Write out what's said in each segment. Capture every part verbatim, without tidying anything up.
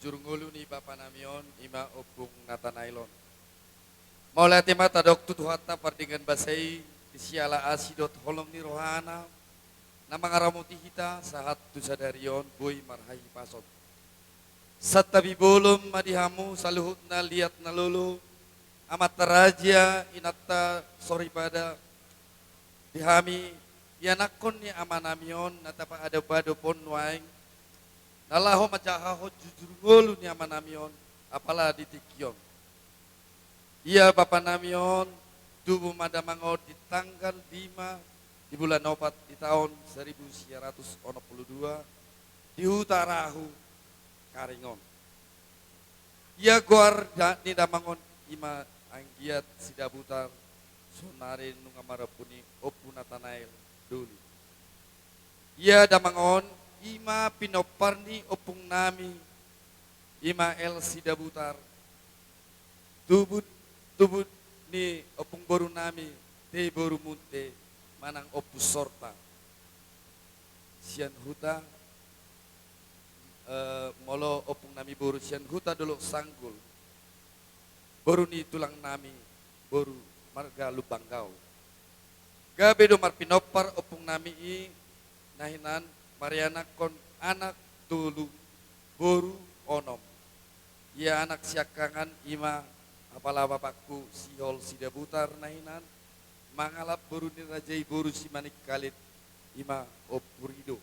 Jurungolu ni bapa nami on, ima Ompung Natanael on. Mauliate ma tadok tu Tuhanta pardenggan basa i, di siala asi dohot holong ni rohana, na mangaramoti hita sahat tu sadari on boi marhahipason. Santabi bolon ma di hamu saluhutna liat na lolo, amanta raja, inanta soripada, di hami ianakhon ni ama nami on na tapaadop-adop on nuaeng, na laho manjahahon jujur ngolu ni ama nami on, apala di tingki on. Ia bapa nami on tubu ma damang on di tanggal lima di bulan opat di taon seribu sia ratus onom pulu dua, di huta Rahu, Karingon. Ia goar da-, ni damang on ima anggiat Sidabutar, saonari nunga marompu ni Ompu Natanael Doli. Ia damang on ima pinompar ni ompung nami, ima El Sidabutar, tubu, tubu ni ompung boru nami, T boru Munte, manang Ompu Sorta. Sian huta, eh, molo ompung nami boru sian huta Dolok Sanggul, boru ni tulang nami, boru marga Lumban Gaol. Gabe do marpinompar ompung nami i, na hinan marianakhon anak tolu, boru onom. Ia anak siangkangan ima apala bapakku Sihol Sidabutar na hinan, mangalap boru ni raja i boru Simaningkalit, ima Ompu Rido.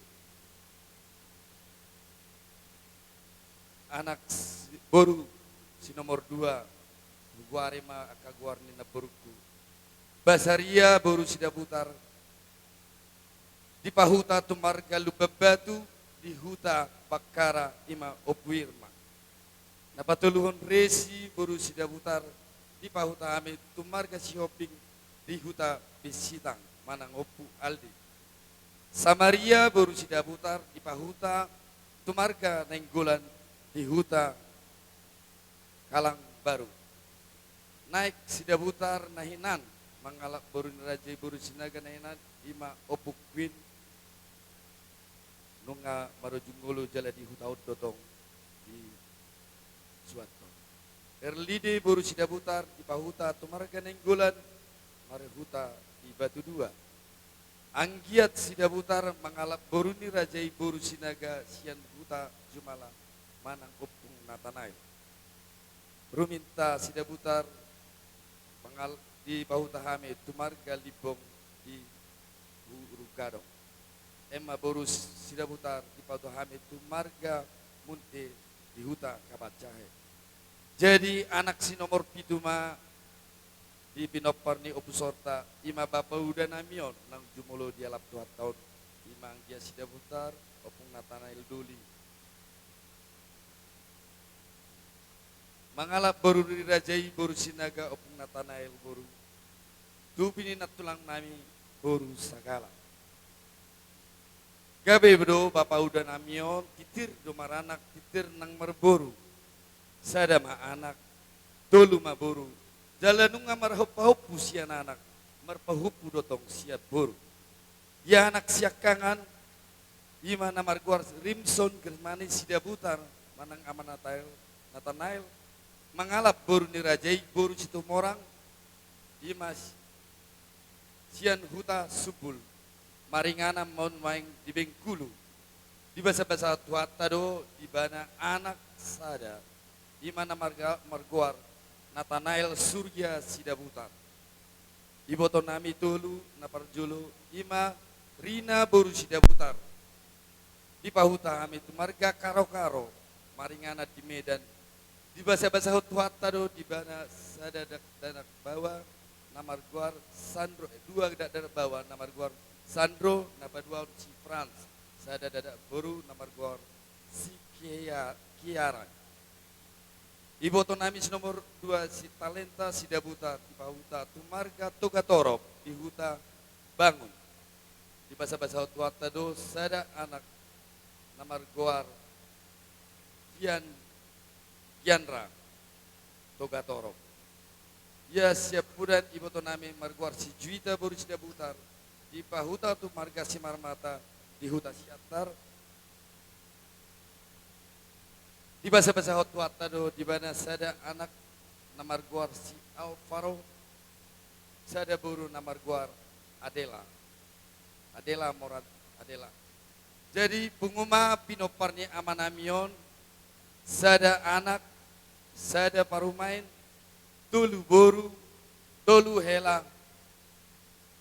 Anak si-, boru si nomor dua, hugoari ma angka goar ni namborungku. Basaria boru Sidabutar, dipahuta tu marga Lumban Batu, di huta Bakkara, ima Ompu Irma. Na patoluhon Resi boru Sidabutar, dipahuta hami tu marga Sihombing, di huta Bisitang, manang Ompu Aldi. Samaria boru Sidabutar, dipahuta tu marga Nainggolan, di huta Kalangbaru. Naek Sidabutar na hinan, mangalap boru ni raja i boru Sinaga na hinan, ima Ompu Queen, nunga marujung ngolu jala di huta on do tong disuanhon. Erlide boru Sidabutar, dipahuta tu marga Nainggolan, marhuta di Batu Dua. Anggiat Sidabutar, mangalap boru ni raja i boru Sinaga sian huta Jumala, manang Ompung Natanael. Ruminta Sidabutar, mangal-, dipahuta hami tu marga Limbong, di Hurunggadong. Emma boru Sidabutar, dipahuta hami tu marga Munte, di huta Kabanjahe. Jadi anak si nomor pitu ma di pinompar ni Ompu Sorta, ima bapa uda nami on, naung jumolo dialap Tuhanta on, ima anggiat Sidabutar, Ompung Natanael Doli. Mangalap boru ni raja i boru Sinaga, Ompung Natanael boru. Tubu ni nantulang nami boru Sagala. Gabe do bapa uda nami on, titir do maranak, titir nang marboru. Sada ma anak, tolu ma boru. Jala nunga marhompa-hompu sian anak, marpahompu do tong sian boru. Ia anak siangkangan, ima na margoar Rimson Germani Sidabutar, manang ama Natanael, Natanael, mangalap boru ni raja i boru Situmorang, ima si-, sian huta Sumbul, maringanan ma on nuaeng di Bengkulu. Dibasabasahon Tuhanta do di ibana anak sada, ima na marga-, margoar Natanael Surya Sidabutar. Iboto nami tolu, na parjolo, ima Rina boru Sidabutar. Dipahuta hami tu marga Karokaro, maringanan di Medan. Dibasabasahon Tuhanta do di ibana sada dakdanak baoa na margoar Sandro, eh, dua dakdanak baoa na margoar Sandro, na paduahon si Frans, sada dakdanak boru na margoar si Kia-, Kiara. Iboto nami si nomor dua si Talenta Sidabutar, dipahuta tu marga Togatorop di huta Bangun. Dibasabasahon Tuhanta do sada anak na margoar Gian-, Gianra Togatorop. Ia siampudan iboto nami margoar si Juita boru Sidabutar, dipahuta tu marga Simarmata di huta Siantar. Dibasabasahon Tuhanta do di ibana sada anak na margoar si Alvaro, sada boru na margoar Adela. Adela Moran, Adela. Jadi pungu ma pinompar ni amanami on, sada anak, sada parumaen, tolu boru, tolu hela,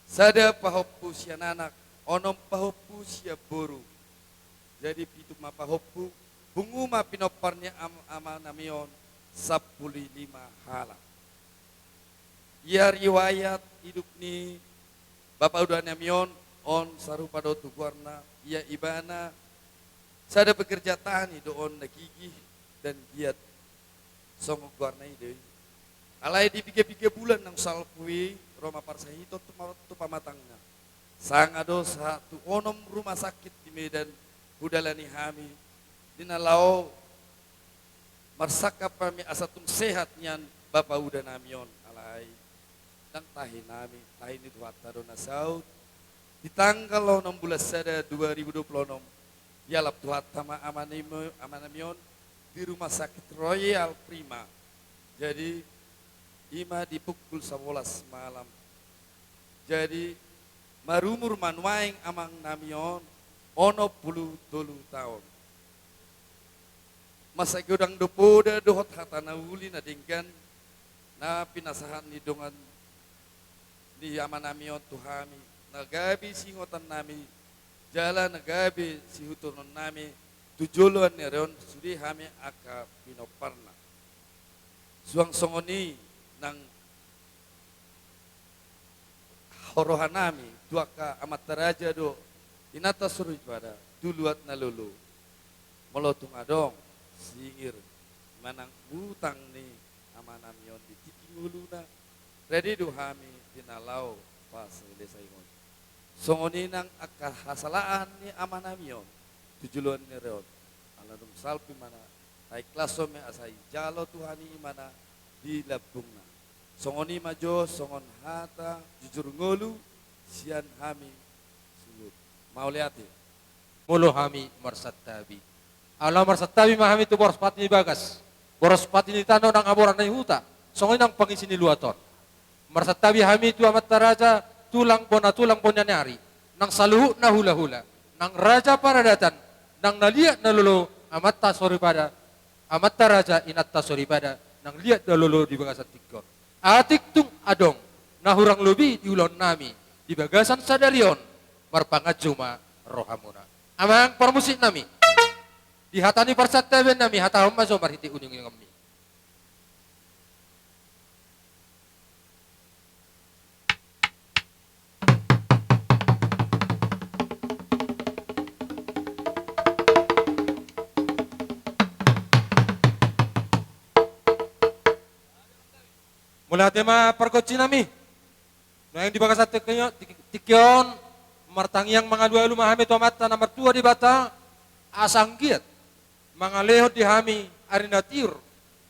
sada pahompu sian anak, onom pahompu sian boru. Jadi pitu ma pahompu, pungu ma pinompar ni am-, amanami on, sampulu lima halak. Ia riwayat hidup ni bapaudanami on, on sarupa do tu goarna, ia ibana sada pekerja tani do on na gigih dan giat songon goarna i do i. Alai di piga-piga bulan naung salpu i ro ma parsahiton tu ma-, tu pamatangna. Sanga do sahat tu onom rumah sakit di Medan hudalani hami, di na laho marsangkap hami asa tung sehat nian bapaudanami on, alai ndang tahi nami, tahi ni Tuhanta do na saut. Di tanggal onom bulan sada dua ribu dua puluh onom, dialap Tuhanta ma amanami, amanami on di Rumah Sakit Royal Prima. Jadi, i ma di pukul sabolas malam. Jadi, marumur ma nuaeng amangnami on onom pulu tolu taon. Masa godang do poda dohot hata na uli na denggan na pinasahat ni dongan ni amanami on tu hami, na gabe siingotannami, jala na gabe sihutononnami tu joloan ni ari on sude hami angka pinomparna. Suang songon i nang rohanami tu angka amanta raja dohot inanta soripada tu luat na lolo. Molo tung adong singir manang utang ni amanami on di tingki ngoluna, rade do hami di na laho paselesaion. Songon i nang angka hasalaan ni amanami on tu joloan ni ari on, ala dung salpu imana, taikhlas hami asa dijalo Tuhan i imana di lambungna. Songon i ma jo songon hata jujur ngolu sian hami suhut. Mauliate. Molo hami marsantabi, ala marsantabi ma hami tu boras pati ni bagas, boras pati ni tano nang haboran ni huta, songon i nang pangisi ni luat on. Marsantabi hami tu amanta raja, tulang bona tulang bona ni ari, nang saluhutna hulahula, nang raja paradatan, nang na liat na lolo, amanta soripada, amanta raja inanta soripada, nang liat na lolo di bagasan tingki on. Atik tung adong na hurang lobi di ulaonnami di bagasan sadari on, marpanganju ma rohamuna. Amang parmusiknami, di hata ni parsantabiannami hatahon ma jo marhite uninguningonmi. Mauliate ma pargonsinami. Nuaeng di bagasan tingki on, tingki on, martangiang mangalualu ma hami tu Amanta na martua Debata, asa anggiat mangalehon di hami ari na tiur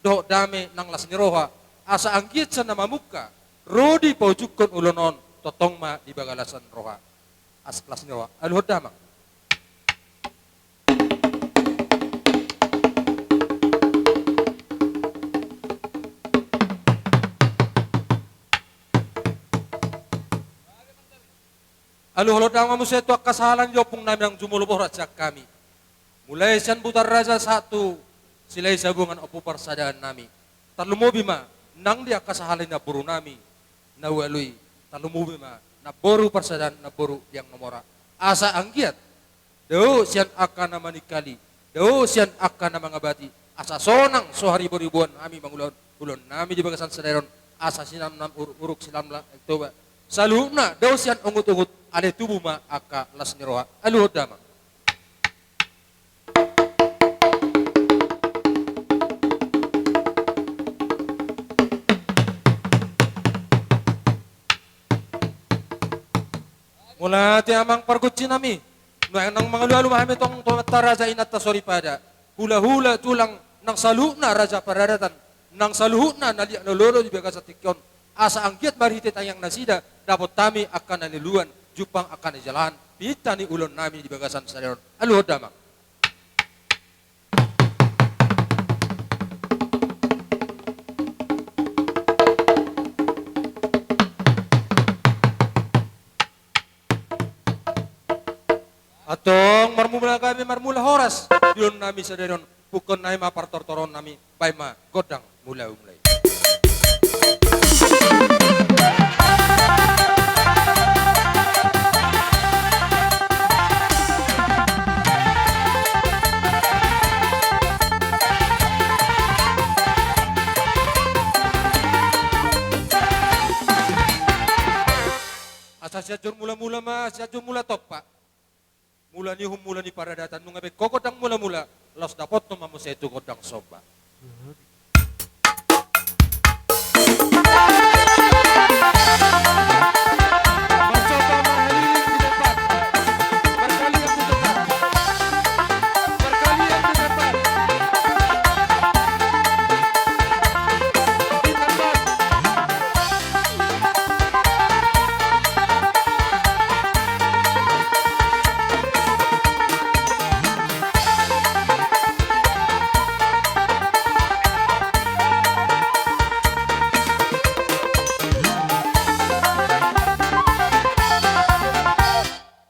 dohot dame nang las ni roha, asa anggiat sian na mamungka ro dipaujunghon ulaon on, tongtong ma di bagasan roha. Asa las ni roha. Aluhon damang. Aluhon damang ma muse tu angka sahala ni ompungnami naung jumolo borat sian hami. Mulai sian Butar Raja sahat tu Silai Sabungan, ompu parsadaannami. Tarlumobi ma nang di angka sahala ni namborunami na ualu i, tarlumobi ma namboru parsadaanna, namboru Diang Nomora. Asa anggiat dao sian angka na maningkali, dao sian angka na mangabati, asa sonang so hariboriboan hami mangulahon ulaonnami di bagasan sadari on, asa sinamnam ur-, uruk, sinamnam Toba. Saluhutna dao sian ongutungut, alai tubu ma angka las ni roha. Aluhon damang. Mauliate amang pargonsinami. Nuaeng nang mangalualu ma hami tong tu amanta raja, inanta soripada, hulahula, tulang, nang saluhutna raja paradatan, nang saluhutna na liat na lolo di bagasan tingki on, asa anggiat marhite tangiang nasida dapot hami angka na niluluan, jumpang angka na jinalahan, pinta ni ulaonnami di bagasan sadari on. Aluhon damang. Antong marmula gabe marmula horas di ulaon nami sadari on, pungkaon nami ma partortoron nami, baen ma gondang mula-mula i. Asa Sianjur Mula-mula ma Sianjur Mula Tompa. Mula ni uhum, mula ni paradaton, nunga baen ho gondang mula-mula, laos dapothon ma muse tu gondang somba.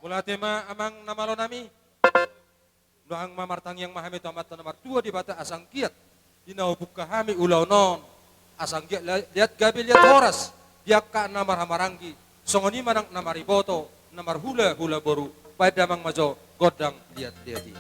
Mauliate ma amang na malo nami. Nunga ma martangiang ma hami tu Amanta na martua Debata asa anggiat di na hupungka hami ulaon on, asa anggiat la-, liat gabe liat horas di angka na marhahamaranggi, songon i ma nang na mariboto, na marhula-hula boru, baen damang ma jo gondang liat-liat i.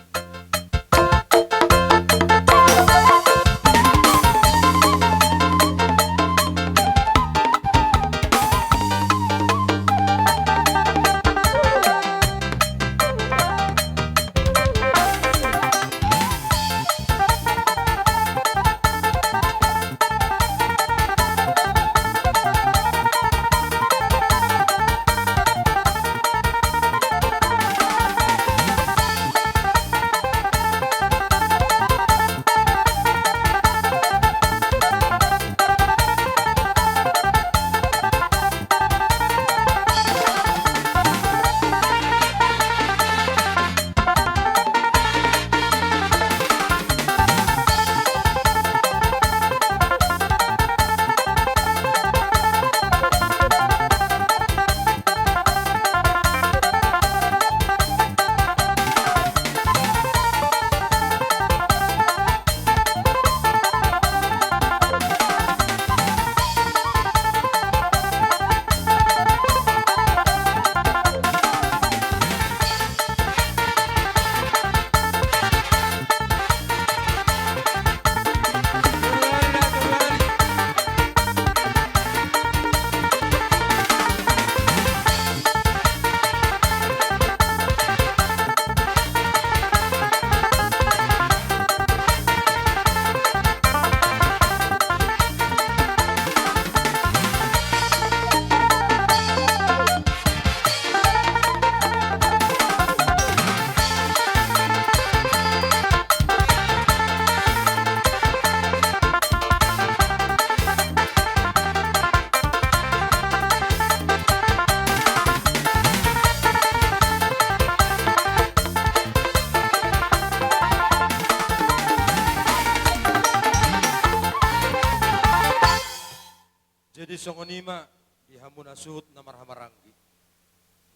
Jadi songon i ma di hamu na suhut na marhahamaranggi.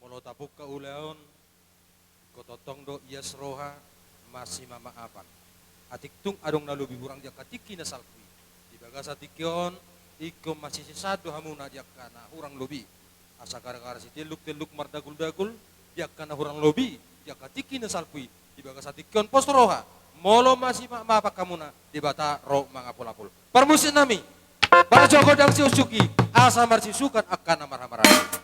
Molo tapungka ulaon, ingkon tongtong do ias roha, marsima-maapan. Atik tung adong na lobi hurang di angka tingki na salpu i, di bagasan tingki on, ingkon masisesaan do hamuna di angka na hurang lobi. Asa gara-gara sitelluk-telluk mardagul-dagul di angka na hurang lobi di angka tingki na salpu i, di bagasan tingki on pos roha, molo marsima-maapan hamuna, Debata ro mangapul-apul. Parmusik nami, baen jo gondang siusuki, asa marsiusukan angka na marhahamaranggi.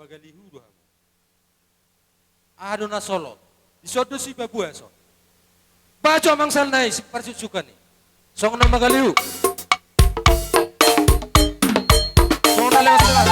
Magalihu do hamu. Aha do na solot? Dison do sipabuason. Bajo amang sal nai siparsuksukan i. Songon na magalihu. Songon na lewat sebelah.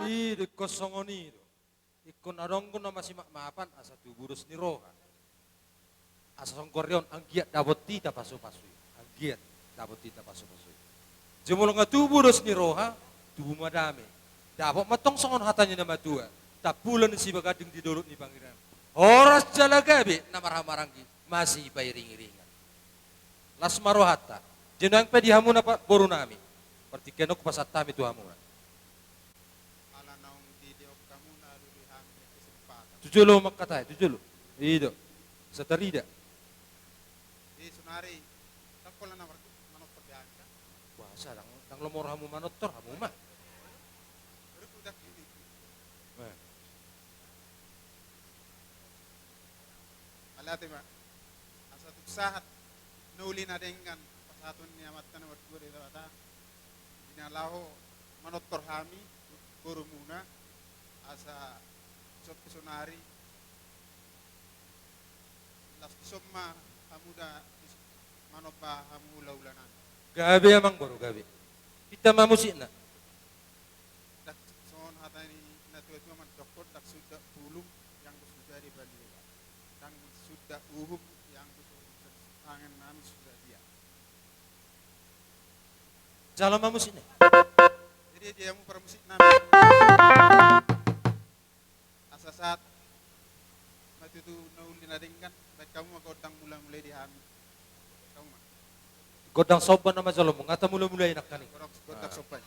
I do ingkon songon i do. Ingkon adong do na masimaap-maapan asa tubu dos ni roha. Asa songgor on anggiat dapot hita pasu-pasu i. Anggiat dapot hita pasu-pasu i. Jumolo nga tubu dos ni roha, tubu ma dame. Dapot ma tong songon hata ni na matua. Tampulon ni sibaganding di dolok ni pangirangan. Horas jala gabe na marhahamaranggi masipairing-iringan. Las ma rohanta. Jolo nang pe di hamuna pa-, boru nami. Partingkian on hupasahat hami tu hamuna. Ala naung didok hamuna do di hami kesempatan. Tu jolo mangkatai, tu jolo. I do. Satarida. Di sonari, ndang pola na mar-, manortor di hami, kan? Boasa, ndang, ndang lomo hamu manortor, hamu ma. Baru ku dak ini. Eh. Mauliate ma. Asa tung sahat na uli na denggan pasahaton ni Amanta na martua Debata, di na laho manortor hami borumuna, asa dison pe sonari las dison ma hamu da manomba hamu ulaula nami. Gabe amang boru, gabe. Hita ma musikna. Ndang songon hata ni na tua-tua mandokkon, ndang suda bulung ianggo suda dibaliu, ndang suda uhum ianggo so tangan nami suda dia. Jalo ma musik ni. Jadi dia mu para musik nami. Asa sahat ma tutu na uli na denggan, baen hamu ma gondang mula-mula di hami. Hamu ma. Gondang somba nama jalo mangata mula-mula i nangkaning. Gondang, gondang somba.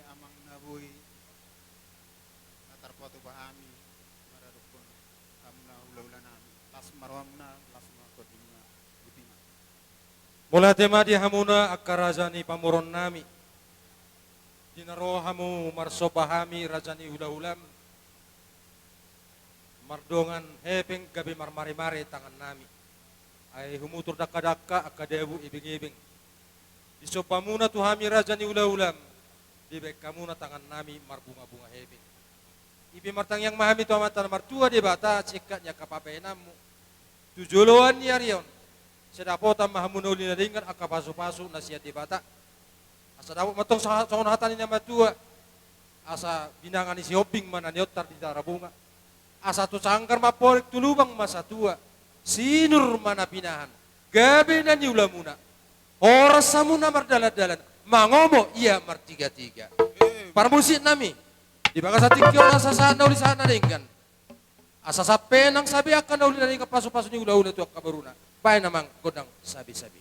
Amang na boi na tarpatupa hami maradophon hamuna hulahula nami, las ma rohamuna, las ma tondimuna. Boti ma. Mauliate ma di hamuna angka raja ni pamoruon nami. Di na ro hamu marsomba hami raja ni hulahulam, mardongan hepeng gabe marmaremare tangan nami. Ai humutur dangkadangka angka dabu ebengebeng. Disombamuna tu hami raja ni hulahulam, dibaen hamuna tangan nami marbungabunga hepeng. I pe martangiang ma hami tu Amanta na martua Debata, singkat ni angka pambahenanmu. Tu joloan ni ari on, sai dapotan ma hamu na uli na denggan angka pasupasu na sian Debata. Asa dapot ma tong sa-, songon hata ni na matua. Asa binanga ni Sihombing ma na niontar di Tarabunga. Asa tu sanggar ma amporik, tu lubang ma satua. Sinur ma na pinahan, gabe na niulamuna. Horas hamu na mardalandalan, mangomo ia martigatiga. Parmusik nami, di bagasan tingki on asa sahat na uli sahat na denggan. Asa sampe nang sabe angka na uli na denggan pasupasu ni hulahula tu angka boruna. Baen amang gondang sabesabe.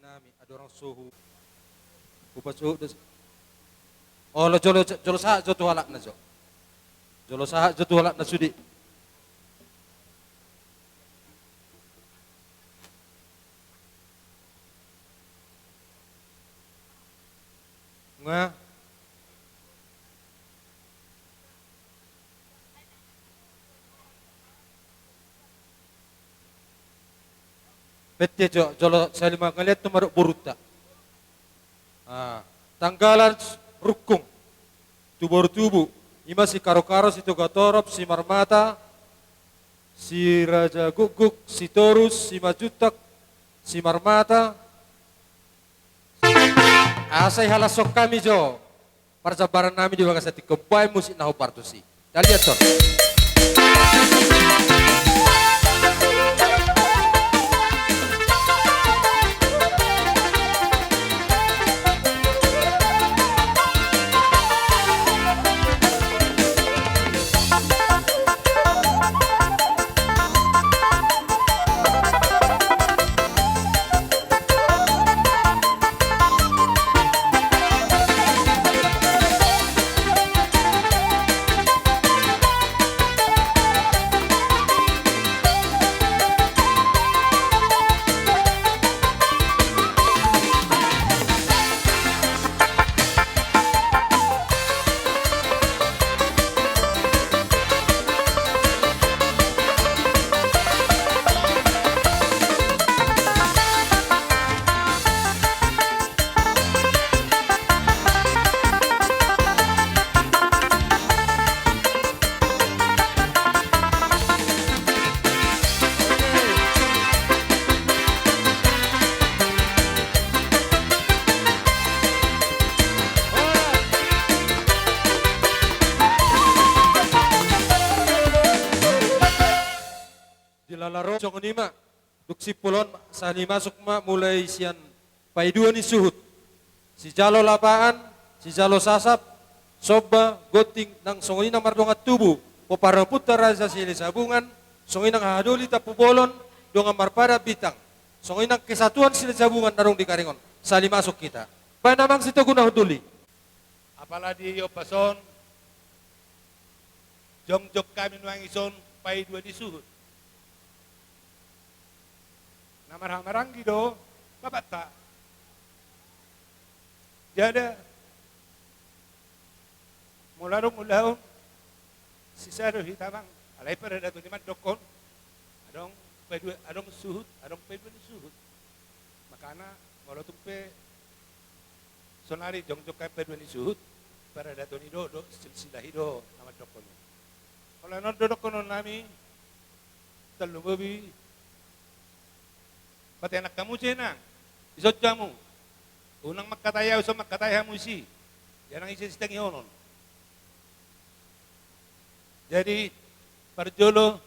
Nami adong orang sohu. Upa sohu des. Olo jolo, jolo sahat jo tu halakna jo. Jolo sahat jo tu halakna sude. Nga. Pette jo, jolo sali mangaliat tu maruk borunta. Ah, tanggalan rungkung. Tu boru tubu. Ima si Karo-karo, si Toga Torop, si Marmata, si Raja Gukguk, si Torus, si Majuntak, si Marmata. Asa ihalashon hami jo parjambaran nami di bagasan tingki on, baen musik na hombar tusi. Daliaton. Dilala ro songon i ma. Dung simpul on, sahali masuk ma mulai sian paidua ni suhut. Sijalo lapaan, sijalo sasap, somba, gonting, nang songon i nang mardongan tubu, pomparan ni ompunta Raja Silahisabungan, songon i nang hahadoli Tampubolon, dongan marpadan bintang, songon i nang kesatuan Silahisabungan na adong di Karing on. Sahali masuk hita. Baen amang sitogu na hundul i. Apala di ombas on, jongjong hami nuaeng dison paidua ni suhut. Na marhahamaranggi do bapakta. Jala molo adong ulaon, sisada do hita amang, alai paradaton i mandokkon adong paidua, adong suhut, adong paidua ni suhut. Makana molo tung pe sonari jongjong hami paidua ni suhut, paradaton i do, dohot silsilah i do na mandokkon i. Olo, on do dokkon nami, tarlumobi patenak hamu jo inang, dison jo hamu. Unang mangkatai ahu, so mangkatai hamu disi. Ia nang ise sitangihonon. Jadi, parjolo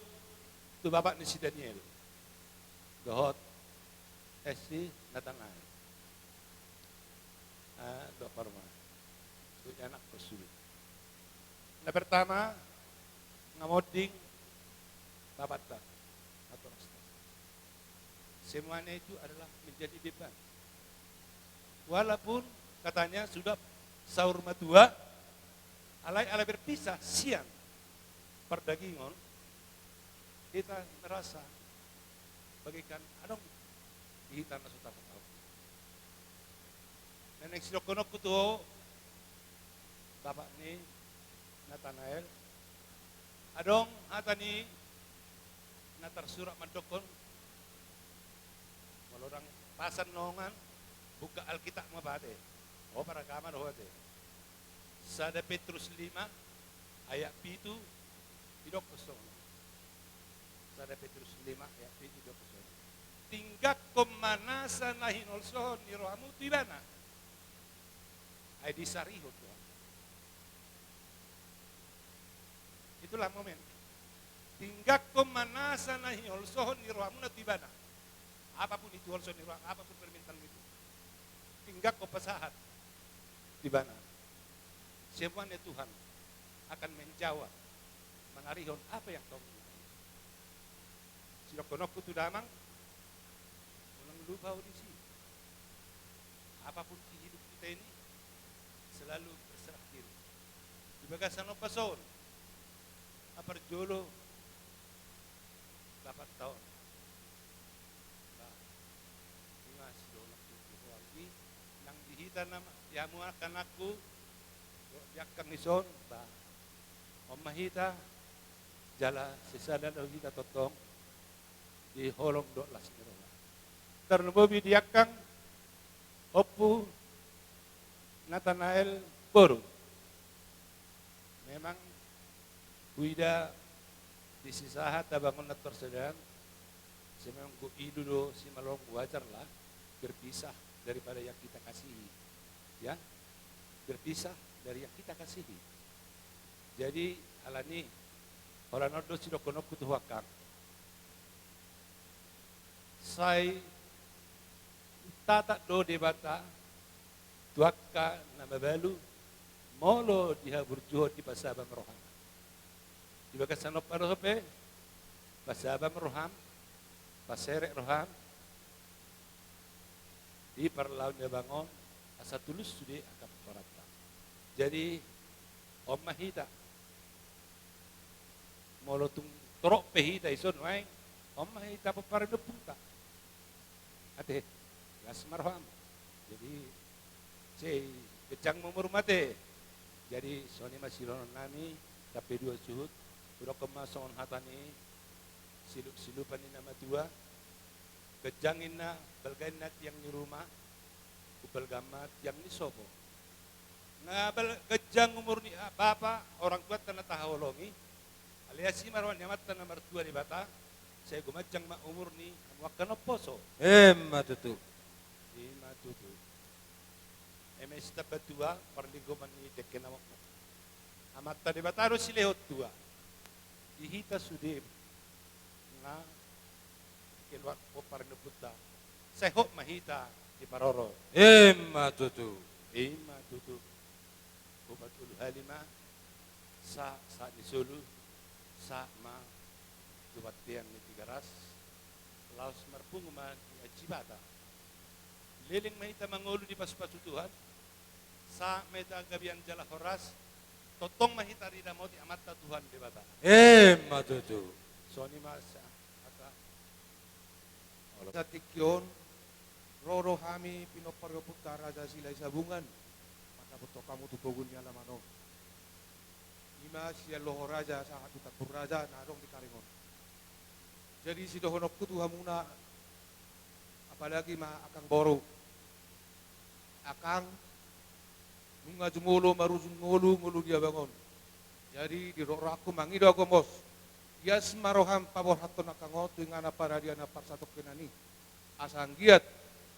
tu bapak ni si Daniel dohot, eh, si Natanael. Ah, dohot parma. Tu anak ko sulit. Na pertama, nga monding bapakta. Atau semuanya itu adalah menjadi beban. Walaupun katanya sudah saur matua, alai ala berpisah sian pardagingon, hita merasa bagaikan adong di hita na so tarpatau. Naeng sidohononku tu ho, bapak ni Natanael, adong hata ni na tarsurat mandokkon, molo ndang pasan nongan, buka Alkitab ma ate. Ho paragama do ho ate. Sada Petrus lima ayat pitu, didokkon songon on. Sada Petrus lima ayat pitu didokkon songon on. Tinggakkon ma nasa na hinolsohon ni rohamu tu ibana. Ai disarihon do. Itulah momen. Tinggakkon ma nasa na hinolsohon ni rohamuna tu ibana. Apapun itu holsoan ni roham, apapun permintaan itu. Tinggakkon pasahat tu ibana. Semuanya Tuhan akan menjawab, manarihon apa yang kau minta. Sidohononku tu damang, unang lupa ho disi. Apapun di hidup kita ini, selalu berserah diri. Di bagasan ombas on, na parjolo bapanta on. Ba, ima sidohononku tu ho anggi, nang di hita nama, di hamu anak-anakku, di angkang dison, ba, on ma hita, jala sisada do hita tongtong di holong dohot las ni roha. Tarlumobi di angkang Ompu Natanael boru. Memang huida di si sahat abang on na torsedan, se memang go ilu do simalongu, wajar lah berpisah daripada yang kita kasihi. Ya, berpisah dari yang kita kasihi. Jadi, alani, holan on do sidohononku tu ho angkang. Sai tatak do Debata tu angka na mabalu, molo dihaburjuhon dipasabam rohana. Di bagasan on pe, pasabam roham, paserep roham, di parlaon ni abang on, asa tulus sude angka pomparanna. Jadi, on ma hita. Molo tung torop pe hita dison nuaeng, on ma hita pomparan ni ompunta. Ate, las ma roham. Jadi, sai ganjang ma umurmu ate. Jadi, songon i ma sidohonon nami, sampe dua suhut, hudokkon ma songon hata ni silup-silupan ni na matua, ganjang inna, balga inna tiang ni ruma, umbalga ma tiang ni sopo. Nga bal-, ganjang umur ni, ah, bapa, orang tuanta na tahaholongi, alias i ma roha ni Amanta na martua Debata, sai gumanjang ma umur ni hamu angka na umposo. Emma tutu. Ima tutu. Eme sitambatua, parlinggoman ni dengke na mokmok. Amanta Debata do silehon tua. Di hita sude na keluar pomparan ni ompunta, sai hot ma hita diparorot. Emma tutu. Ima tutu. Opat pulu hali ma, sa, sa ni solu, sa ma tu bontean ni Tigaras, laos marpungu ma di Ajibata. Leleng ma hita mangolu dipasu-pasu Tuhan, sahat ma hita gabe anjalan horas, tongtong ma hita diramoti Amanta Tuhan Debata. Emma tutu. Songon i ma sa-, asa. Olo. Sa tingki on, ro do hami pinompar ni ompunta Raja Silahisabungan, mandapothon hamu tu pogu ni alaman on. Ima sian Loho Raja sahat tu Tambun Raja na adong di Karing on. Jadi sidohononku tu hamuna, apalagi ma angkang boru. Angkang, nunga jumolo marujung ngolu, ngolu ni abang on. Jadi, didok rohangku mangido ahu gomos. Ias ma roham paborhathon angkang on tu inganan paradianan parsatongkinan i. Asa anggiat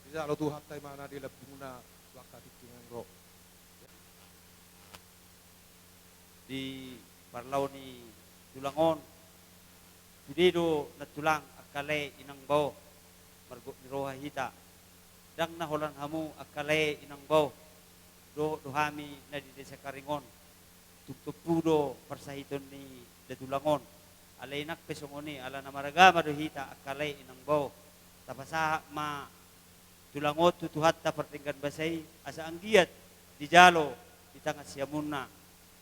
dijalo Tuhanta imana di lambungmuna tu angka tingki na naeng ro. Di parlao ni tulang on, sude do nantulang angka lae inang bao, margok ni roha hita. Ndang na holan hamu angka lae inang bao, dohot do hami na di Desa Karing on, tung tompu do parsahiton ni da tulang on. Alai nang pe songon i, ala na maragama do hita angka lae inang bao, tapasahat ma tulang on tu Tuhanta pardenggan basa i, asa anggiat dijalo ditangan siamunna.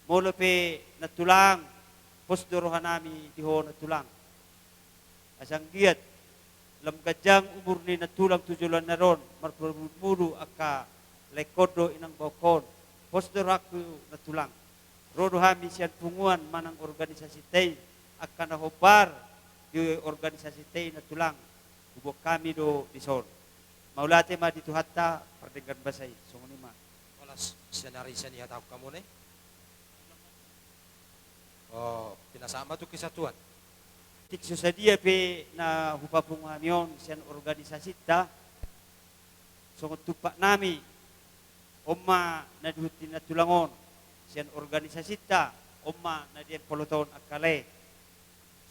Molo pe nantulang, pos do rohanami di ho nantulang. Asa anggiat lam ganjang umur ni nantulang tu joloan na ro on, marparbulbulu angka laengkon dohot inang baongkon. Pos do rohangku nantulang. Ro do hami sian punguan manang organisasinta i, angka na hombar di organisasinta i nantulang, huboan hami do dison. Mauliate ma di Tuhanta pardenggan basa i, songon i ma. Holan sian ari sian i hatahon hamu ne. O, pinasahat ma tu kesatuan. Tung so sadia pe na hupapungu hami on sian organisasinta, songon tumpak nami, on ma na di huhut ni nantulang on, sian organisasinta, on ma na di empolot on angka lae.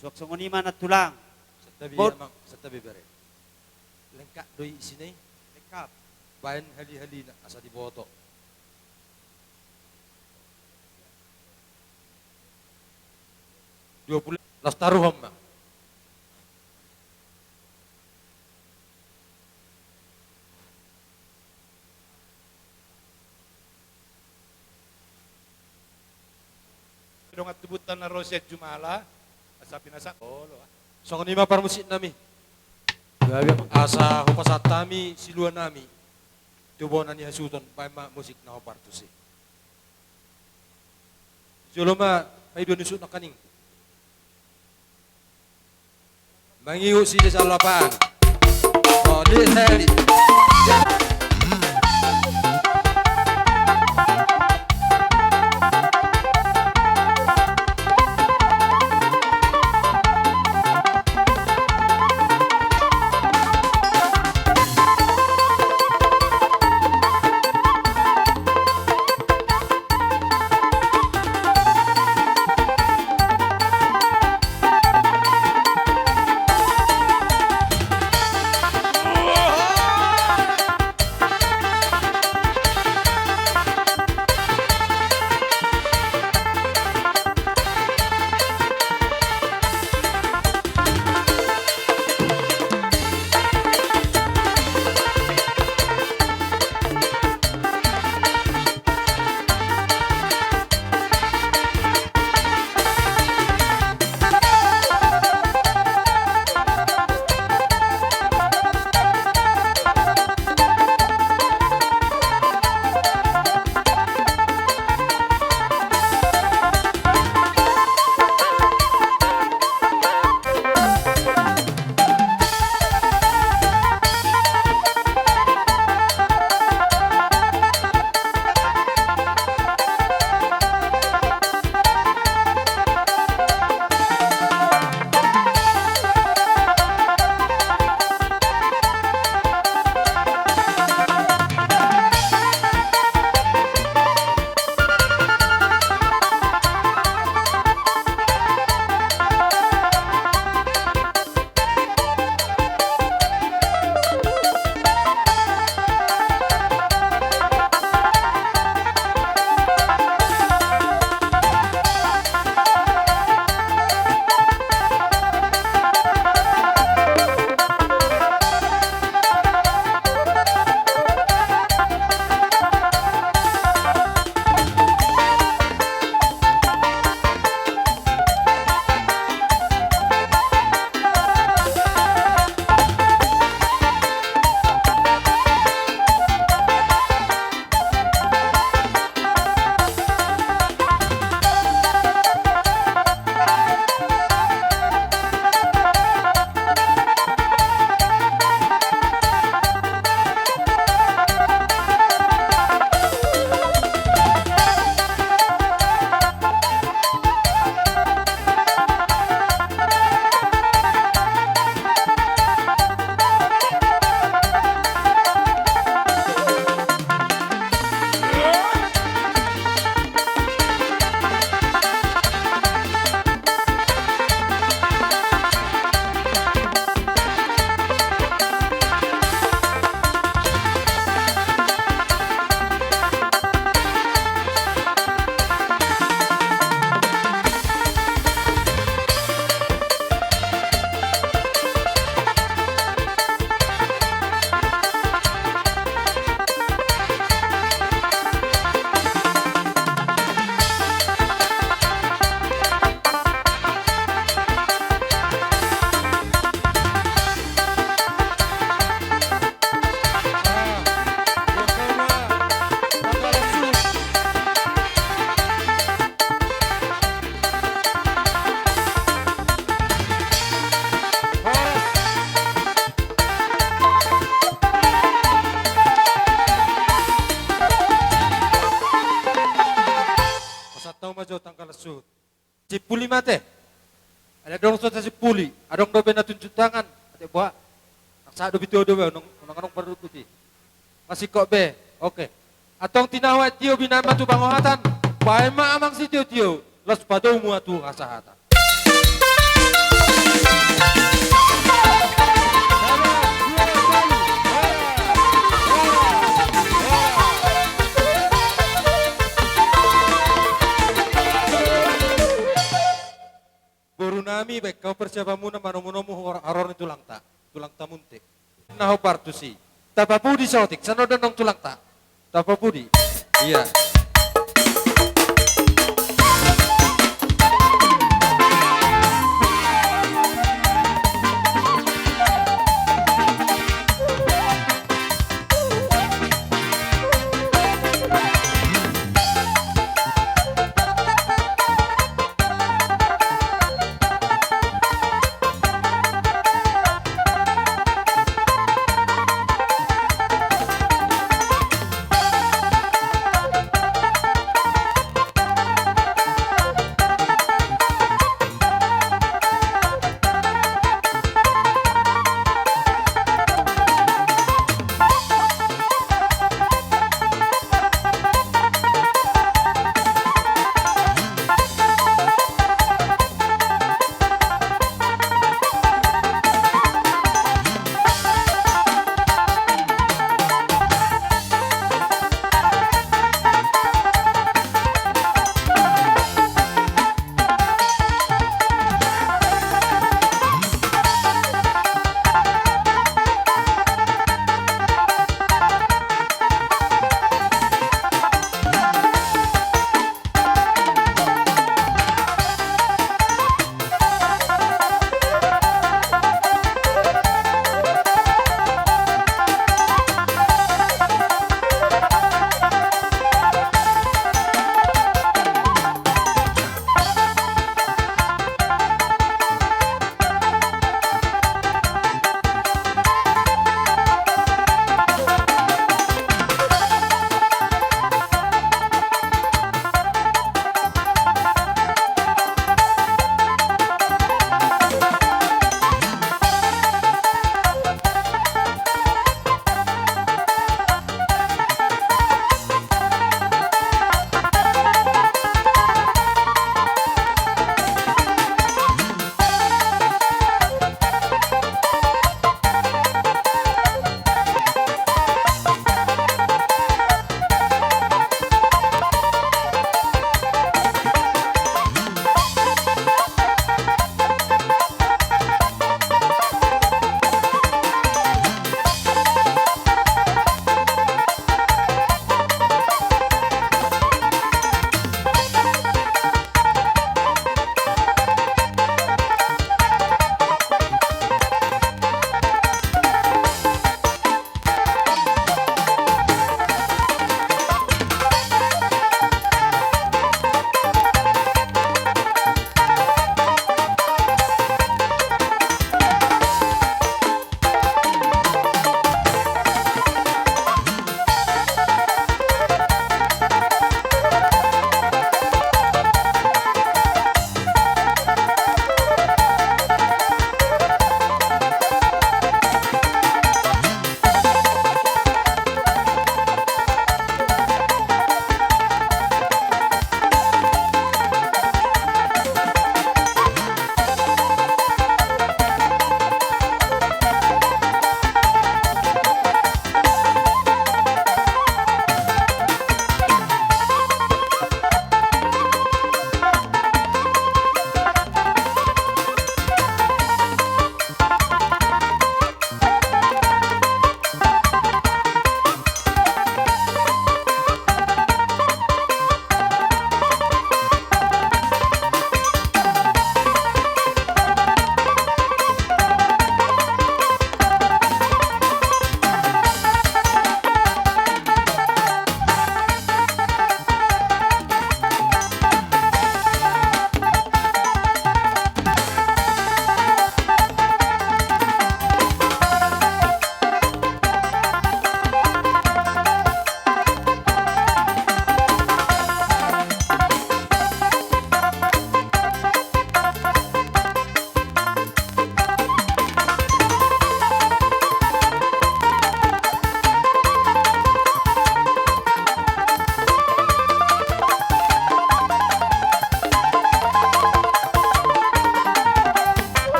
Suang songon i ma nantulang. Santabi amang, santabi bere. Lengkap do i isina i? Lengkap. Baen hali-halina asa diboto. Dua pulu, laos taruhon ma. Dongan tubuta na ro sian jumala, asa pinasahat olo. Songon i ma parmusik nami. Gabe asa hupasahat hami silua nami. Tu bona ni hasuhuton, baen ma musik na hombar tusi. Jolo ma, ai dua nusuk nangkaning. Mangihusi di salapan. Oh, di seri. Pasahat hau ma jo tangkalan suhut. Simpuli ma ate. Alai adong so tasimpuli, adong dope na tunjuk tangan. Ate boha. Nang sahat dope tu ahu dope, unang, unang, unang parruput i. Masingkop be. Oke. Antong tinahu aek tio binaen ma tu pangohatan. Baen ma amang sitiotio. Laos padomu ma tu hasahatan. Boru nami, baen hamu persiapanmuna manomu-nomu hor-, horor ni tulangta, tulangta Munte. Na hombar tusi. Tapapudi saotik, songon on do nang tulangta. Tapapudi. Iya.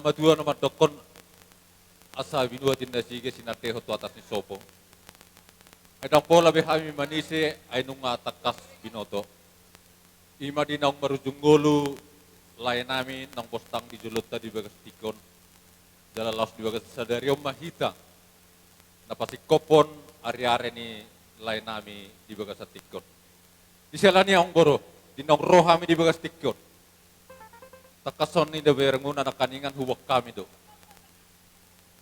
Natua-tua na mandokkon asa binuat ni na sige sinandehon tu atas ni sopo. Ai ndang pola be hami manise ai nunga tangkas binoto. I ma di naung marujung ngolu lae nami naung bostang di jolonta di bagas tingki on. Jala laos di bagasan sadari on ma hita na pasingkophon ari-ari ni lae nami di bagasan tingki on. Di siala ni i amangboru, di naung ro hami di bagas tingki on, tangkas songon nidok berengmuna nangkaningan huboan hami do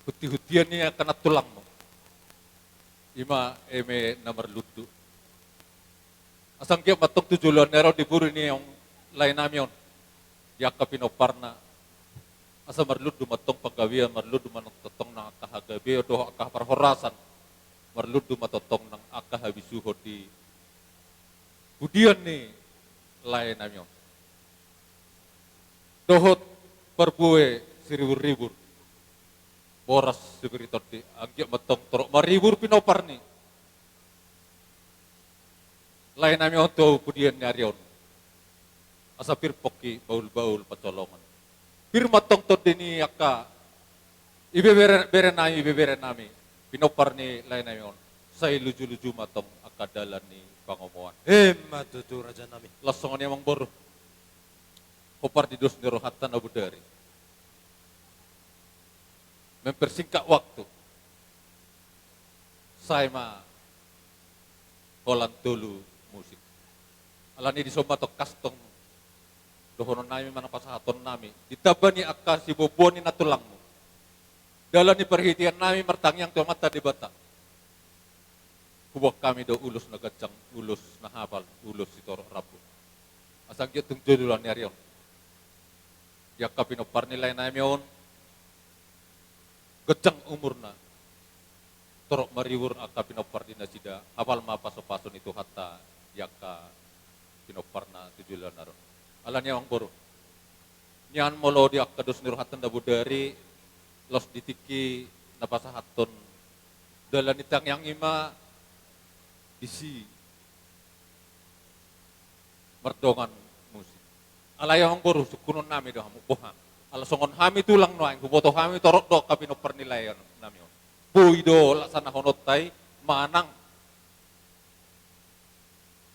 hunti-huntian ni angka nantulangmu, i ma eme na marlundu. Asa anggiat ma antong tu joloan ni ari on di pudi ni lae nami on, di angka pinomparna, asa marlundu ma antong panggabean, marlundu ma antong nang angka hagabeon dohot angka parhorasan, marlundu ma antong nang angka habisuhon di pudian ni lae nami on. Dohot parbue siribur-ribur, boras sipir ni tondi, anggiat ma antong torop maribur pinompar ni lae nami on tu pudian ni ari on. Asa pir pongki bahul-bahul pancolongan. Pir ma antong tondi ni angka ibebere, bere nami, ibebere nami, pinompar ni lae nami on. Sai luju-luju ma antong angka dalan ni pangomoan. Emma tutu, raja nami. Laos songon i amangboru, hombar di dos ni rohanta na bodari, mempersingkat waktu, sae ma holan tolu musik. Alani i dison ma tongkas tong dohonon nami manang pasahaton nami di tamba ni angka siboan-boan ni nantulangmu, dalan ni parhitean nami martangiang tu Amanta Debata. Huboan hami do ulos na ganjang, ulos na hapal, ulos sitorop rambu. Asa anggiat tung joloan ni ari on, di angka pinompar ni lae nami on, ganjang umurna, torop maribur angka pinompar ni nasida, hapal ma pasu-pasu ni Tuhanta di angka pinomparna tu joloan ni ari on. Alani i amangboru, nian molo di angka dos ni rohanta na bodari, laos di tingki na pasahathon dalan ni tangiang i ma disi mardongan musik. Alai amangboru, sungkunon nami do hamu, boha. Ala songon hami tulang nuaeng, huboto hami torop do angka pinompar ni lae nami on. Boi do laksanahononta i manang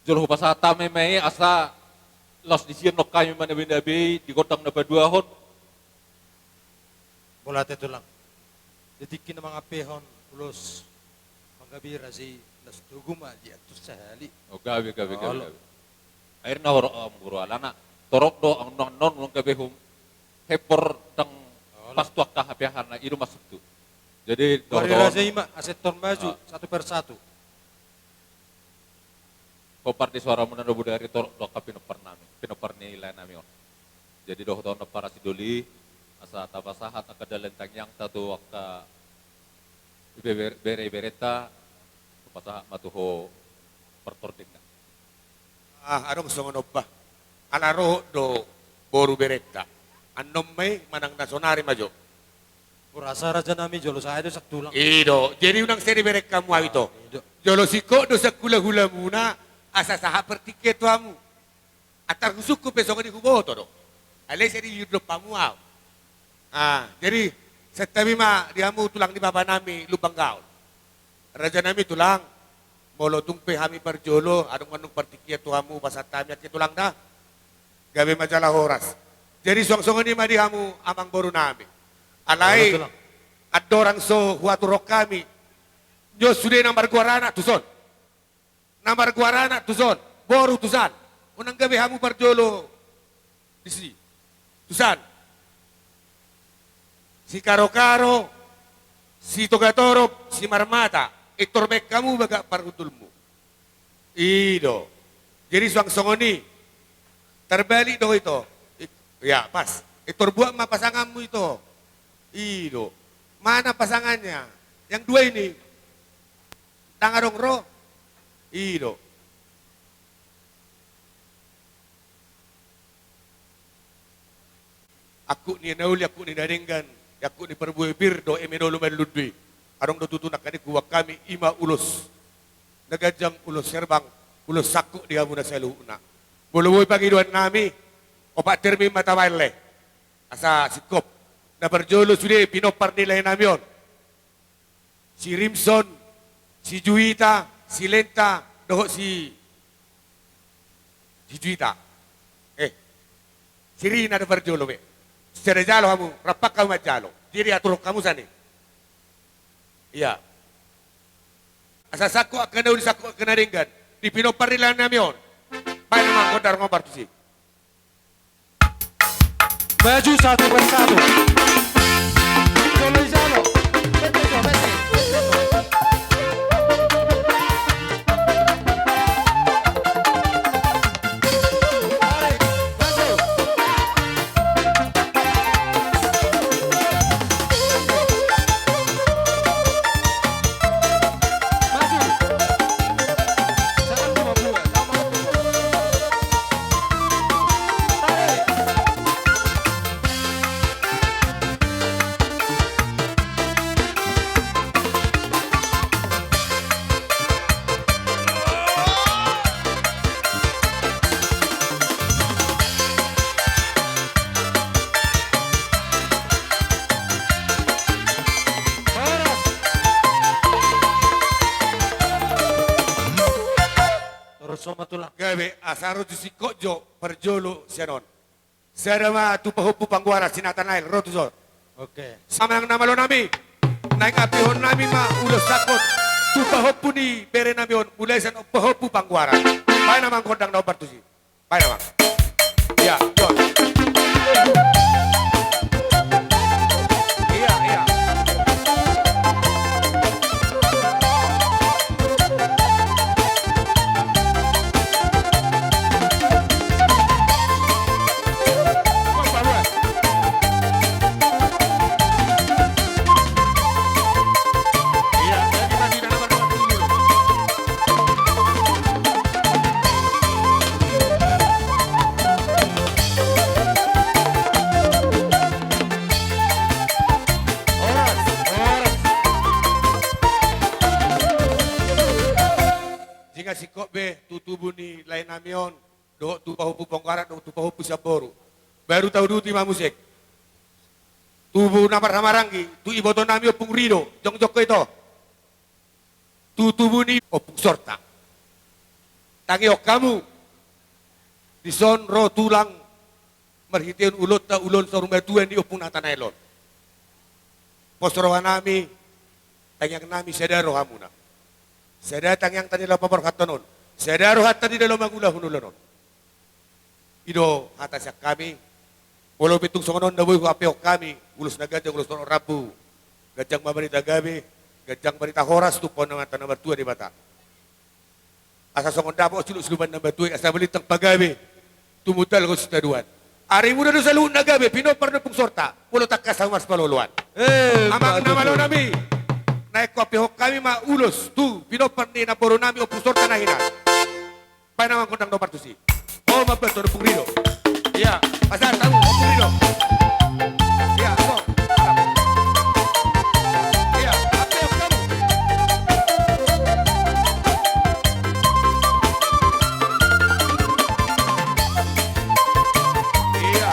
jolo hupasahat hami ma i asa laos disi annon hami manabe-nabe i di gondang na paduahon. Mauliate tulang. Di tingki na mangampehon ulos manggabean i, las togu ma di antus sahali. O, gabe, gabe, gabe, gabe. Akhirna horong, amangboru, alana torop do annon, annon unang gabe hum hepor ndang pas tu angka hapeahanna, i do maksudhu. Jadi dohot raja i ma, asa tor maju satu per satu. Hombar di suaramuna na bodari, torop do angka pinompar nami, pinompar ni lae nami on. Jadi dohot on na parasi doli, asa tapasahat angka dalan tangiangta tu angka ibe-, bere-, bere-iberenta, tapasahat ma tu ho partordingna. Ah, adong songon on bah. Ala rohot do boru berenta. Annon ma i manang na sonari ma jo. Hurasa raja nami, jolo sae do sian tulang. I do, jadi unang seri bereng hamu au ito. I do. Jolo singkop do sian hula-hulamuna, asa sahat partingkian tu hamu. Antar husungkun pe songon i huboto do. Alai seri iundop hamu au. Ah, jadi santabi ma di hamu tulang ni bapa nami Lumban Gaol. Raja nami tulang, molo tung pe hami parjolo, adong annon partingkian tu hamu pasahat hami angke tulang da. Gabe ma jala horas. Jadi suang songon i ma di hamu amangboru nami. Alai andorang so huaturhon hami, nyo sude na margoar anak tuson. Na margoar anak tuson, boru tusan. Unang gabe hamu parjolo disi. Tusan. Sikarokaro, Sitogatorop, Simarmata, intor baen hamu bagak parhundulmu. I do. Jadi suang songon i. Tarbalik do ito. I-, ya, pas. Intor buat ma pasanganmu ito. I do. Mana pasangannya? Yang dua ini. Ndang adong ro. I do. Angkup ni na uli, angkup ni na denggan, angkup ni parbue, pir do eme na olo marlundu i. Adong do tutu nangkaning huboan hami, i ma ulos na ganjang, ulos herbang, ulos sangkop di hamuna saluhutna. Molo boi pangidoan nami, opat termin ma tabaen lae. Asa singkop. Na parjolo sude pinompar ni lae nami on. Si Rimson, si Juita, si Lenta, dohot si, si Juita. Eh, si Rina na parjolo be. Sada jalo hamu, rap hamu manjalo. Jadi atur hamu sian i. Ia. Asa sangkot angka na uli, sangkot angka na denggan. Di pinompar ni lae nami on. Baen amang gondang na nomor tusi. Maju satu persatu. Jolo i jalo. Bete jo, bete. Tarik, maju. Maju. Seratus lima puluh. Tarik. Gabe, asa ro tu singkop jo parjolo sian on. Sada ma tu pahompu Panggoaran si Natanael, ro tuson. Oke. Amang na malo nami. Naeng ampehon nami ma ulos sangkot tu pahompu ni bere nami on, mulai sian pahompu Panggoaran. Baen amang gondang na hombar tusi. Baen amang. Ia, Jon. Ia, ia. Jala singkop be tu tubu ni lae nami on, dohot tu pahompu Panggoaran, dohot tu pahompu sian boru. Baru tauduti ma muse. Tubu na marhahamaranggi, tu iboto nami Ompung Rido, jongjong ho ito. Tu tubu ni Ompung Sorta. Tangihon hamu. Dison ro tulang marhitehon ulaonta, ulaon saur matua ni Ompung Natanael on. Pos roha nami, tangiang nami sada roha muna. Sada tangiangta di dalam paborhaton on. Sada rohanta di dalam mangulahon ulaon on. I do hata sian hami. Molo pe tung songon on na boi huampehon hami, ulos na ganjang, ulos na rambu. Ganjang ma barita gabe, ganjang barita horas, tumpuan ni Amanta na martua Debata. Asa songon dapot siluk siluman na martua i, asa balintang pagabe, tumundalhon sitadoan. Ari muda do saluhutna gabe, pinompar ni Ompung Sorta, molo tangkas hamu marsipaolooloan. Eh, amang na malo nami. Naeng huampehon hami ma ulos tu pinompar ni namboru nami Ompung Sorta na hinan. Baen amang gondang na hombar tusi. Ho ma Ompung Rido. Ia. Pasahat hamu Ompung Rido. Ia, ho. Ia, ampehon hamu. Ia.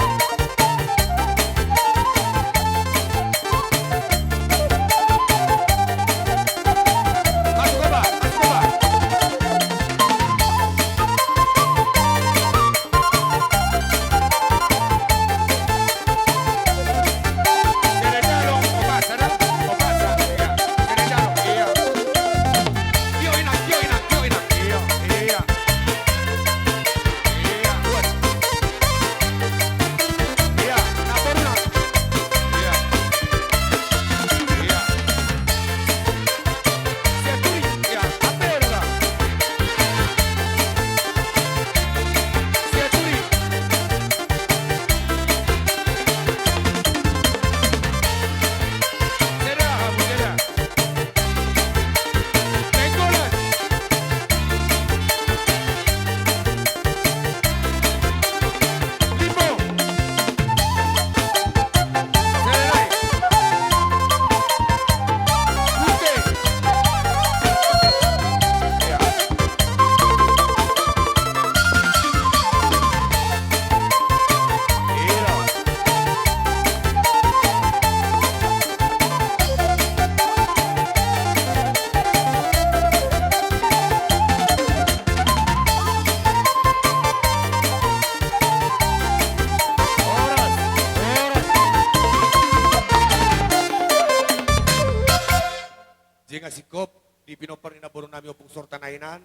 Singkop di pinompar ni namboru nami Ompung Sorta Nainan.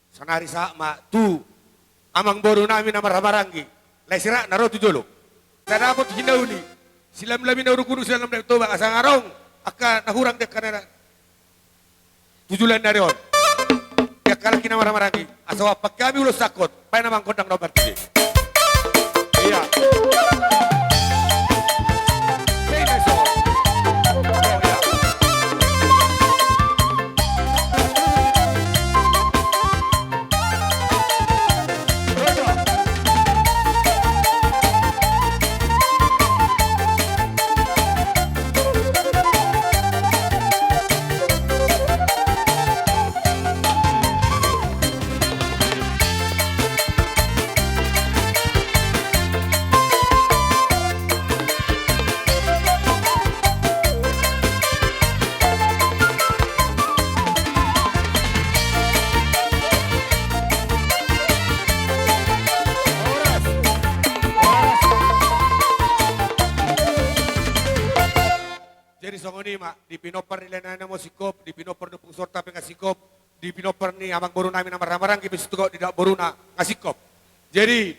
Saonari sahat ma tu amangboru nami na marhahamaranggi, lae Siratna ro tu jolo. Sai dapot hinauli, silamlami na uruk-uruk, silamlami na toba, asa nga adong angka na hurang di angka na tu joloan ni ari on. Di angka halak i na marhahamaranggi, asa huampan hami ulos sangkot. Baen amang gondang na hombar tusi. Iya. Baen amang so. Oh, iya. Jadi songon i ma, di pinompar ni lae Nainan ma singkop, di pinompar ni Ompung Sorta pe nga singkop, di pinompar ni amangboru nami na marhahamaranggi pe singkop, di namboruna nga singkop. Jadi,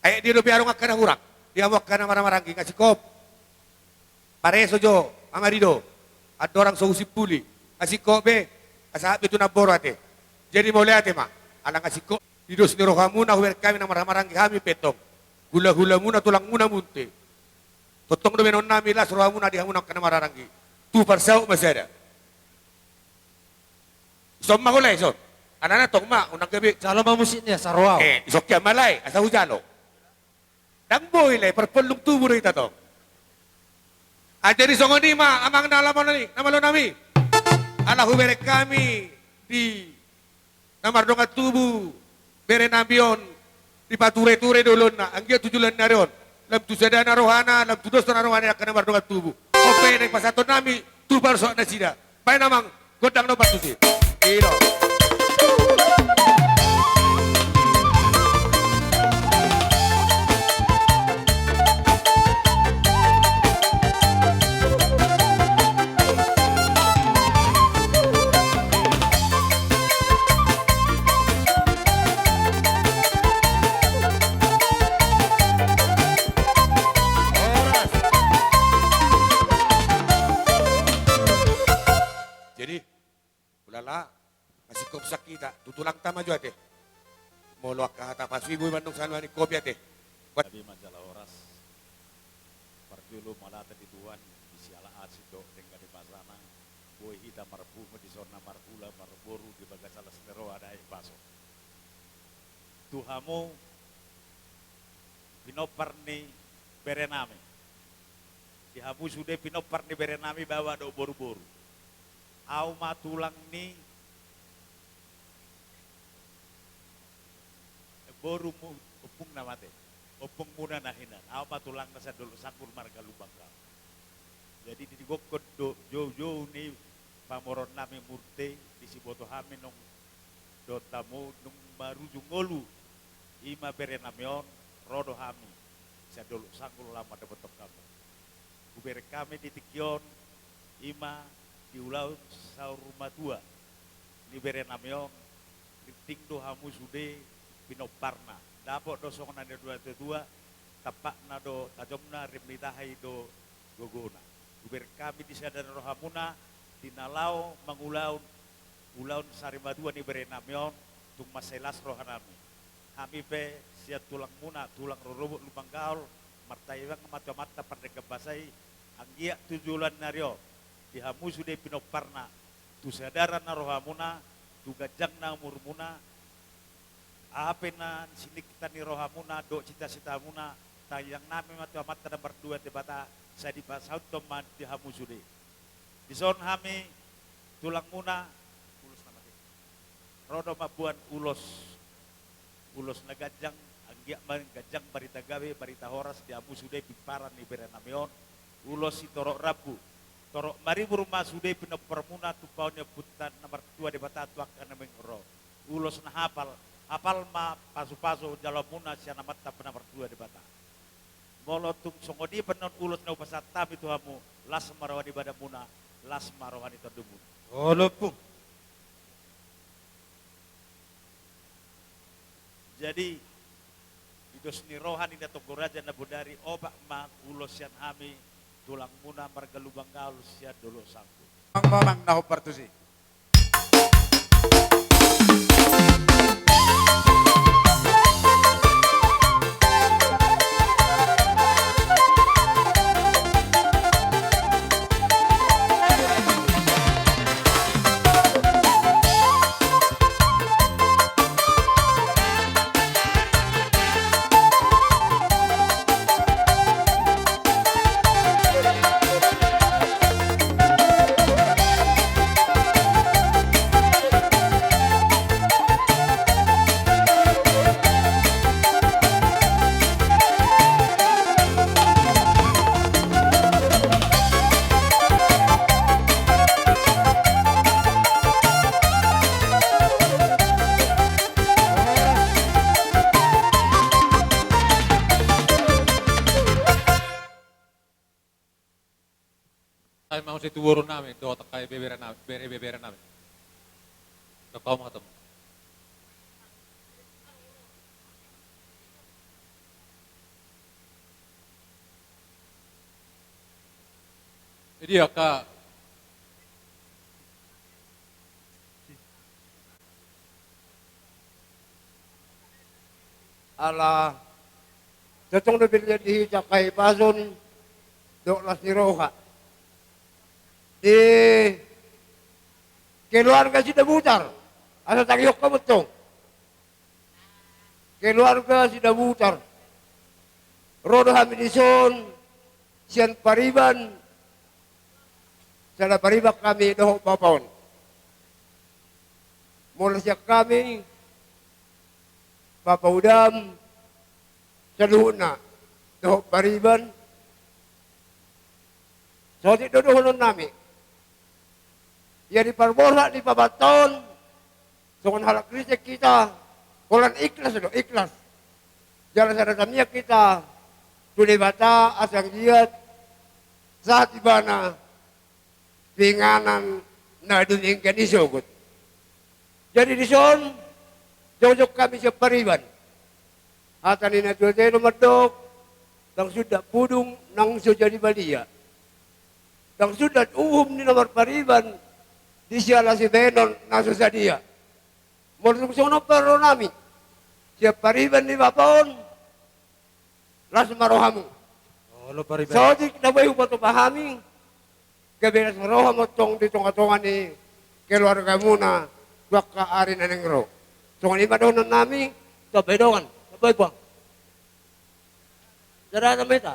ai dia dope adong angka na hurang di hamu angka na marhahamaranggi, nga singkop. Pareso jo, mamarido, andorang so husimpuli, nga singkop be, asa sahat be tu namboru ate. Jadi mauliate ma, ala nga singkop, di dos ni rohamuna hubereng hami na marhahamaranggi hami pe tong hulahulamuna, tulangmuna Munthe. Tongtong do baenon nami las rohamuna di hamuna angka na marhahamaranggi. Tu parsaut ma sada. Ison ma ho lae, ison. Alana tong ma unang gabe. Jalo ma musikna, asa ro au. Eh, ison kian ma lae, asa hujalo. Ndang boi lae, parpollung tubu do hita tong. Ah, jadi songon i ma amang na malo nami, na malo nami. Ala hubereng hami di na mardongan tubu bere nami on, dipatureture do ulaonna, anggiat tu joloan ni ari on lam tu sadana rohana, lam tu dosana rohana angka na mardongan tubu. On pe na dipasahaton nami tu parsaut nasida. Baen amang gondang na hombar tusi. I do. Jadi, ulala, nga singkop sian hita, tu tulangta ma jo ate. Molo angka hata pasu i boi mandung saluhut ni kopi ate. Gabe ma jala horas. Parjolo mauliate di Tuhan, di siala asi do denggan ni basana, boi hita marpungu dison na marhula marboru di bagasan las ni roha, dae baso. Tu hamu pinompar ni bere nami. Di hamu sude pinompar ni bere nami, baoa dohot boruboru. Au ma tulang ni borumu, ompungna ma ate. Ompungmuna na hinan. Au ma tulangna sian Dolok Sanggul marga Lumban Gaol. Jadi digokhon do joujou ni pamoruon nami Munthe, disi diboto hami nung dohot hamu nung marujung ngolu, i ma bere nami on, ro do hami sian Dolok Sanggul laho mandapothon hamu. Hubereng hami di tingki on, i ma di ulaon saur matua ni bere nami on, rinting do hamu sude pinomparna. Dapot do songon na nidok ni natuatua, tampakna do tajomna, rim ni tahi do gogona. Hubereng hami di sadana rohamuna, di na laho mangulahon ulaon sarimatua ni bere nami on, tung mansai las roha nami. Hami pe sian tulangmuna, tulang rorobot Lumban Gaol, martangiang ma tu Amanta Pardenggan Basa i, anggiat tu joloan ni ari on, di hamu sude pinomparna, tu sadana rohamuna, tu ganjangna umurmuna, aha pe na siningkit ni rohamuna dohot cita-citamuna, tangiang nami ma tu Amanta na martua Debata, sai dipasahathon ma di hamu sude. Dison hami tulangmuna, ulos na mate. Ro do mamboan ulos, ulos na ganjang, anggiat ma ganjang barita gabe, barita horas di hamu sude pinomparna ni bere nami on. Ulos sitorop rambu, torop maribur ma sude pinomparmuna, tumpahon ni Ompunta na martua Debata tu angka na naeng ro. Ulos na hapal, hapal ma pasupasu jaloonmuna sian Amanta na martua Debata. Molo tung songon i pe annon ulos na hupasahat hami tu hamu, las ma roha ni badanmuna, Las ma roha ni tondimuna. Olo, Ompung. Jadi, di dos ni roha ni Datuongku Raja Nabodari, opat ma ulos sian hami, tulangmuna marga Lumban Gaol sian Dolok Sanggu. Amang, amang na hombar tusi. Sai ma muse tu boru nami, dohot angka ibebere nami, bere-, ibebere nami. Dok au ma hatahon. Jadi angka Ala tongtong do pilihan di hita angka hipason dohot las ni roha di keluarga Sidabutar. Asa tangihon hamu tong keluarga Sidabutar. Ro do hami dison sian pariban, sada pariban hami dohot bapa on. Molo sian hami, bapa udam, saluhutna dohot pariban, saotik do dohonon nami. Ia di parborhat ni pabanta on, songon halak Kristen hita, holan ikhlas do, ikhlas. Jala sada tangiang hita tu Debata asa anggiat sahat ibana tu inganan na dumenggan i sogot. Jadi dison jongjong hami sian pariban. Hata ni natuatua i do mandok, ndang sundat pudung naung so jadi badia. Ndang sundat uhum ni na marpariban di siala sibahenon na so sadia. Molo tung songon on pe ro nami sian pariban ni bapa on, las ma rohamu. Olo, pariban. Saotik na boi hupatupa hami, gabe las ma roha ma tong di tongatonga ni keluargamuna tu angka ari na naeng ro. Songon i ma dohonon nami. Tamba i dongan, tamba i, Bang. Sada tamba i ta.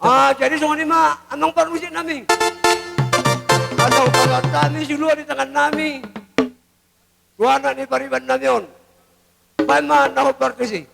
Ah, jadi songon i ma, amang parmusik nami. Asa hupasahat hami silua di tangan nami tu anak ni pariban nami on. Baen ma na hombar tusi.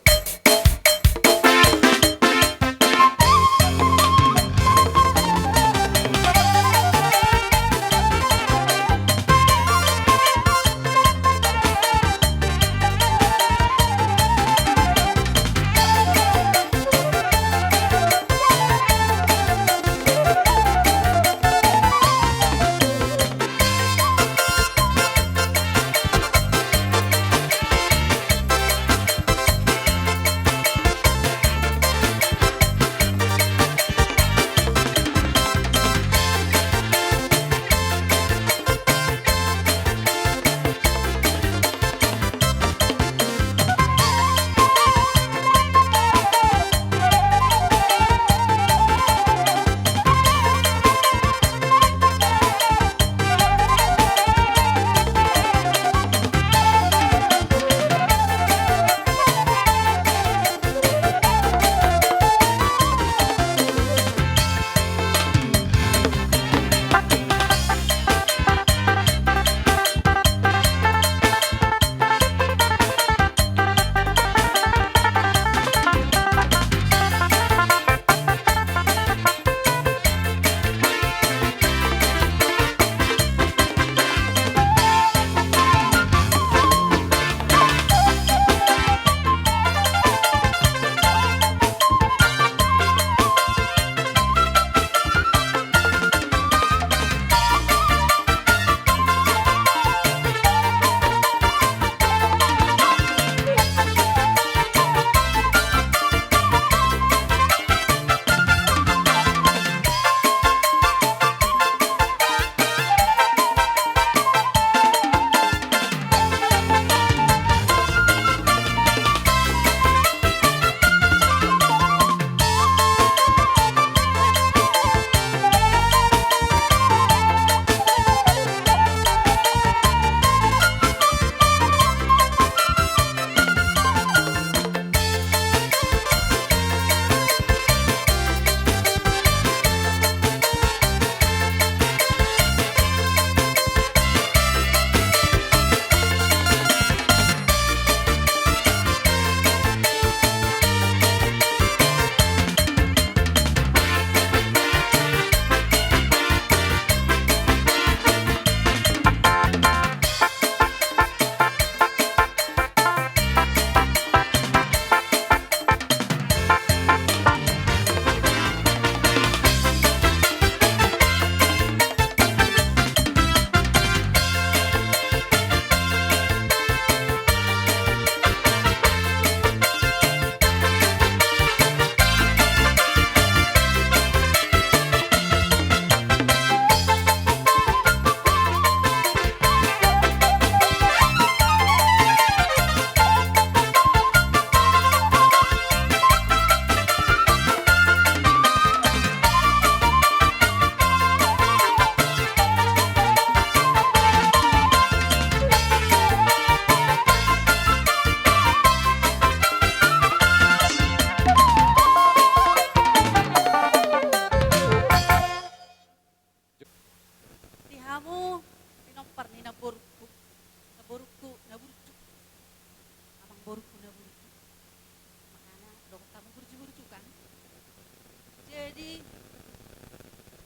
Jadi,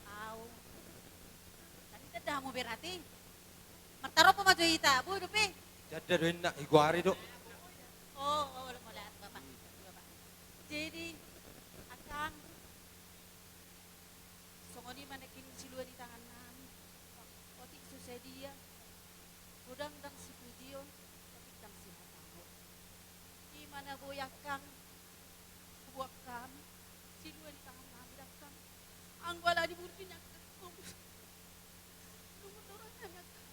au. Tadi tanda hamu berarti. Martarompa ma jo hita, boi dope. Janda do inna, igoari do. Oh, oh, mauliate, Bapak. Bapak. Jadi, Akang, songon i ma nangkin silua ni tangan nami. Otik so sadia. Godang ndang sipujion, otik ndang sihataon. I ma na boi Akang, huboan hami, silua ni tangan nami da Akang. Anggo ala di burju ni Akang, lungun do roha nami Akang.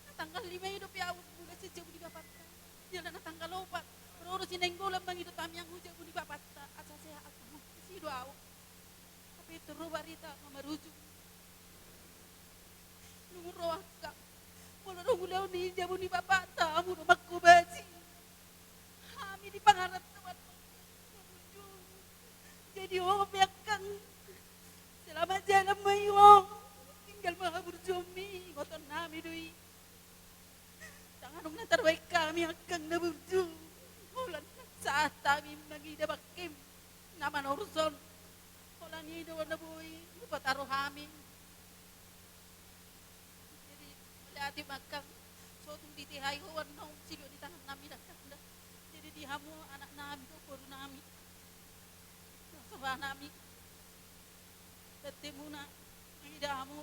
Na tanggal lima i dope au mulak sian jabu ni bapanta. Jala na tanggal opat, ro do si Nainggolan mangido tangiang hu jabu ni bapanta, asa sehat au. Disi do au. Hape tung ro barita na marujung. Lungun roha Akang. Molo dung ulaon ni jabu ni bapanta, hamu do manghobasi. Hami di pangarantoan. Jadi ho pe Akang. Selamat jalan ma i ho. Tinggal ma haburjuonmi, ingoton nami do i. Ndang adong na tarbahen hami Akang na burju. Holan sahat hami mangida bangkem na manorus on. Holan i do na boi hupataru hami. Jadi, mauliate ma Akang, so tung ditehai ho annon silua ni tangan nami da Akang da. Jadi di hamu anak nami do, boru nami, sahabat nami, tantemuna, mangida hamu,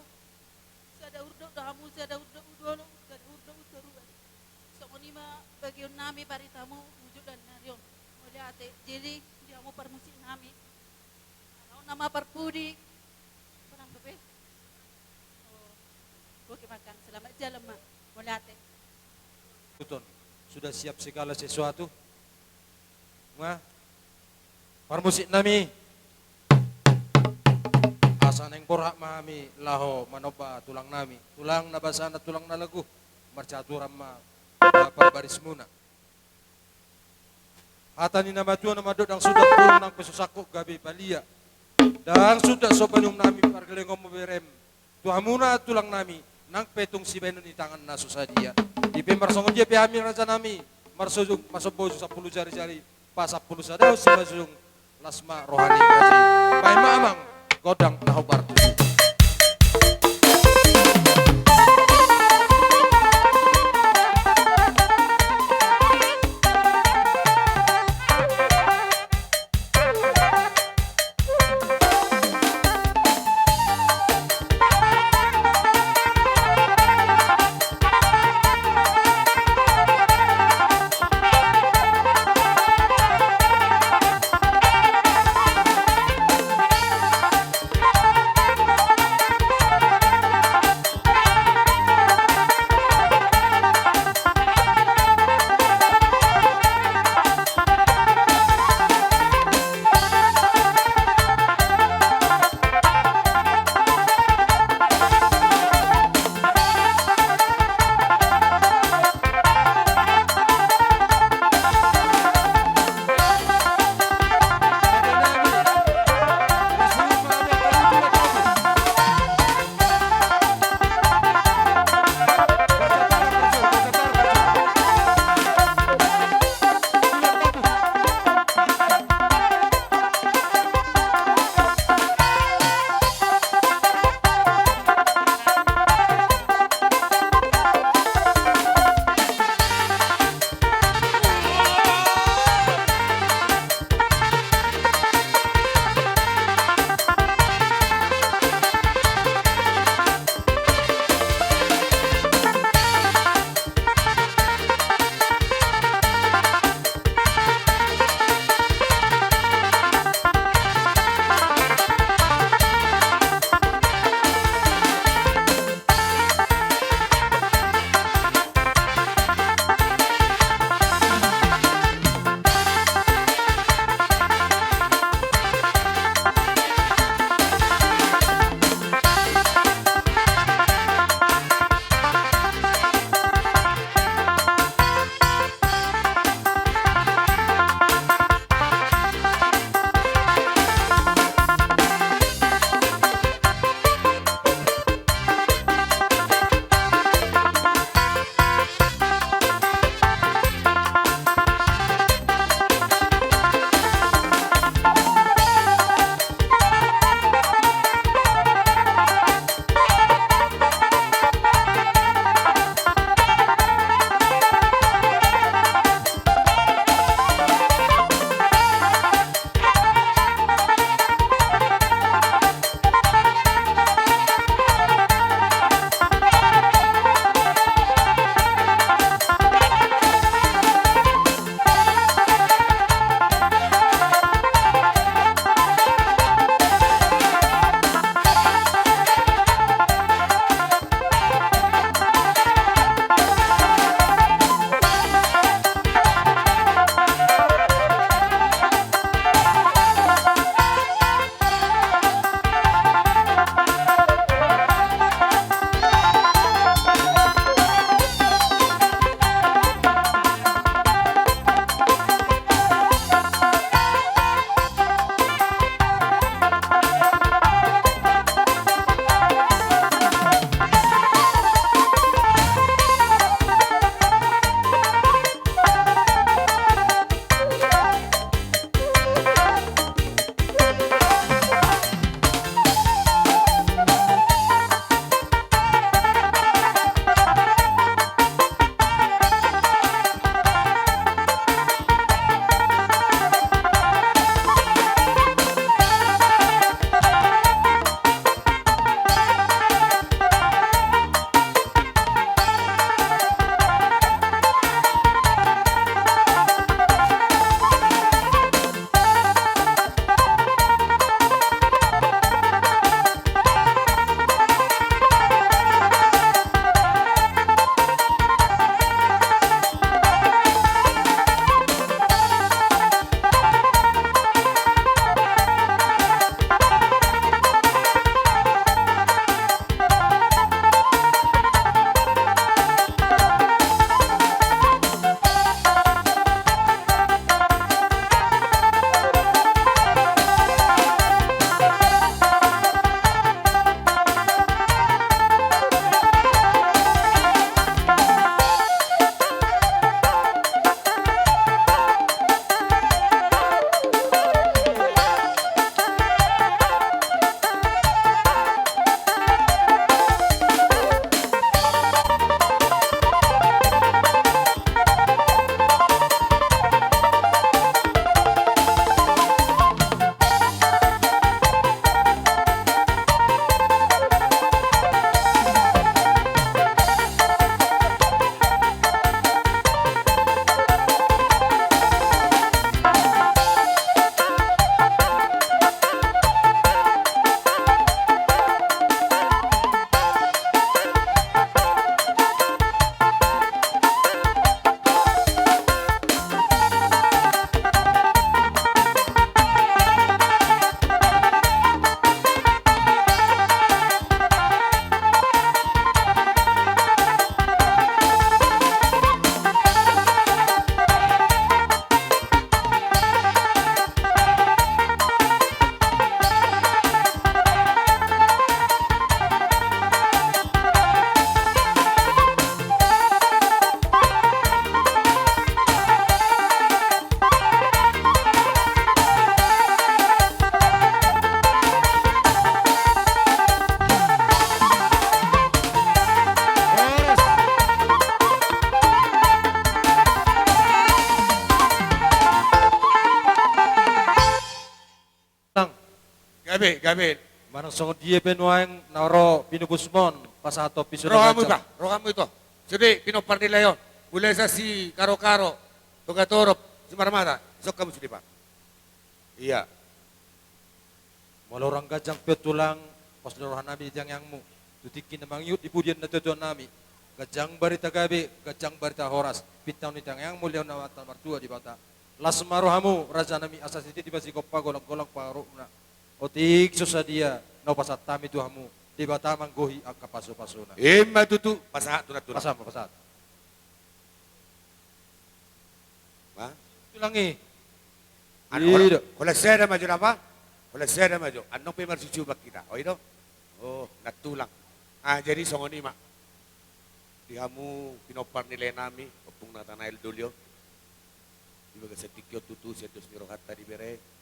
sada urdot do hamu, sada urdot hu dolok, sada urdot hu toruan. Songon i ma bagion nami baritamu, ujung dan narion. Mauliate, jadi di hamu parmusik nami. Ala on nama parpudi. Menang dope. Oh. Oke, Akang, selamat jalan ma. Mauliate. Tuton, sudah siap segala sesuatu? Nga? Parmusik nami. Asa naeng borhat ma hami laho manomba tulang nami. Tulang na basana, tulang na lagu. Marsiaturan ma, eh, parbarismuna. Hata ni na matua na mandok, ndang suda turun nang pe so sangkot gabe palia. Ndang suda so banuhum nami pargellengonmu berem. Tu hamuna tulang nami, nang pe tung sibahenon ni tangan na so sadia. I pe marsongon dia pe hami raja nami, marsojung, marsomba ujung sampulu jari-jari, pasampulu sadahon simanjujung, las ma roha ni raja i. Bahen ma amang, gondang na hombar tusi. Gabe, gabe. Manang songon dia pe nuaeng na ro pinobusmon pasahat topi sude. Rohamu, gajang. Bah, rohamu ito. Sude pinompar ni lae on. Mulai sian si Karokaro, Togatorop, Simarmata. Songkamu sude, bah. Ia. Molo hurang gajang pe tulang, pos do rohanami di tangiangmu. Tu tingki na mangihut di pudian natuatuanami. Gajang barita gabe, gajang barita horas. Pinta ni tangiangmu, lehonon ni Amanta Martua Debata. Las ma rohamu, rajanami, asa sititi ma sigompa, golanggolang pangarahutna. Otik so sadia na hupasahat hami tu hamu, Debata manggohi angka pasupasuna. Ima tutu, pasahat tu na tulang. Pasahat ma, pasahat. Bah? Tulang i. Anu, i holan, do. Holan sada ma jo, apa? Holan sada ma jo. Annon pe marsusuban hita. O, i do. O, na tulang. Ah, jadi songon i ma. Di hamu pinompar ni laenami, Ompung Natanael Doli on. Di bagasan tingki on tutu, sian dos ni rohanta di bere.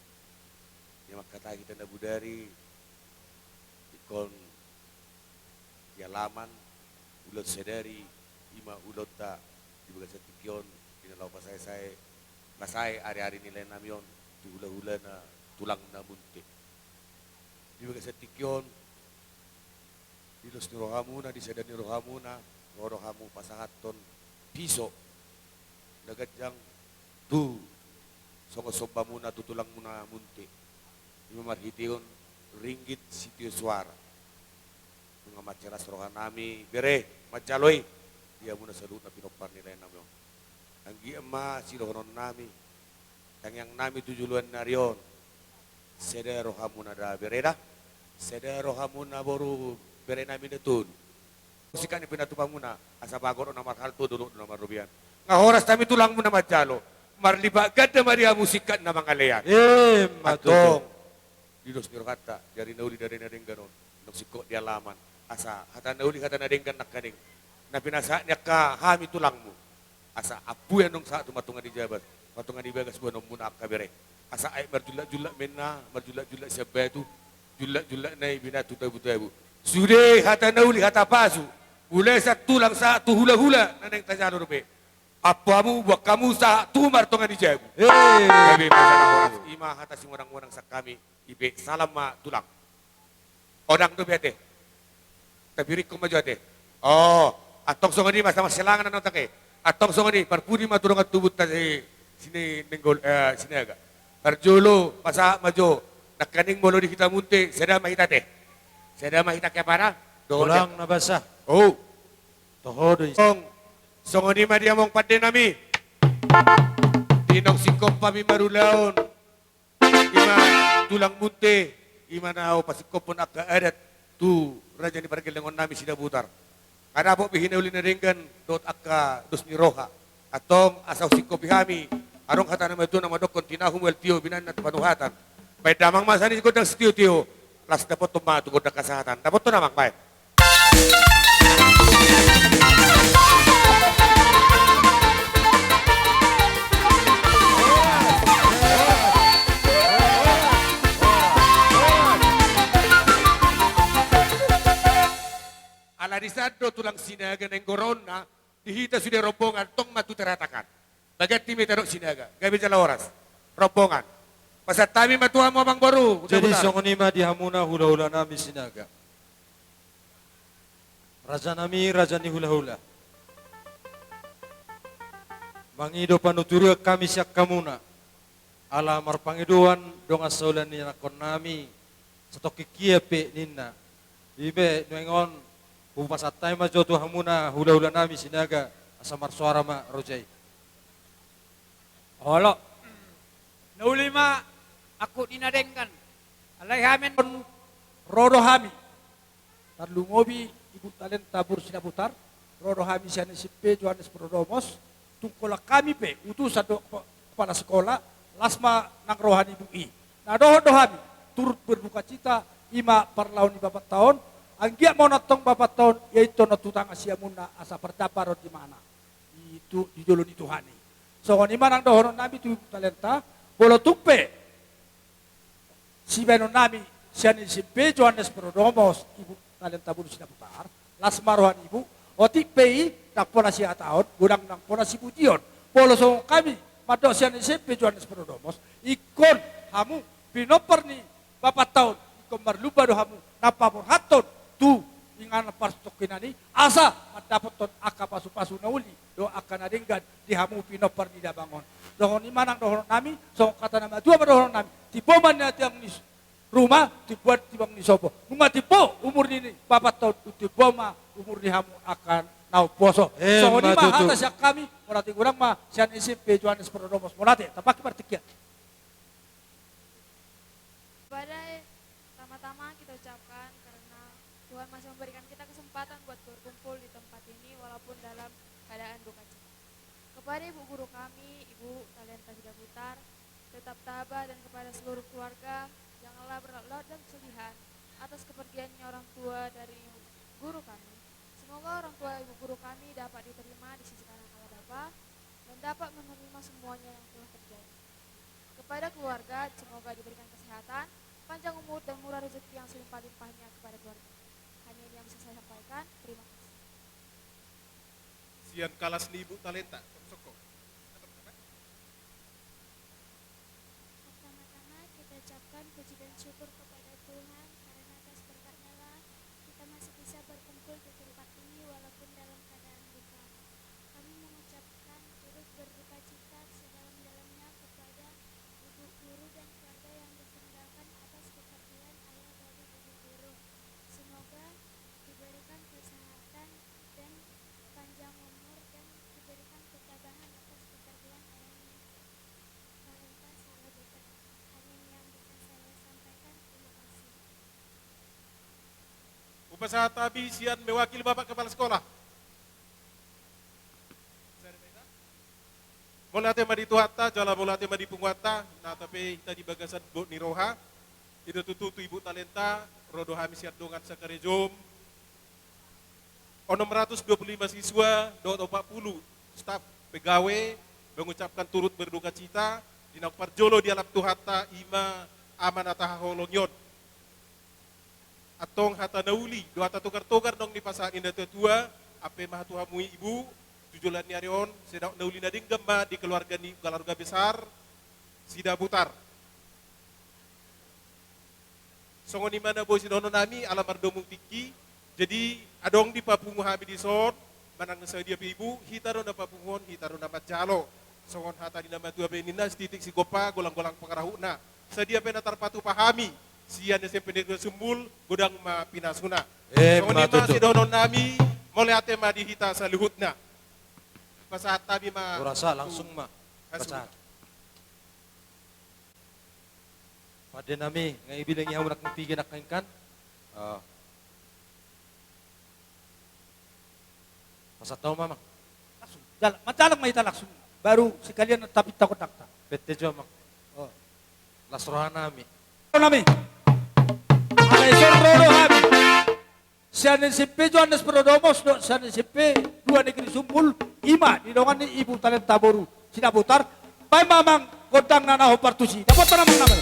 Ia mangkatai hita na bodari, ingkon di alaman, ulaon sadari, ima ulaonta di bagasan tingki on, di na laho pasaesae, pasae ariari ni laenami on, tu hulahulana, tulangna Munte. Di bagasan tingki on, di dos ni rohamuna, di sada ni rohamuna, ro do hamu pasahathon piso na ganjang tu songon sombamuna tu tulangmuna Munte. Ima marhiteon ringgit sitio suara. Nunga mansai las rohanami bere manjalo i di hamuna saluhutna pinompar ni laenami on. Anggiat ma sidohononnami, tangiangnami tu joloan ni ari on. Sada rohamuna da bere da, sada rohamuna boru berenami na tolu. Singkat ni pinatupamuna, asa bagot do na marhalto, dolok do na marrobean. Nga horas hami tulangmuna manjalo, marlipat ganda ma di hamu singkat na mangalean. Ima tutu. Antong, di dos ni rohanta, jari na uli da na denggan on, nunga singkop di alaman. Asa hata na uli, hata na denggan nangkaning na pinasahat ni angka hami tulangmu. Asa ampu i annon sahat tu martonga ni jabat, martonga ni bagas boanonmuna angka bere. Asa aek marjullakjullak ma inna, marjullakjullak sian batu, jullakjullak nai binatu tabutabu. Sude hata na uli, hata pasu, mulai sian tulang sahat tu hulahula na naeng tajalo dope. Ampu hamu, boan hamu sahat tu martonga ni jabu. Hei. Gabe ma sada horas, ima hata simonangmonang sian hami. I pe salam ma tulang. Odang dope ate. Tabirikkon ma jo ate. O, antong songon i ma, sama selangan annon take. Antong songon i, parpudi ma tu dongan tubunta si, si Nainggolan, eh, Sinaga. Parjolo, pasahat ma jo. Nangkaning molo di hita Munte, sada ma hita ate. Sada ma hita, ke apa na? Dohot tulang na basa. O. Toho do i. Song, songon i ma di amang pandenami. Di naung singkop hami marulaon. Ima tulang Munte, ima na hupasingkophon angka adat tu raja ni pargellengonnami Sidabutar. Nga dapot be hinauli na denggan dohot angka dos ni roha. Antong asa husingkopi hami, adong hata na matua na mandokkon: Tinahu mual tio, binaan na tu panuhatan. Baen damang ma sian i gondang sitiotio, laos dapothon ma tu gondang hasahatan. Dapothon amang, baen. Ala disan do tulang Sinaga naeng goraonna, di hita sude rombongan, tong ma tu taratakan. Baganti ma hita dohot Sinaga, gabe jala horas. Rombongan. Pasahat hami ma tu hamu amang boru. Jadi songon i ma di hamuna hulahulanami Sinaga. Rajanami, raja ni hulahula. Mangido panuturion hami sian hamuna. Ala marpangidoan dongan sahulian ni anakkonnami, satongkin hian pe ninna. I pe nuaeng on, hupasahat hami ma jo tu hamuna hulahulanami Sinaga, asa marsoara ma roja i. Olo. Na uli ma angkup ni na denggan. Alai hami annon ro do hami. Tarlumobi Ibu Talenta boru Sidabutar, ro do hami sian S M P Johannes Prodomos, tung holan hami pe utusan dohot kepala sekolah, las ma nang roha ni ibu i. Na dohot do hami turut berdukacita, ima parlao ni bapanta on, anggiat ma antong bapanta on iaithon tu tangan siamunna asa parjambaron di mana i tu di jolo ni Tuhan i. Songon i ma nang dohononnami tu Ibu Talenta, molo tung pe sibaenonnami sian S M P Johannes Prodomos, Ibu Talenta boru Sidabutar, las ma roha ni ibu, otik pe i ndang pola sihatahon, godang ndang pola sipujion. Molo songon hami mandok sian S M P Johannes Prodomos, ingkon hamu pinompar ni bapanta on, ingkon hamu pinompar ni damang on. Songon i ma nang dohonon nami, songon hata na matua ma dohonon nami. Timbo ma nian tiang ni ruma, timbo, tiang ni sopo. Nunga timbo umur ni bapa on, timbo ma umur ni hamu angka na umposo. Emma tutu. Songon i ma hata sian hami. Mauliate godang ma sian S M P Johannes Prodomos. Mauliate, tambahki martingkian. Kepada, pertama-tama kita ucapkan karena Tuhan masih memberikan kita kesempatan buat berkumpul di tempat ini walaupun dalam keadaan duka cita. Kepada ibu guru kami, Ibu Talenta Sidabutar, tetap tabah, dan kepada seluruh keluarga, janganlah berlarut-larut dalam kesedihan atas kepergiannya orang tua dari ibu guru kami. Semoga orang tua ibu guru kami dapat diterima di sisi kanan Allah Bapa dan dapat menerima semuanya yang telah terjadi. Kepada keluarga, semoga diberikan kesehatan, panjang umur, dan murah rezeki yang selimpah-limpahnya kepada keluarga. Hanya ini yang bisa saya sampaikan. Terima kasih. Sian kalas ni Ibu Talenta, tong songko. Pertama-tama, kita ucapkan puji dan syukur kepada Tuhan, karena atas berkat-Nya lah kita masih bisa berkumpul di tempat ini walaupun dalam keadaan duka. Kami mengucapkan turut berduka cita sedalam-dalamnya kepada ibu guru dan keluarga yang ditinggalkan atas kepergian ayah dari ibu guru. Semoga diberikan kesehatan dan panjang umur dan diberikan ketabahan atas kepergian ayahnya. Talenta Sidabutar. Hanya ini yang bisa saya sampaikan. Terima kasih. Hupasahat hami sian mewakili Bapak Kepala Sekolah. Mauliate ma di Tuhanta, jala mauliate ma di punguanta, na tape hita di bagasan bot ni roha. I do tutu tu Ibu Talenta, ro do hami sian dongan sakarejom. Onom ratus dua puluh lima siswa, dohot opat puluh staf pegawe, mengucapkan turut berduka cita, di naung parjolo dialap Tuhanta, i ma Ama na tahaholongi on. Antong hata na uli, dohot hata togar-togar naung dipasahat ni natua-tua, ampe ma tu hamu Ibu, tu joloan ni ari on, sedang na uli na denggan ma di keluarga ni, keluarga besar Sidabutar. Songon i ma na boi sidohonon nami, ala mardomu tingki. Jadi, adong dipapungu hami dison, manang na sadia pe Ibu, hita do na papunguhon, hita do na manjalo. Songon hata ni na matua be ninna, sititik sigompa, golang-golang pangarahutna. Sadia pe na tarpatupa hami sian S M P Negeri Sumbul, godang ma pinasuna. Eh, songon i ma tutu sidohonon nami, mauliate ma di hita saluhutna. Pasahat hami ma. Urasa tu langsung ma. Hasu. Pasahat. Pande nami, nga ibileng i hamu nangkin pige nangkin kan. Oh. Pasahat hamu ma, Amang. Langsung. Jala, manjalang ma hita langsung. Baru sekalian tapinta kondangta. Pete jo, Amang. Oh. Las roha nami. Roha nami. Alai so ro do hami. Sian S M P Johannes Prodomos dohot sian S M P dua Negeri Sumbul, i ma didongani Ibu Talenta boru Sidabutar, baen ma Amang gondangna na hombar tusi. Dapotan Amang nama.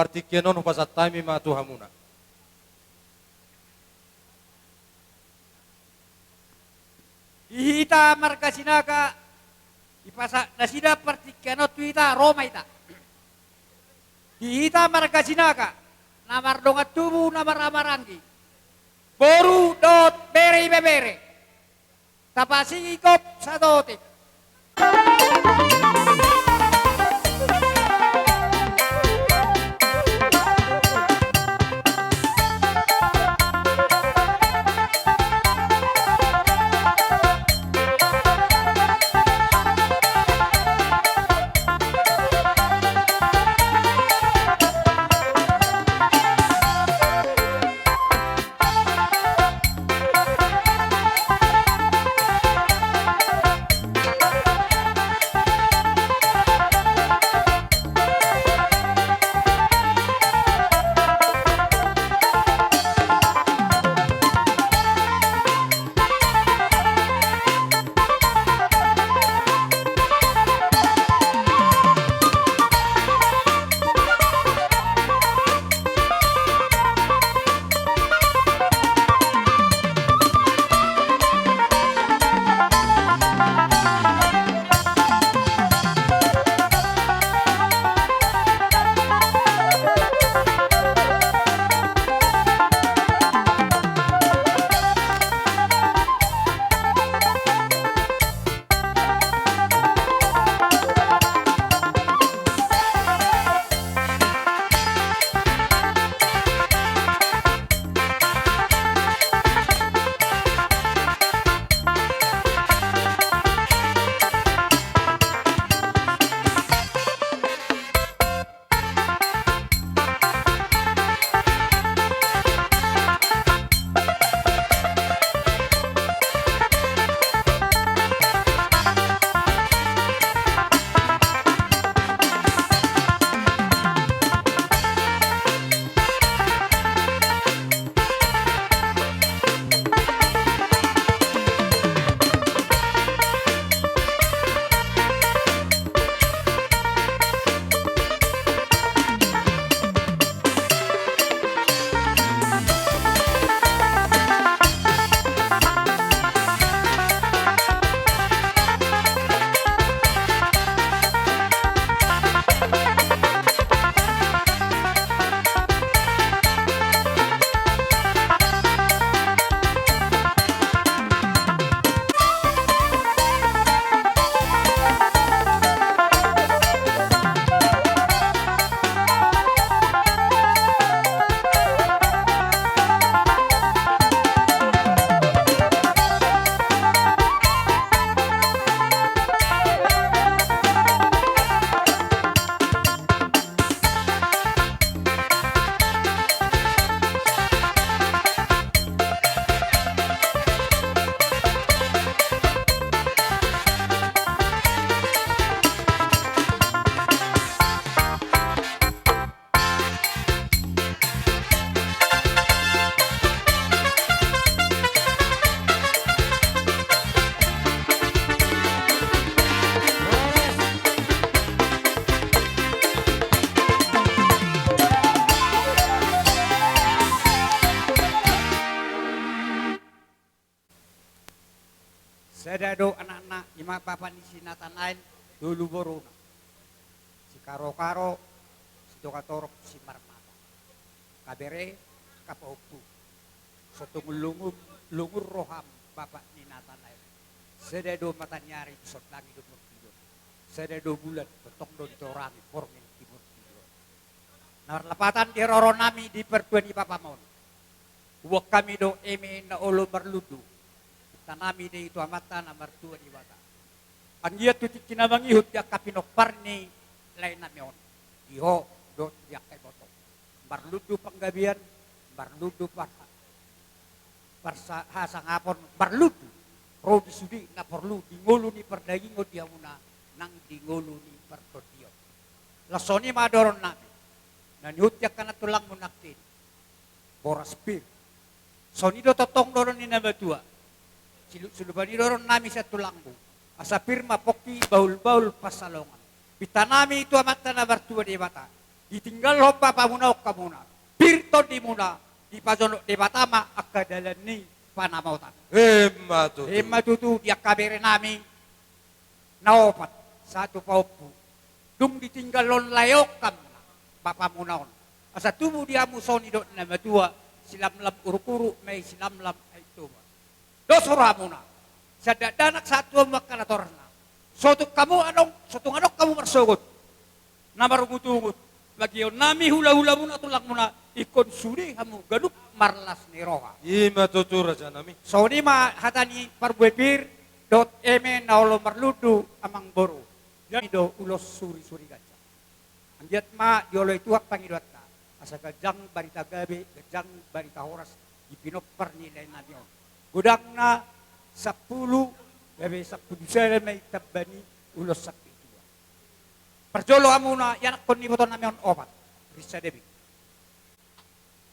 Partingkian on hupasahat hami ma tu hamuna. Di hita marga Sinaga, dipasa nasida partingkian on tu hita, ro ma hita. Di hita marga Sinaga, na mardongan tubu, na marhahamaranggi, boru dohot bere ibebere, tapasingkop satotik. Sada do anakna, i ma bapa ni si Natanael, tolu boruna. Si Karokaro, si Togatorop, si Marmata. Kabere, kapahompu. So tung lungun, lungun roham, bapa ni Natanael. Sada do mata ni ari, sondangi do murtido. Sada do bulan, tongtong do ditorangi, borngin di murtido. Na marlapatan di haroro nami di partua ni bapam on. Huboan hami do eme na olo marlundu. Pinta nami do i tu Amanta na martua Debata. Anggiat tu tingki na mangihut di angka pinompar ni lae nami on. Di ho dohot di angka iboto. Marlundu panggabean, marlundu parha-, parsa-, hasangapon, marlundu. Ro di sude na porlu, di ngolu ni pardagingon di hamuna, nang di ngolu ni partondion. Laos songon i ma dohonon nami. Na nihuti angka na tulangmu nangkin. Boras pir. Songon i do tongtong dohonon ni na matua. Silup-silupan i dohonon nami sian tulangmu. Asa pir ma pongki bahul-bahul pansalongan. Pinta nami tu Amanta na martua Debata. Ditinggalhon bapamuna on hamuna, pir tondimuna, dipajonok Debata ma angka dalan ni panamatan. Emma tutu. Emma tutu, di angka berenami na opat sahat tu paompu. Dung ditinggalhon lae on hamuna bapamuna on, asa tubu di hamu songon nidok ni na matua, silamlam uruk-uruk ma i, silamlam Aek Toba. Dos rohamuna sian dakdanak sahat tu hamu angka natorasna. Sotung hamu adong, sotung adong hamu marsogot na marungut-ungut. Bagionnami hula-hulamuna, tulangmuna, ingkon sude hamu ganup marlas ni roha. Ima tutu, rajanami. Songon i ma hata ni parbue pir dohot eme na olo marlundu, amangboru. Jadi do ulos suri-suri ganjang. Anggiat ma dioloi Tuhan pangidoanta, asa ganjang barita gabe, ganjang barita horas di pinompar ni laenami on. Godangna sampulu, gabe sampulu sada ma i tamba ni ulos sangkip tua. Parjolo hamuna ianakhon ni ibotonami on opat, rinsa debing.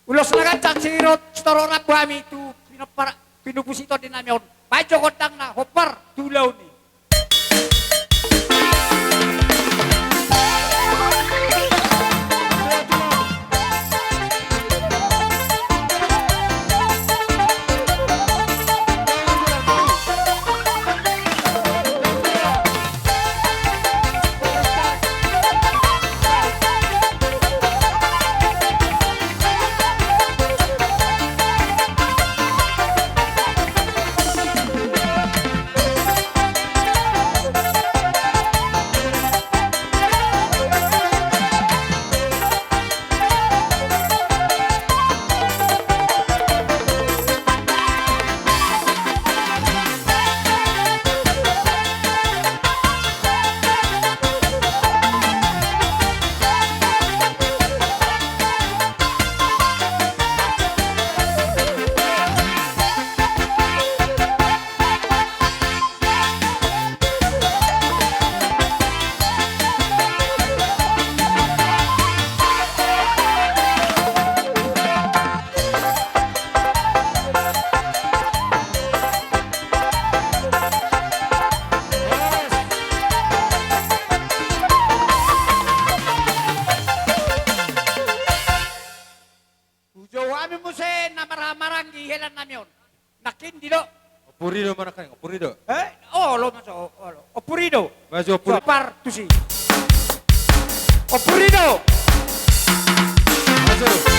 Ulos na ganjang sitorop rambu hami tu pinompar, pinupus ni tondinami on. Baen jo gondangna, hombar tu ulaon i. Hujou hami muse na marhahamaranggi helannami on. Nangkin didok. Ompuri do ma nangkin, ompuri do. Eh, olo ma so, olo. Ompuri do. Maju, ompuri. So, par, tusi. Ompuri do. Maju.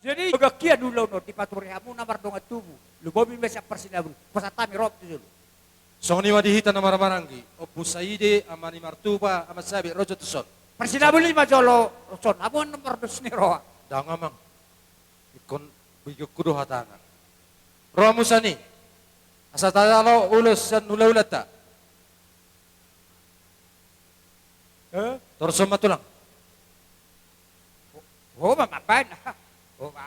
Jadi, bagakian ulaon on dipature hamu na mardongan tubu. Lumobi ma sian parsinabul. Pasahat hami ro tu jolo. Songon i ma di hita na marhahamaranggi, Ompu Saide, Ama ni Martupa, Ama Sabit, ro jo tuson. Parsinabul i ma jolo, son, hamu na mardos ni roha. Ndang, Amang. Ingkon bigihonku do hatana. Ro hamu sian i. Asa tajalo ulos sian hula-hulanta. Eh? Torus on ma, Tulang. Ho, ho ma mambaen. Ho ma.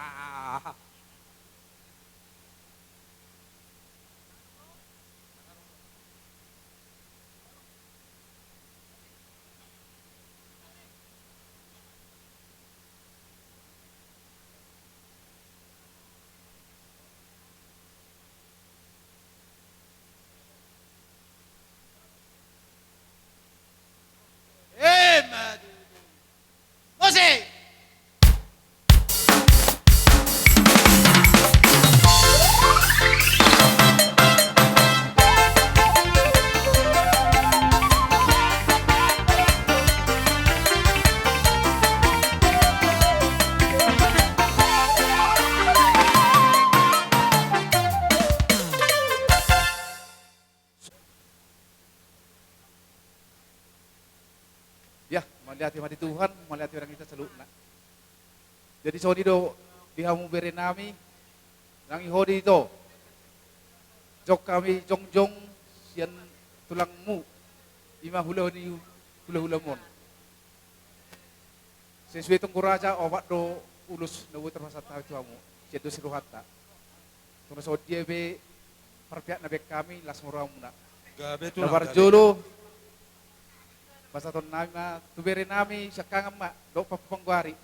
Eh, madu. Musik. Ya, mauliate ma di Tuhan, mauliate ma di hita saluhutna. Jadi songon i do di hamu berenami, nang i ho do ito. Jong hami jongjong sian tulangmu, i ma hula ni hulahulam on. Sesuai tonggo raja, opat do ulos na boi tarpasahat hami tu hamu sian dos ni rohanta. Tung na songon dia pe parpihak na baen hami, las ma rohamuna. Gabe tulang, gabe. Na parjolo, pasahaton nami ma tu bere nami siangkangan ma dohot panggoari.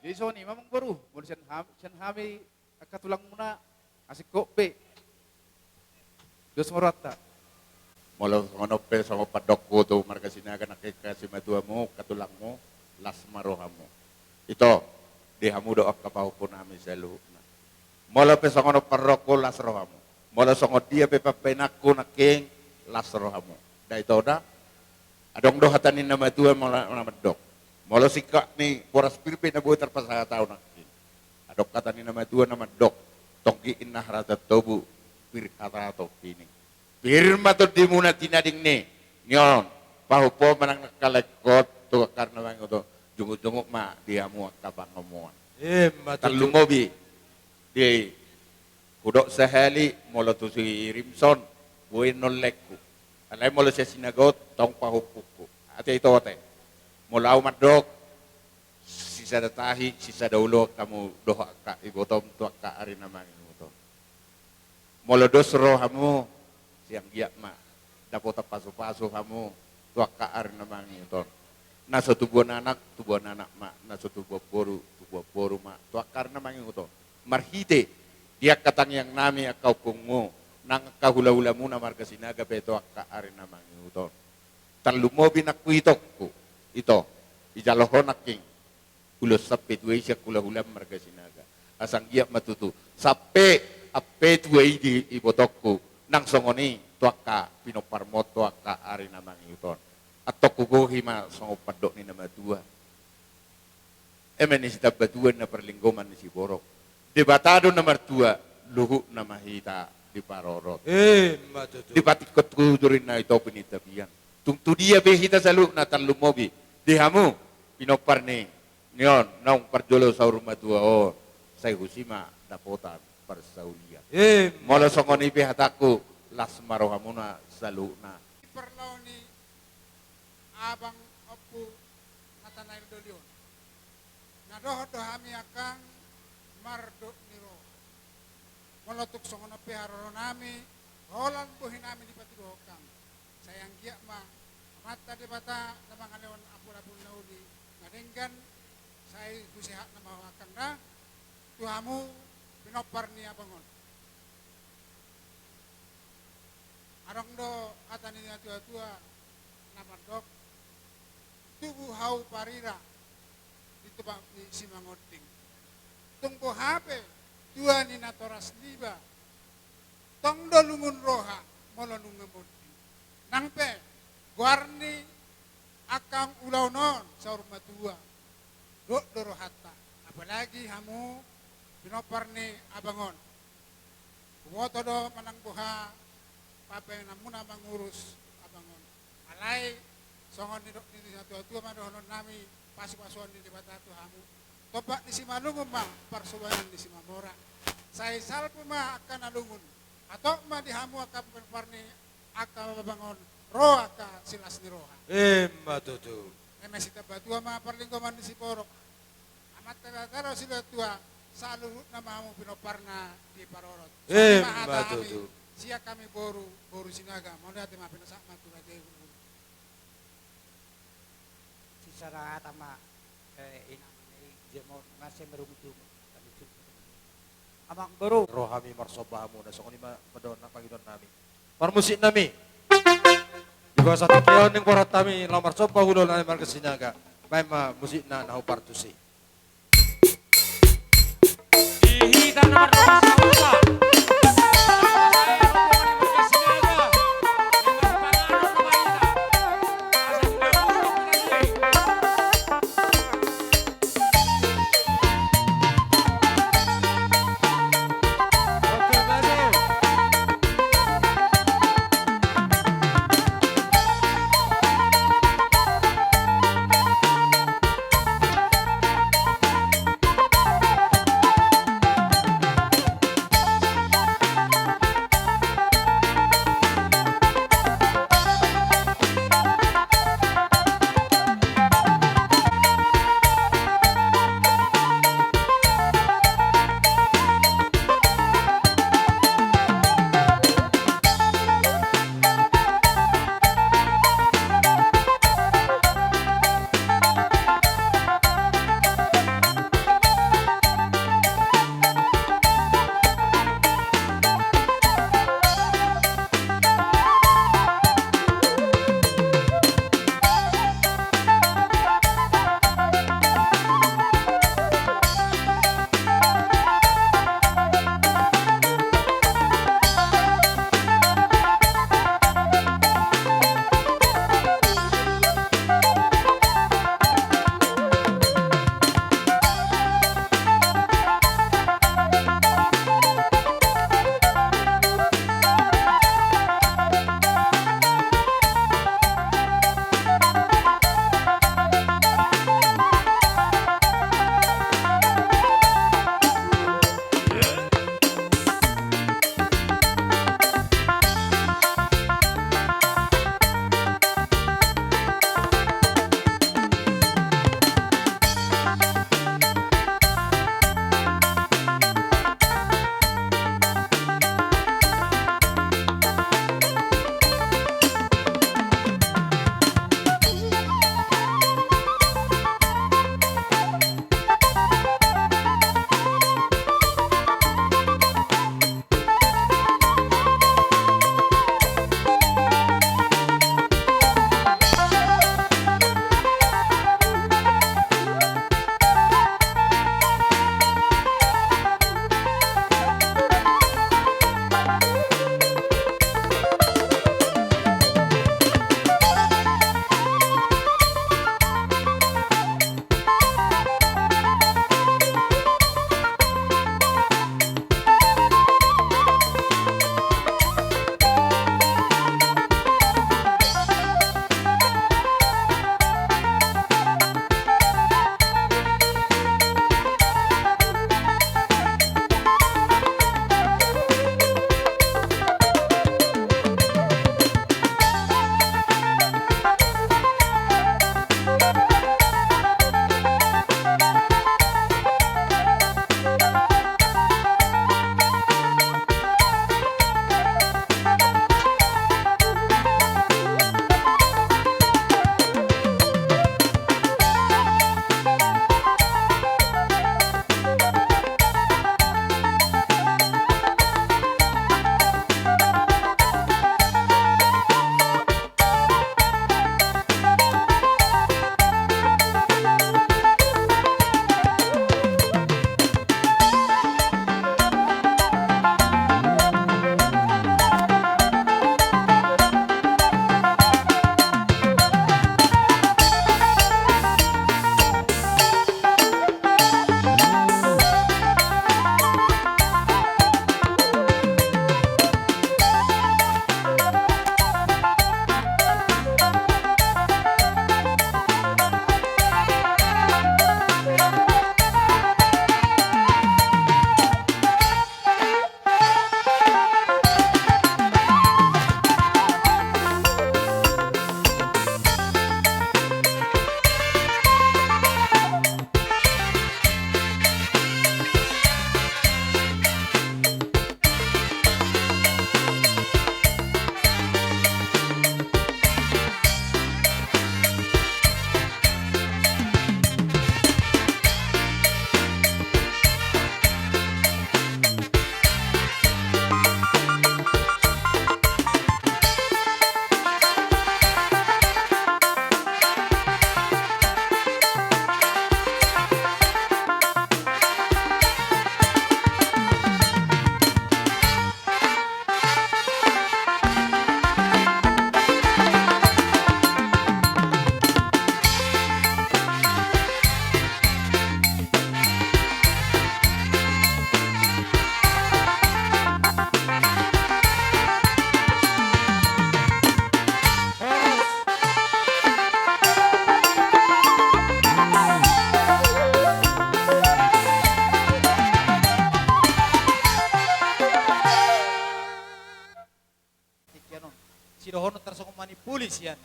Jadi songon i ma amangboru, molo sian ham-, sian hami angka tulangmuna, asing hot be. Dos ma rohanta. Molo songon on pe, songon pandokku tu marga Sinaga nangkin, angka simatuamu, angka tulangmu, las ma rohamu. Ito, di hamu do angka pahompu nami saluhutna. Molo pe songon on pandokku, las rohamu. Molo songon dia pe pambahenanku nangkin, las rohamu. Da ito da. Adong do hata ni na matua molo na mandok, molo singkat ni boras pir pe na boi tarpasahat ahu nangkin. Adong hata ni na matua na mandok, tonggi inna harajaon tobu, pir harajaon tohini. Pir ma tondimuna tinading ni, ni on, pahompu manang na kalekot, tu angka ari na mangihut on, jungut-jungut ma di hamu angka pangomoan. Ima tutu. Tarlumobi di hudok sahali, molo tu si Rimson, boi nolleku. Alai molo sian Sinaga on, tong pahompungku. Ate ito ate. Molo ahu mandok, sisada tahi, sisada olo hamu dohot angka ibotom tu angka ari na mangihut on. Molo dos rohamu, sai anggiat ma dapotan pasu-pasu hamu tu angka ari na mangihut on. Na so tubuan anak, tubuan anak ma, na so tubuan boru, tubuan boru ma tu angka ari na mangihut on. Marhite di angka tangiang nami, angka ompungmu, nang angka hula-hulamuna marga Sinaga pe tu angka ari na mangihut on. Tarlumobi nangku itongku, ito, dijalo ho nangkin ulos sampe tu i sian hula-hulam marga Sinaga. Asa anggiat ma tutu sampe ampe tua i di ibotongku, nang songon i tu angka pinomparmon tu angka ari na mangihut on. Antong hugohi ma songon pandok ni na matua. Eme ni sitambatua, na parlinggoman ni siborok. Debata do na martua, luhutna ma hita diparorot. Ima tutu. Dipatingkot hujur ninna i topi ni tapian. Tung tu dia pe hita saluhutna, tarlumobi di hamu pinompar ni, ni on, naung parjolo saur matua on, sai husi ma dapotan parsaulian. Ima tutu. Molo songon i pe hatangku, las ma rohamuna saluhutna. Parlao ni abang ompu Natanael Dolion. Na dohot do hami angkang mardok ni roha. Molo tung songon on pe haroro nami, holan bohi nami dipatuduhon hami. Sai anggiat ma Amanta Debata na mangalehon ampun-ampun na uli na denggan, sai husehatna ma ho angkang da, tu hamu pinompar ni abang on. Adong do hata ni natua-tua na mandok, tubu hau parira di tupak ni simangonding. Tung boha pe tua ni natoras niba, tong do lungun roha molo nunga monding. Nang pe goar ni angkang ulaon on saur matua, dok do rohanta. Apalagi hamu pinompar ni abang on. Huboto do manang boha pambahenanmuna mangurus abang on. Alai songon nidok ni natua-tua ma dohonon nami, pasu-pasuon ni Debata tu hamu. Tompak ni Simalungun ma parsubanan ni Simamora. Sai salpu ma angka na lungun. Hatop ma di hamu angka pinompar ni angka abang on, ro angka silas ni roha. Ima tutu. Eme sitambatua ma parlinggoman ni siborok. Amanta Debata do silehon tua, saluhutna ma hamu pinomparna diparorot. Songon i ma hata hami, ima tutu, sian hami boru, boru Sinaga. Mauliate ma, pinasahat ma tu raja i. Sisada hata ma, eh, inang ni jemon, nunga sai marungut-ungut. Amangboru. Ro hami marsomba hamu, na songon i ma pandohan na pangidoan nami. Parmusik nami. Di bagasan tingki on naeng borhat hami laho marsomba ulaon na marga Sinaga. Baen ma musikna na hombar tusi. Di hita na marga Sinaga.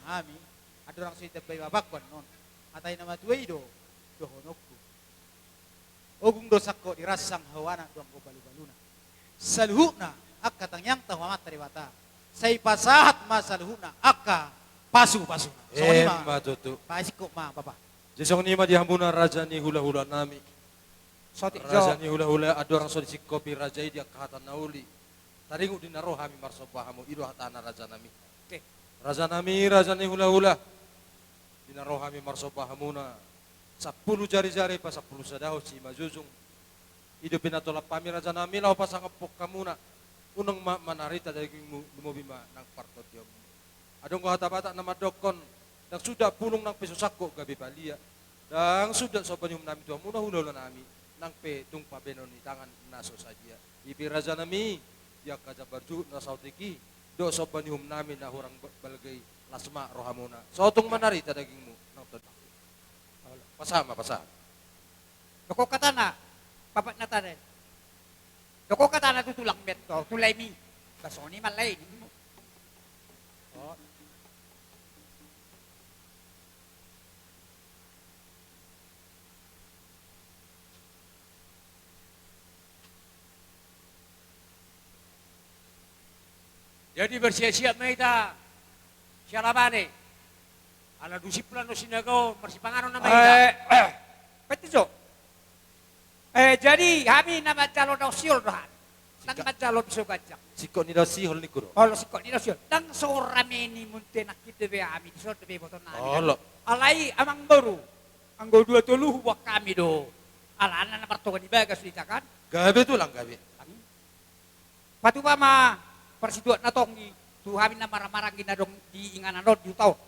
hami, andorang so ditambai bapangku annon, hata ni na matua i do dohononku. Ogung do sangkot ni ransang, hau anak do anggo balubaluna. Saluhutna angka tangiangta tu Amanta Debata, sai pasahat ma saluhutna angka pasupasuna. Songon i ma. Emma tutu. Pasingkop ma, Bapa. Jadi songon i ma di hamuna raja ni hulahulanami. Sotik jo. Raja ni hulahula, andorang so disingkopi raja i di angka hata na uli, taringot di na ro hami marsomba hamu, i do hatana rajanami. Oke. Rajanami, raja ni hulahula, di na ro hami marsomba hamuna, sampulu jarijari pasampulu sadahon simanjujung. I do pinatolap hami rajanami laho pasangaphon hamuna, unang ma manarita dagingmu, lumobi ma nang partondionmu. Adong do hata Batak na mandokkon, ndang suda pulung nang pe so sangkot gabe palia, ndang suda somba ni uhumnami tu hamuna hulahulanami, nang pe tung pabahenon ni tangan na so sadia. I pe rajanami, di angka jambar juhut na saotik i, dohot somba ni uhumnami na hurang ba-, balga i, las ma rohamuna. So tung manarita dagingmu, nang tondang. Pasahat ma, pasahat. Dokkon hatana, Bapak Natanael. Dokkon hatana tu tulang, bet tu laemi. Bah, songon i ma lae. Oh. Jadi bersiap-siap ma hita siala bane. Ala dusip lan do sinaga on, marsipanganon nama hita. Eh, betul jo. Eh, jadi hami na manjalo na sihol do hami. Nang manjalo piso ganjang. Singkop ni na sihol ningku do. Olo, singkop ni na sihol. Ndang so rame ni munte nangkin dope hami, dison dope iboto nami. Olo. Alai amangboru, anggo dua tolu huboan hami do. Alana na martonga ni bagas do hita kan. Gabe tulang, gabe. Hami. Patupa ma parsituak na tonggi tu hami na marhahamaranggi na adong di inganan on, di huta on.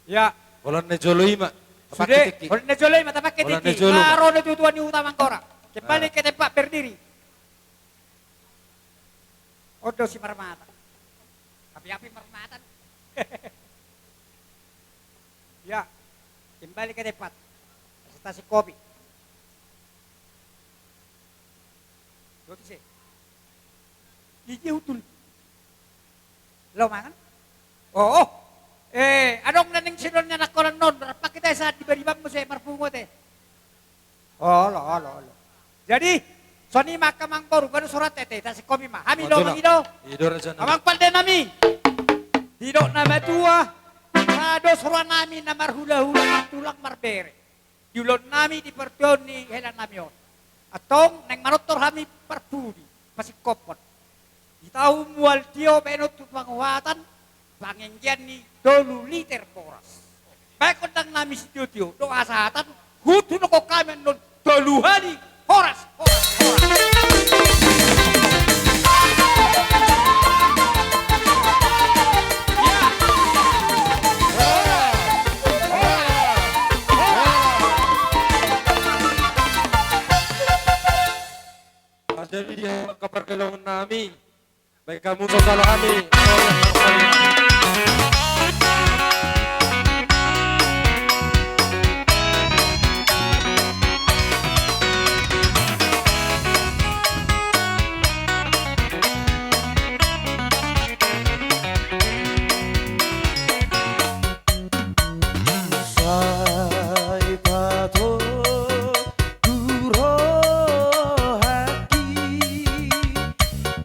Ya. Holan na jolo i ma. Sude, holan na jolo i ma, tapangke tingki. Holan na jolo ma. Nga ro na tuatua ni huta Manggora. Kembali ke tempat berdiri. On do si Marmata. Api-api Marmata. Ya. Kembali ke tempat. Presentasi kopi. Dua kise. Iji utul. Lao mangan? Oh, oh. Eh, adong na ning sidon na nangkolan non, rap hita sahat di bariban muse marpungu te. Olo, olo, olo. Jadi, songon i ma angka amangboru, baru surat tete, tasingkopi ma. Hami do, mangido. Ido raja nami. Amang pande nami. Didok na matua, sada surat nami na marhulahula, martulang, marbere. Di ulaon nami di partuaon ni hela nami on. Antong naeng manortor hami parpudi, pasingkophon. Di taon mual tio baenon tu panguhatan, pangenggean ni tolu liter boras. Baen gondang nami sitiotio, dohot hasahatan, huhut hudokkon hami annon tolu hali horas, horas, horas. Jadi dia kabar kelongan nami. Baik, hamu sasalo hami. Sai pato tu rohangki,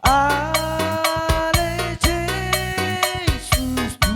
ale Jesus tu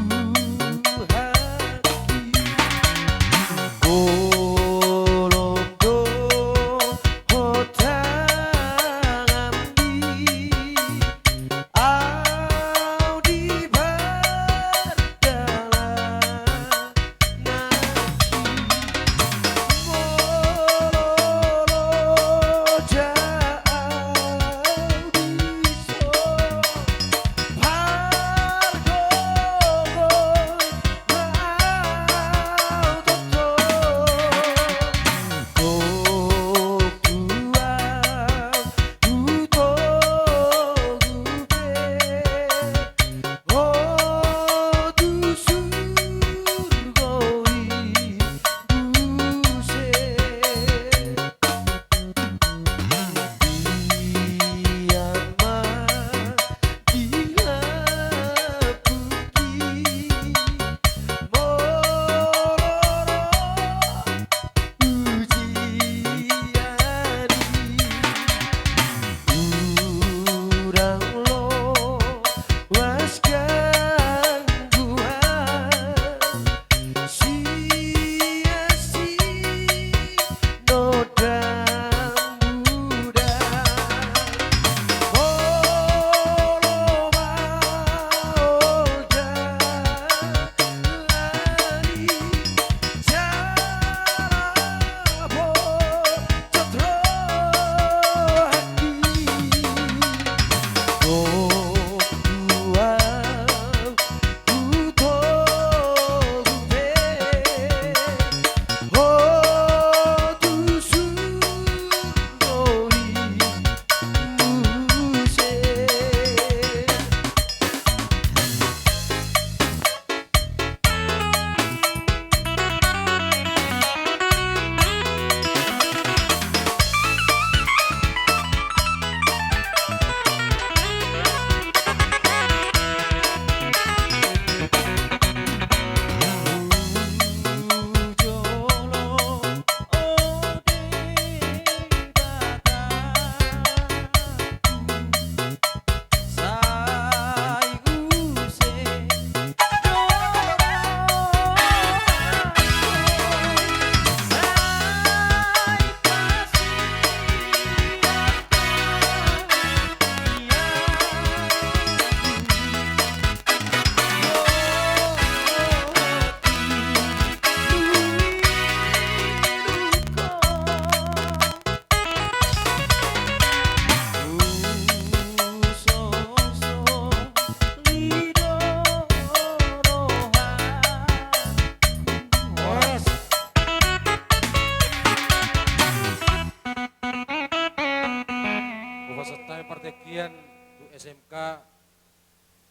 S M K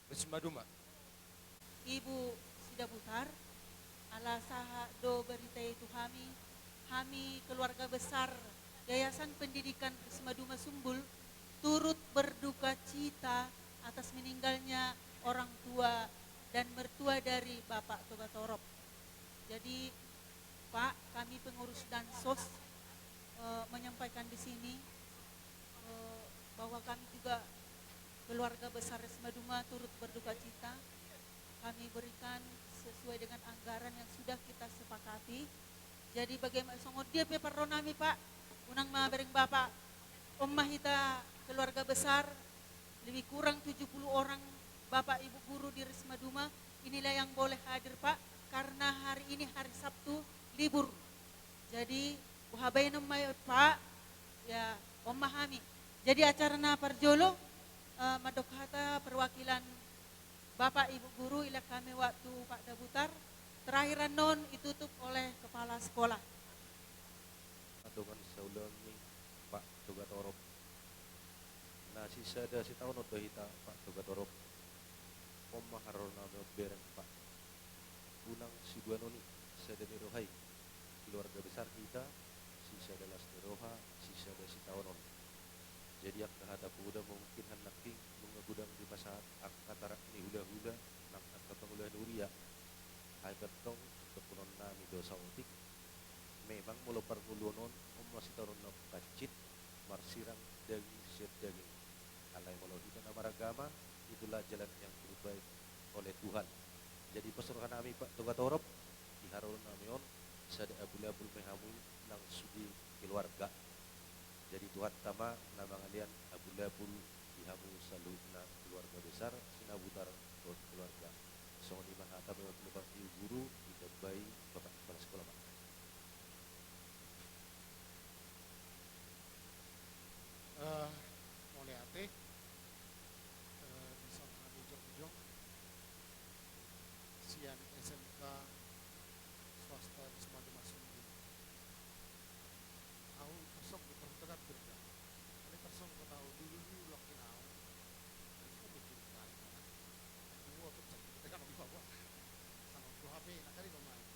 Risma Duma. Ibu Sidabutar, ala sahat do berita i tu hami, hami keluarga besar Yayasan Pendidikan Risma Duma Sumbul turut berduka cita atas meninggalnya orang tua dan mertua dari Bapak Togatorop. Jadi, Pak, kami pengurus Dansos, eh, menyampaikan di sini, eh, bahwa kami juga keluarga besar Risma Duma turut berduka cita. Kami berikan sesuai dengan anggaran yang sudah kita sepakati. Jadi, bagaimana, songon dia pe parro nami, Pak, unang ma bereng Bapak. On ma hita keluarga besar, lebih kurang tujuh puluh orang Bapak Ibu guru di Risma Duma, inilah yang boleh hadir, Pak, karena hari ini hari Sabtu, libur. Jadi, boha baenon ma, Pak, ya, on ma hami. Jadi, acara na parjolo, eh, mandok hata perwakilan Bapak Ibu guru, ilang hami waktu Pak Dabutar. Terakhir annon ditutup oleh kepala sekolah. Adong saulami Pak Togatorop. Na sisada sitaonon do hita Pak Togatorop. On ma haroro nami on bereng Pak. Unang siduanon i, sada ni roha i. Keluarga besar hita, sisada las ni roha, sisada sitaonon. Jadi angka hata poda mungkin hannangking nunga godang dipasahat angka tarak ni hulahula nang angka pangula ni huria. Ai pe antong dohonon nami do saotik. Memang molo parngoluon on, on ma sitaonon na umhansit, marsirang daging sian daging. Alai molo hita na maragama, itulah jalan yang terbaik oleh Tuhan. Jadi pos roha nami Pak Togatorop, di haroro nami on, sada abulabul ma hamu nang sude keluarga. Jadi Tuhanta ma na mangalean abulabul di hamu saluhutna keluarga besar Sinabutar dohot keluarga. Songon i ma hata mewakili Bapak Ibu guru, ditambai Bapak Kepala Sekolah, Pak. Eh, mauliate, eh, di son hami jongjong sian S M K swasta Risma Duma Sumbul. Ahu tarsonggot, parhutagambir do ahu. Alai tarsonggot ahu, liuliu do angka na ahu. Alai songon do juru karet mana. Ahu otot sakit, tega no di bawah. Sangat do H P, na karet do main.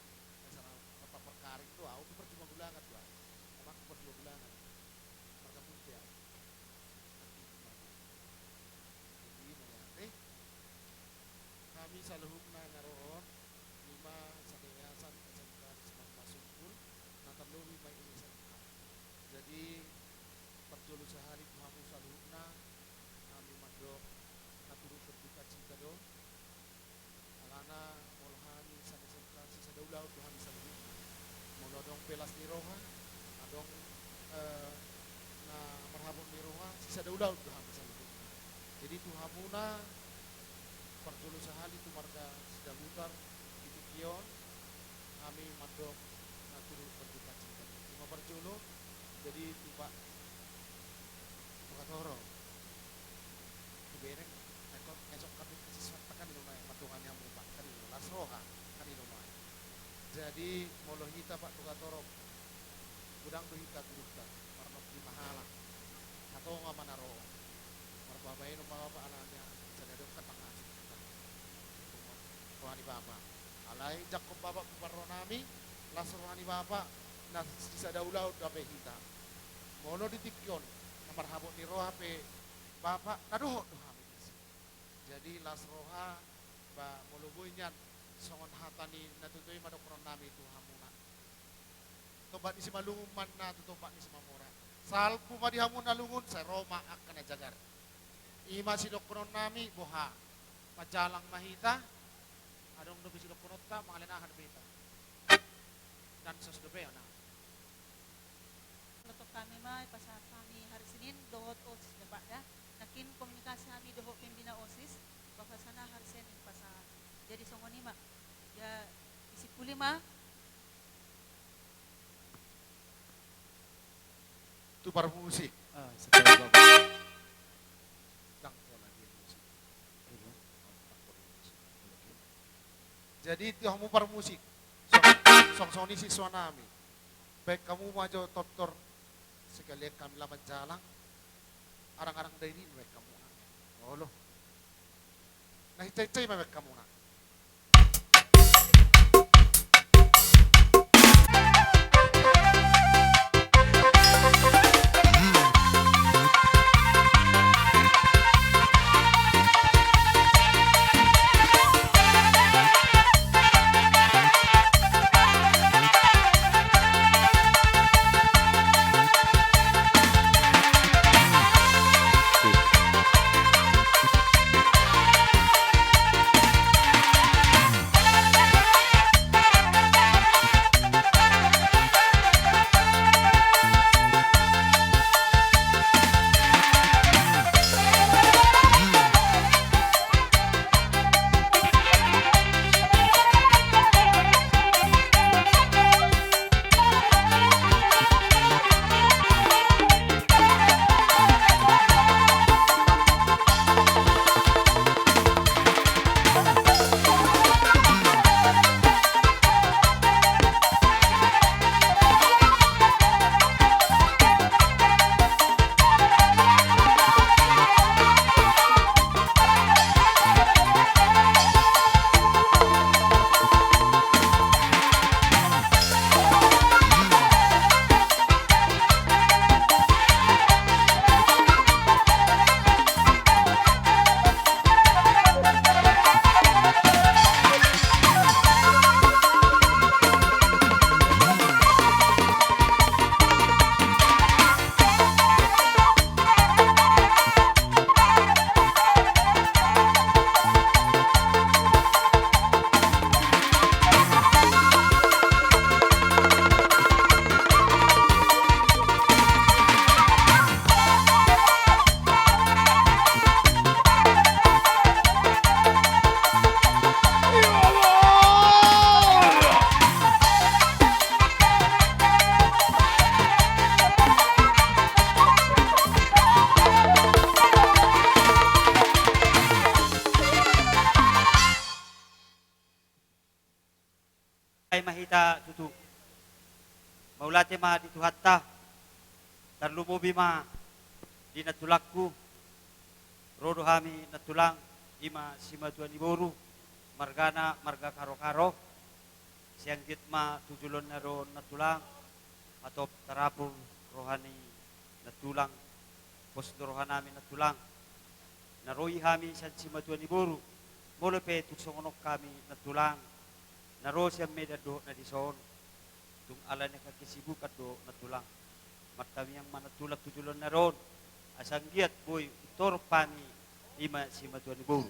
Dasar ahu, apa parkaret do ahu, tu parjuma gulangan do ahu. Sama aku parjuma gulangan. Marga Munte ahu. Nanti di mana. Jadi, mauliate. Hami saluhutna na ro on, i ma sada yayasan S M K Risma Duma Sumbul, na tarlobi ma i S M K. Jadi, parjolo sahali tu hamu saluhutna, hami mandok na turut berduka cita do, alana molo hami sian S M K sisada ulaon do hami saluhutna. Molo adong pe las ni roha, adong, eh, na marhabot ni roha, sisada ulaon do hami saluhutna. Jadi tu hamuna, parjolo sahali tu marga Sidabutar, di tingki on, hami mandok na turut berduka cita. I ma parjolo, jadi tu Pak Togatorop. Dibereng, esok, esok hami kasih surat kan i do ma i, mandongani hamu Pak, kan i do, las roha, kan i do ma i. Jadi, molo hita Pak Togatorop, godang do hita gurunta, marnopi mahala. Hatonga ma na ro. Marbabaen ma Bapak alana, sada adong kan mangasuk hita. Roha ni Bapak. Alai jangkon Bapak pe parro nami, las roha ni Bapak, na sisada ulaon do hape hita. Molo di tingki on, na marhabot ni roha pe Bapak, na dohot do hami disi. Jadi las roha, ba, molo boi nian, songon hata ni natuatua i ma dohonon nami tu hamuna. Tombak ni Simalungun ma na tu tombak ni Simamora. Salpu ma di hamu na lungun, sai ro ma angka na jagar. I ma sidohonon nami, boha. Manjalang ma hita, adong dope sidohononta, mangalean aha dope hita. Dansos dope, na. Lotok hami ma, pasahat hami hari Senin, dohot OSIS da Pak da. Nangkin komunikasi hami dohot pembina OSIS, bahwasana hari Senin pasahat. Jadi songon i ma. Ya, disimpuli ma. Tu parmusik. Ah, setelah Bapak. Dang pola dia musik. Iya. Dang pola musik. Oke. Jadi tu hamu parmusik. Song, song, songon i siswa nami. Baen hamu ma jo tortor. Sekalian hami laho manjalang. Arang-arang dairi baen hamu. Olo. Na hinta-hinta i ma baen hamuna. Ai ma hita tutu. Mauliate ma di Tuhanta. Tarlumobi ma di nantulangku. Ro do hami nantulang, i ma simatua ni boru, margana marga Karokaro. Sai anggiat ma tu joloan ni ari on nantulang, hatop tarapul roha ni nantulang, pos do rohanami nantulang. Na ro i hami sian simatua ni boru, molo pe tung songon on hami nantulang, na ro sian Medan dohot na dison, tung ala ni angka kesibukan do nantulang. Martamiang ma nantulang tu joloan ni ari on, asa anggiat boi pintor hami, i ma simatua ni boru.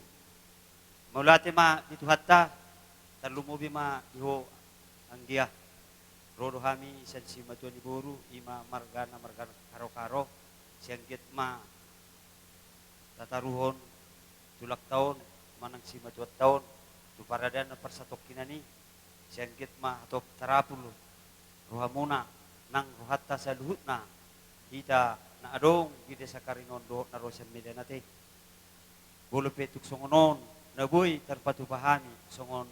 Mauliate ma di Tuhanta, tarlumobi ma di ho anggia. Ro do hami sian simatua ni boru, i ma margana marga Karokaro, sai anggiat ma tataruhon tulangta on manang simatuanta on tu paradanan parsatongkinan i, sai anggiat ma hatop tarapul rohamuna nang rohanta saluhutna, hita na adong di desa Karing on dohot na ro sian Medan ate. Molo pe tung songon on na boi tarpatupa hami songon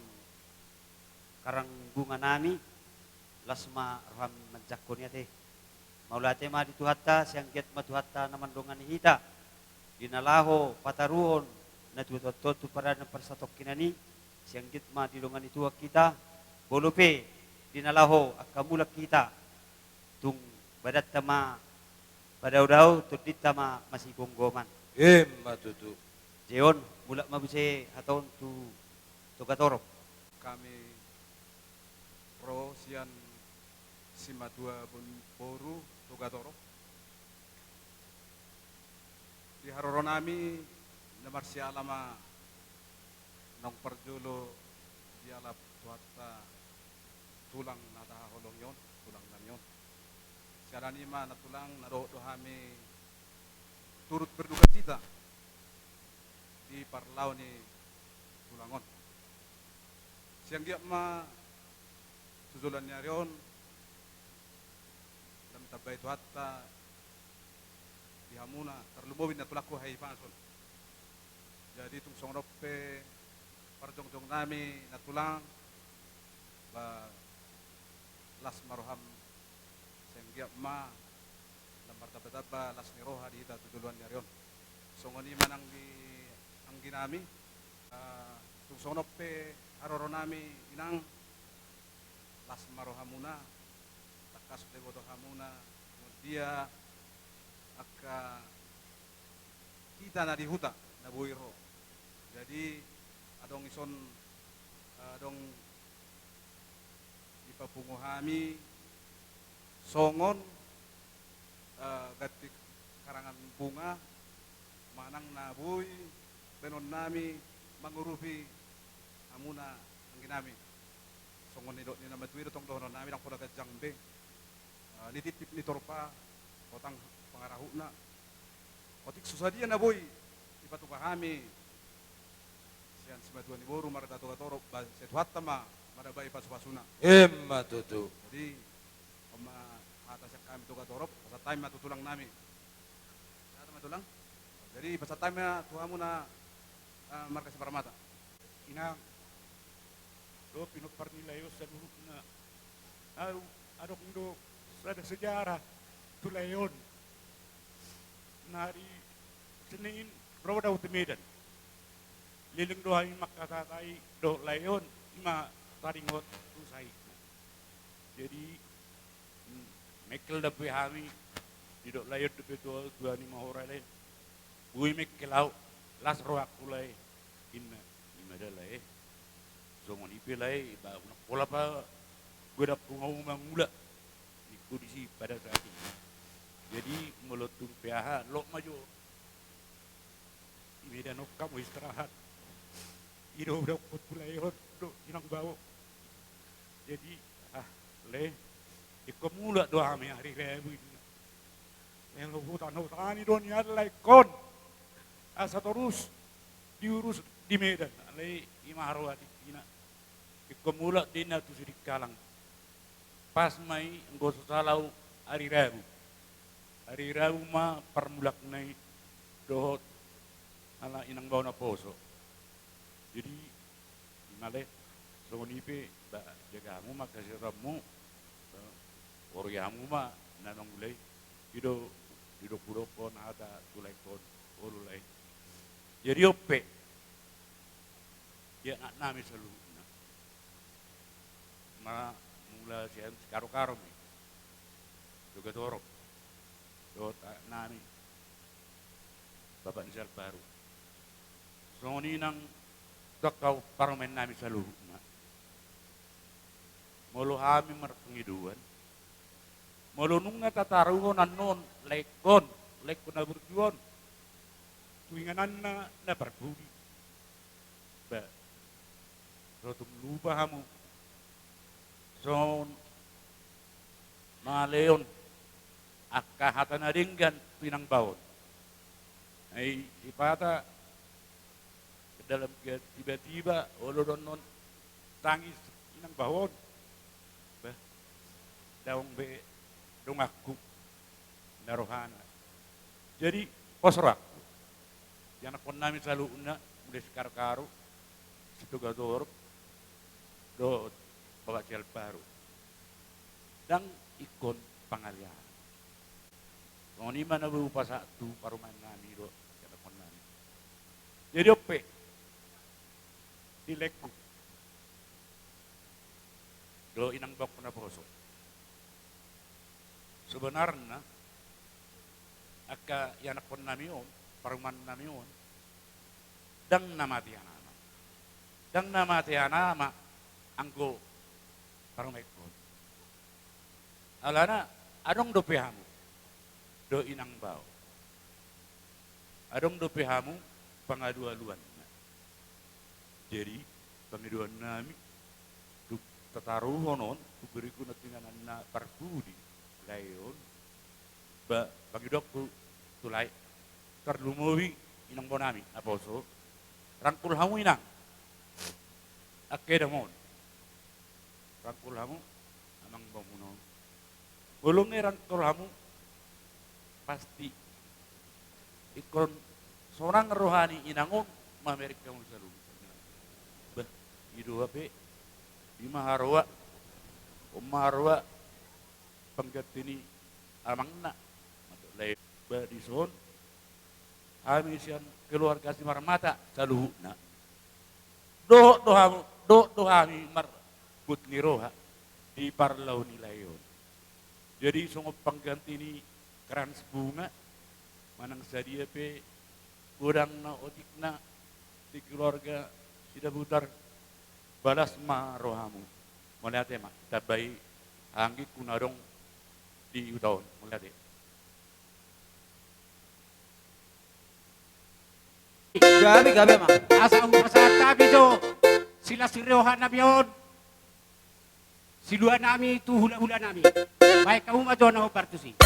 karangbunganami, las ma roham manjangkon i ate. Mauliate ma di Tuhanta, sai anggiat ma Tuhanta na mandongani hita di na laho pataruhon natuatuanta on tu paradanan parsatongkinan i, sai anggiat ma didongani Tuhan hita, molo pe di na laho angka mulak hita, tung badanta ma padaodao, tondinta ma masigomgoman. Emma tutu. Jei on, mulak ma muse hata on tu Togatorop. Hami ro sian simatua bon-, boru Togatorop. Di haroronami na marsiala ma naung parjolo dialap Tuhanta tulang na tahaholongi on, tulangnami on. Siala ni i ma nantulang na dohot do hami turut berdukacita di parlao ni tulang on. Sai anggiat ma tu joloan ni ari on, lam tambai Tuhanta di hamuna, tarlumobi nantulangku Haipanson. Jadi tung songon on pe parjongjongnami nantulang, ba las ma roham, sai anggiat ma lam martambatamba las ni roha di hita tu joloan ni ari on. Songon i ma nang di nami. Eh, tung songon on pe haroro nami, Inang, las ma rohamuna, tangkas do diboto hamuna songon dia angka hita na di huta na boi ro. Jadi adong ison, eh, adong dipapungu hami songon, eh, ganti karangan bunga manang na boi baenon nami mangurupi hamuna anggi nami. Songon nidok ni na matua i do tong dohonon nami, ndang pola ganjang be. Eh, nititip ni torpa hotang pangarahutna. Otik so sadia na boi dipatupa hami sian simatua ni boru marga Togatorop, ba sai Tuhanta ma madabai pasupasuna. Emma tutu. Jadi on ma hata sian hami Togatorop, pasahat hami ma tu tulang nami. Pasahat ma tulang. Jadi pasahat hami ma tu hamuna, eh, marga Siparmata. Inang, dohot pinompar ni lae on saluhutna. Au, adong do sada sejarah tu lae on. Na di Senin ro do au tu Medan. Leleng do hami mangkatatai dohot lae on, ima taringot tu sahitna. Jadi, mm, mengkel dope hami, didok lae on dope tu au, tua ni mahora lae. Boi mengkel au, las rohangku lae. Inna, ima da lae. Songon i pe lae, ba unang pola pagodangku hamu mangula, ningku disi pada saat i. Jadi molo tung pe aha, lot ma jo. I Medan on hamu istirahat. I do hudaonkon tu lae on dohot inang bao. Jadi, ah, lae, ingkon mulak do hami ari Rabu, inna. Lae, hutanhutani do nian lae ingkon. Asa torus diurus di Medan. Alai ima haroa tingkina. Ingkon mulak do inna tu Sidikalang. Pas ma i, anggo so sala au, ari Rabu. Ari Rabu ma parmulakna i dohot ala inang bao naposo. Jadi ima lae, songon i pe, ba, jaga hamu ma hasehatanmu, eh, horoi hamu ma na mangula i. I do didok hudokkon hata tu laengkon, olo lae. Jadi on pe, di anak nami saluhutna, ma mula sian Sikarokaro ma i, Togatorop, dohot anak nami, bapak ni si Alvaro. Songon i nang tu angka parumaen nami saluhutna. Molo hami marpangidoan, molo nunga tataruhon annon laengkon, laengkon na burju on tu ingananna na parpudi, ba, so tung lupa hamu songon mangaleon angka hata na denggan tu inang bao on. Ai sipata dalam tiba-tiba olo do annon tangis inang bao on. Bah, daong be donganku na rohana. Jadi pos rohangku, ianakkon nami saluhutna, mulai Sikarokaro, Sitogatorop, dohot bapak si Alvaro, ndang ingkon pangalean. Songon i ma na boi hupasahat tu parumaen nami dohot ianakkon nami. Jadi on pe, di laengku dohot inang baoku naposo, sebenarna angka ianakkon nami on, parumaen nami on, ndang na matean ama. Ndang na matean ama anggo parumaenkon. Alana adong dope hamu dohot inang bao, adong dope hamu pangalualuanna. Jadi pangidoan nami, dung tataruhon on tu berikutna tu inganan na parpudi lae on, ba, pangidoanku tu lae, tarlumobi inang bao nami naposo, rangkul hamu inang angka edamon. Rangkul hamu amang baomuna on. Molo nunga rangkul hamu, pasti ingkon sonang roha ni inang on mamereng hamu saluhutna. Bah, i do hape, i ma haroa, on ma haroa pangganti ni amangna. Bah, dison hami sian keluarga Simarmata saluhutna. Dohot do hami, dohot do hami marbot ni roha di parlao ni lae on. Jadi songon pangganti ni krans bunga, manang sadia pe godang na otikna di keluarga Sidabutar, balas ma rohamu. Mauliate ma, tambai anggingku na adong di huta on. Mauliate. Gabe, gabe ma. Asa hupasahat hami jo silas ni roha nami on, silua nami tu hula-hula nami. Baen hamu ma jo na hombar tusi.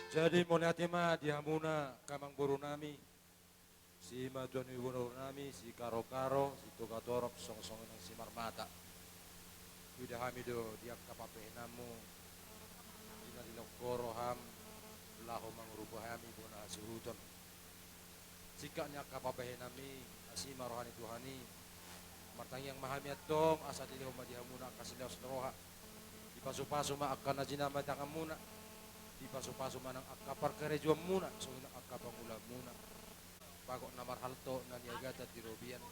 Jadi mauliate ma di hamuna angka amangboru nami, simatua ni boru nami, si Karo-karo, si Toga Torop, songon-songon nang Simarmata. Huida hami do di angka pambahenanmu, di na dilehon Ho roham laho mangurupi hami bona hasuhuton. Singkat ni angka pambahenanmi, asi ma roha ni Tuhan i. Martangiang ma hami antong asa dilehon ma di hamuna angka silaos ni roha. Dipasu-pasu ma angka na jinama ni tanganmuna. Dipasu-pasu ma nang angka parkarejoanmuna, songon i nang angka pangulaonmuna. Bagot na marhalto na niagatan di robean.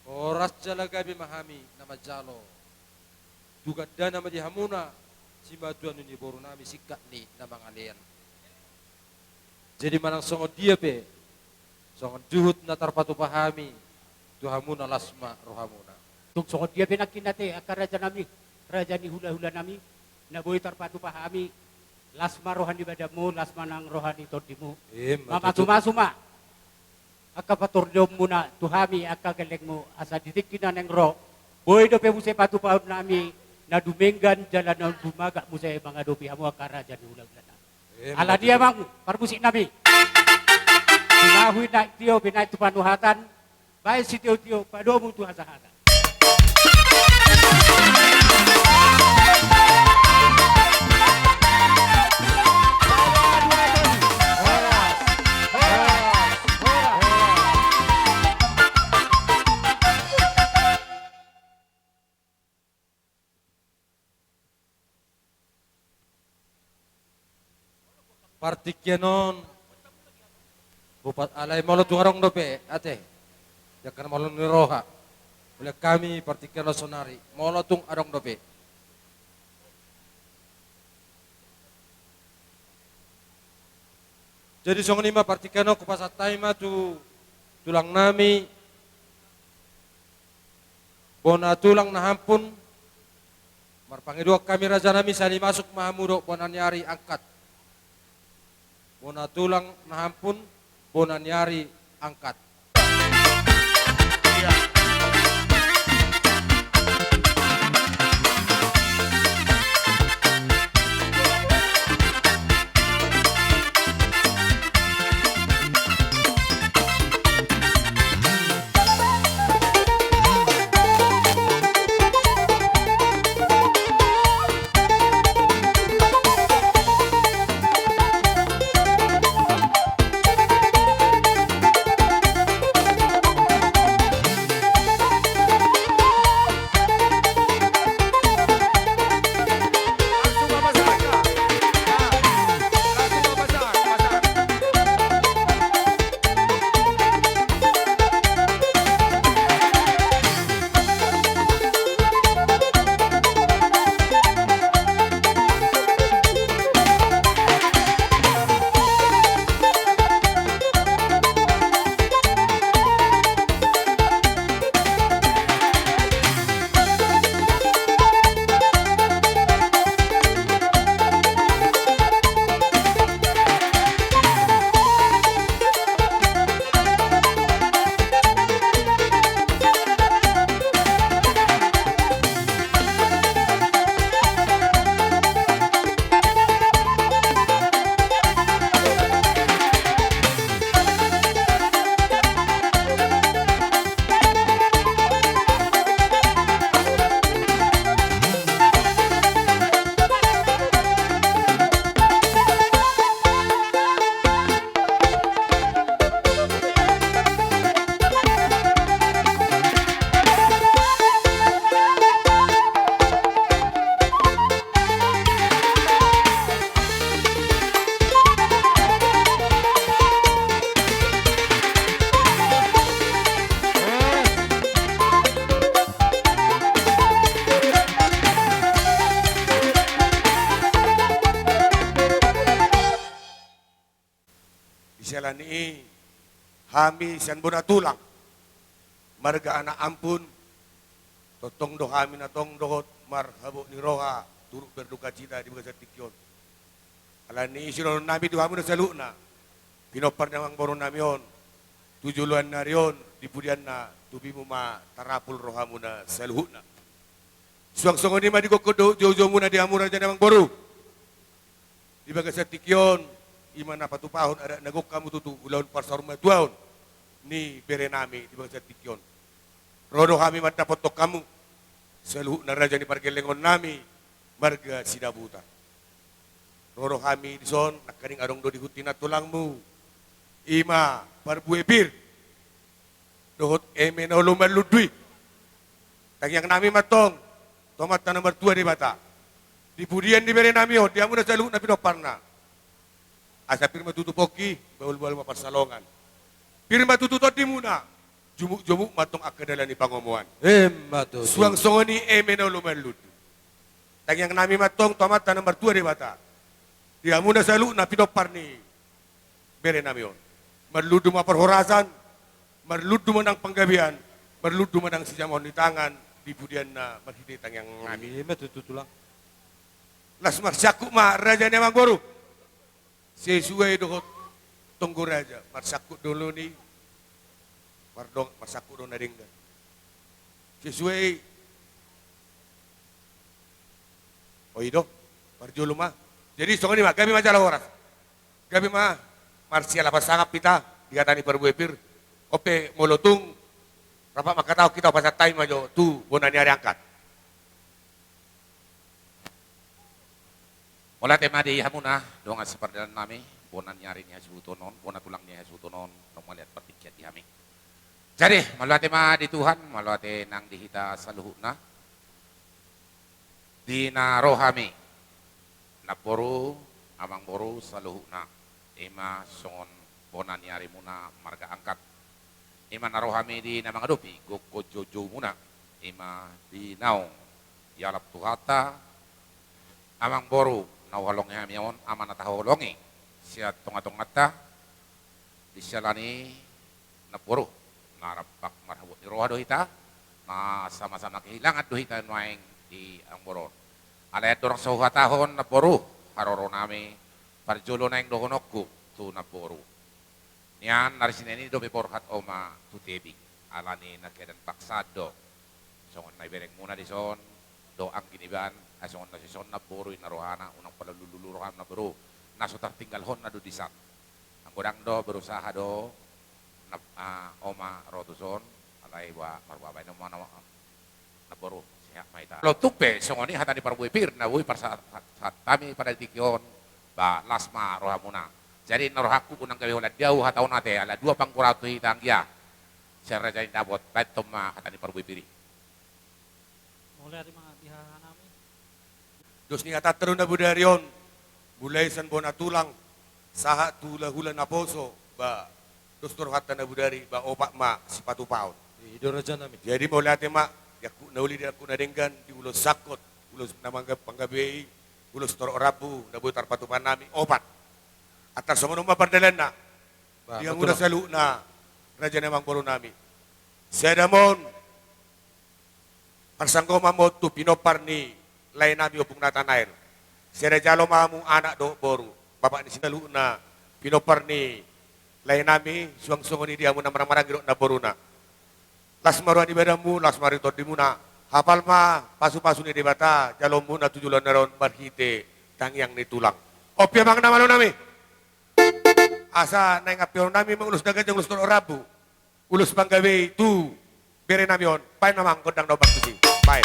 Horas jala gabe ma hami na manjalo. Tu gandana ma di hamuna, simatua ni boru nami singkat ni na mangalean. Jadi manang songon dia pe Songon juhut na tarpatupa hami tu hamuna, las ma rohamuna. Tung songon dia pe nangkin ate angka rajanami, raja ni hulahulanami, na boi tarpatupa hami, las ma roha ni badanmu, las ma nang roha ni tondimu. Ima tutu. Mamasumasu ma angka patordionmuna tu hami angka gellengmu, asa di tingki na naeng ro, boi dope muse patupaonnami na dumenggan jala na dumagak muse mangadopi hamu angka raja ni hulahulanami. Ima tutu. Alani i amang parmusiknami, tunahu naik tio binaen tu panuhatan, baen sitiotio padomu tu hasahatan. Partingkian on, Bupat, alai molo tung adong dope ate, jangkon molo ni roha, mulak hami partingkian on saonari, molo tung adong dope. Jadi songon i ma partingkian on, hupasahat hami ma tu tulangnami, bona tulang na hampun. Marpangidoan hami rajanami, sai masuk ma hamu dohot bona ni ari angkat. Bona tulang na hampun, bona ni ari angkat. Di siala ni i, hami sian bona tulang, marga Anak Ampun, tongtong do hami na tong dohot marhabot ni roha turut berdukacita di bagasan tingki on. Alani i sidohononnami tu hamuna saluhutna, pinompar ni amangborunami on, tu joloan ni ari on, di pudianna tubimu ma tarapul rohamuna saluhutna. Suang songon i ma di gokhon dohot joujoumuna di hamu raja ni amangboru. Di bagasan tingki on, i ma na patupahon adat na gok hamu tutu ulaon parsaurmatuaon ni berenami di bagasan tingki on. Ro do hami mandapothon hamu, saluhutna raja ni pargellengonnami, marga Sidabutar. Ro do hami dison, nangkaning adong do di huta i na tulangmu, i ma parbue pir dohot eme na olo marlundu i. Tangiangnami ma antong tu Amanta na martua Debata, di pudian ni berenami on, di hamuna saluhutna pinomparna, asa pir ma tutu pongki, bahulbahul ma pansalongan. Pir ma tutu tondimuna, jumukjumuk ma antong angka dalan ni pangomoan. Emma tutu. Suang songon i eme na olo marlundu. Tangiangnami ma antong tu Amanta na martua Debata, di hamuna saluhutna pinompar ni berenami on, Marlundu ma parhorasan, marlundu ma nang panggabean, marlundu ma nang sijamaon ni tangan di pudianna marhite tangiang nami. Ima tutu, Tulang. Las marsangkup ma raja ni amangboru. Sesuai dohot tonggo raja, marsangkup do olo ni, mardongan, marsangkup do na denggan. Sesuai. O i do, parjolo ma. Jadi songon i ma, gabe ma jala horas. Gabe ma, marsialapan sangap hita di hata ni parbue pir. On pe molo tung rap mangkatahon hita, pasahat hami ma jo tu bona ni ari angkat. Mauliate ma di hamuna dongan sapardalanan nami, bona ni ari ni hasuhuton on, bona tulang ni hasuhuton on, naung mauliate partingkian di hami. Jadi mauliate ma di Tuhan, mauliate nang di hita saluhutna. Di na ro hami, namboru, amangboru saluhutna, ima songon bona ni arimuna marga angkat. Ima na ro hami di na mangadopi gokhon joujoumuna, ima di naung dialap Tuhanta, amangboru na huhaholongi hami on, ama na tahaholongi sian tongatonganta. Di siala ni i, namboru, na rap marhabot ni roha do hita, na sama-sama kehilangan do hita nuaeng di amangboru on. Alai andorang so huhatahon, namboru, haroro nami parjolo naeng dohononku tu namboru. Nian na ri sinan i dope borhat oma tu tebing, ala ni na keadaan paksaan do. Songon na iberengmuna dison do anggi niba an, ai songon na sisongon namboru i na rohana, unang pala lulu roham namboru, na so tartinggalhonna do disan. Anggo dang do berusaha do na, ah, oma ro tuson, alai ba marbabaen oma na, namboru, sehat ma hita. Molo tung pe songon i hata ni parbue pir na boi parsahat hami pada tingki on, ba las ma rohamuna. Jadi na rohangku unang gabe holan di ahu hatahon ate, ala dua panggoraon tu hita anggia. Sian raja ni dapot, baen tong ma hata ni parbue pir i. Mauliate ma di hahanami. Dos ni hatanta do na bodari on, mulai sian bona tulang sahat tu hulahula naposo, ba dos do rohanta na bodari, ba opat ma sipatupaon. I do rajanami. Jadi mauliate ma di angkup na uli, di angkup na denggan, di ulos sangkot, ulos na mangga-, panggabe i, ulos torop rambu na boi tarpatupa nami, opat. Antar songon on ma pardalananna. Ba, di hamuna saluhutna, raja ni amangboru nami. Sada ma on parsanggoman ma on tu pinompar ni lae nami Ompung Natanael. Sada jalo ma hamu anak dohot boru, bapak ni saluhutna pinompar ni lae nami, suang songon i di hamu na marhahamaranggi dohot namboruna. Las ma roha ni badanmu, las ma roha ni tondimuna. Hapal ma pasupasu ni Debata jaloonmuna tu joloan ni ari on marhite tangiang ni tulang. On pe amang na malo nami. Asa naeng ampeon nami ma ulos na ganjang, ulos torop rambu, ulos panggabe i tu bere nami on. Baen amang gondang na ombak tusi. Baen.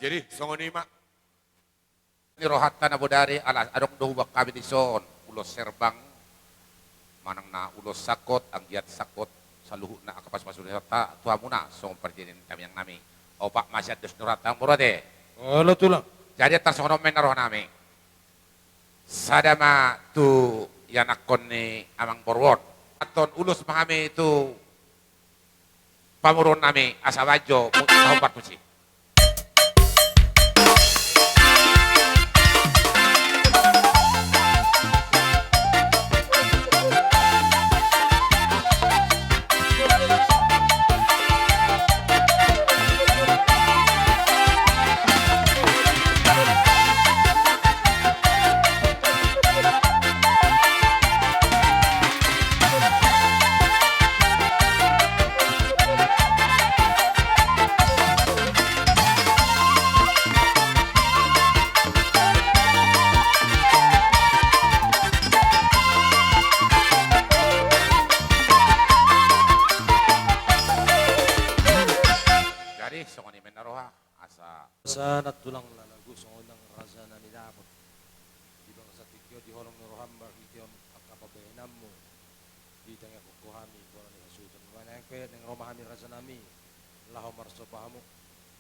Jadi songon i ma ni rohanta na bodari, ala adong do hubaen hami dison ulos herbang manang na ulos sangkot, anggiat sangkot saluhutna angka pasupasu ni Debata tu hamuna songon parjadian tangiang nami. Opat ma sian dos ni rohanta, amang boru ate. Olo tulang. Jadi antar songon on ma inna roha nami. Sada ma tu ianakhon ni amang boru on. Antong ulos ma hami tu pamoruon nami asa baen jo mut na hombar tusi. Nang tulang na lagu songon i nang raja na nidapot. Di bagasan tingki on di holong ni roham marhite on angka pambahenanmu. Ditangiangkon ho hami bona ni hasuhuton. Naeng pe naeng ro ma hami raja nami. Laho marsomba hamu.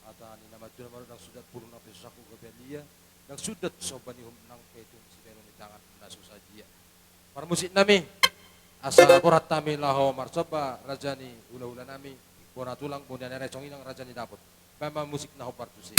Hata ni na mandok na mandok ndang sundat pulung nang pe so sangkup gabe alia. Ndang sundat somba ni uhum nang pe tung sibahenon ni tangan na so sadia. Parmusik nami, asa borhat hami laho marsomba raja ni hulahula nami, bona tulang, bona ni ari, songon i nang raja ni dapot. Baen ma musik na hombar tusi.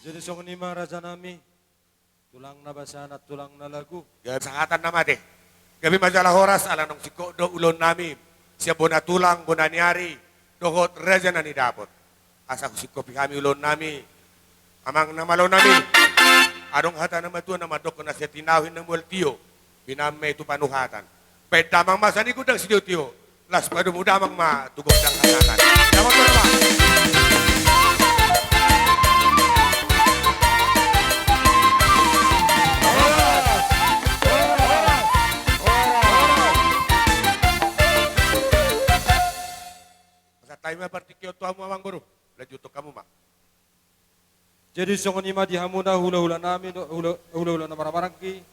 Jadi songon i ma raja nami. Tulang na basa, nang tulang na lagu. Gabe sangatan na mate. Gabe ma jala horas, ala naung singkop do ulaon nami sian bona tulang, bona ni ari, dohot raja na nidapot. Asa husingkopi hami ulaon nami, amang na malo nami. Adong hata na matua na mandok, na sian tinahu na mual tio, binahen ma i tu panuhatan. Baen damang ma sian i gondang sitiotio. Las padomu damang ma tu gondang hasahatan. Damang ma, damang. Pasahat hami ma partingkian tu hamu amang boru. Lanjuthon hamu ma. Jadi songon i ma di hamuna hulahula nami dohot hula, hulahula na marhahamaranggi,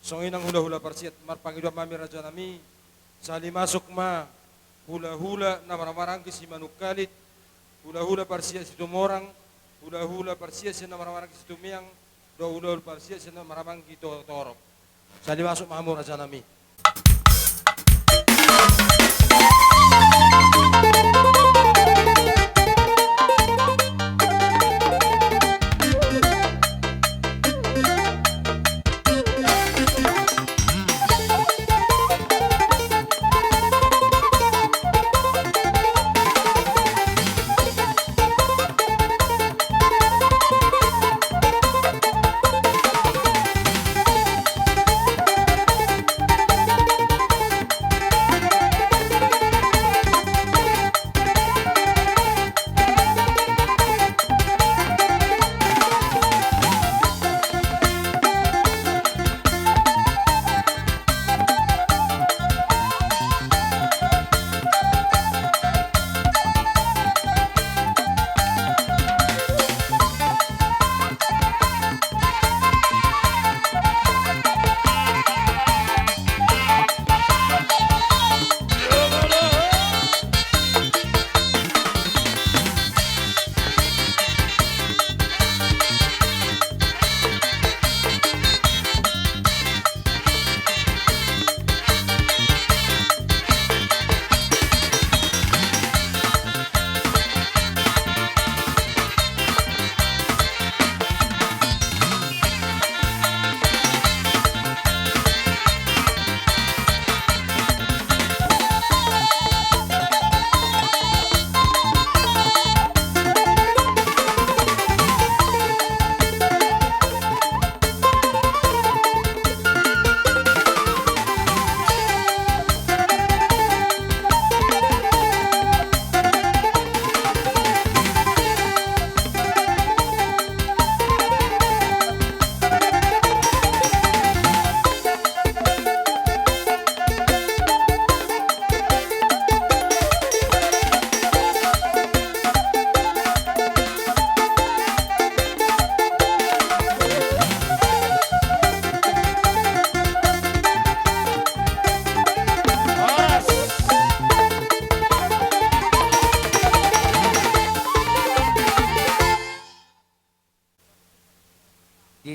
songon i nang hulahula parsiat, marpangidoan ma hami raja nami, sahali masuk ma hulahula na marhahamaranggi Simanungkalit, hulahula parsiat Situmorang, hulahula parsiat sian na marhahamaranggi Situmeang, dohot hulahula parsiat sian na marhahamaranggi Totorop. Sahali masuk ma hamu raja nami.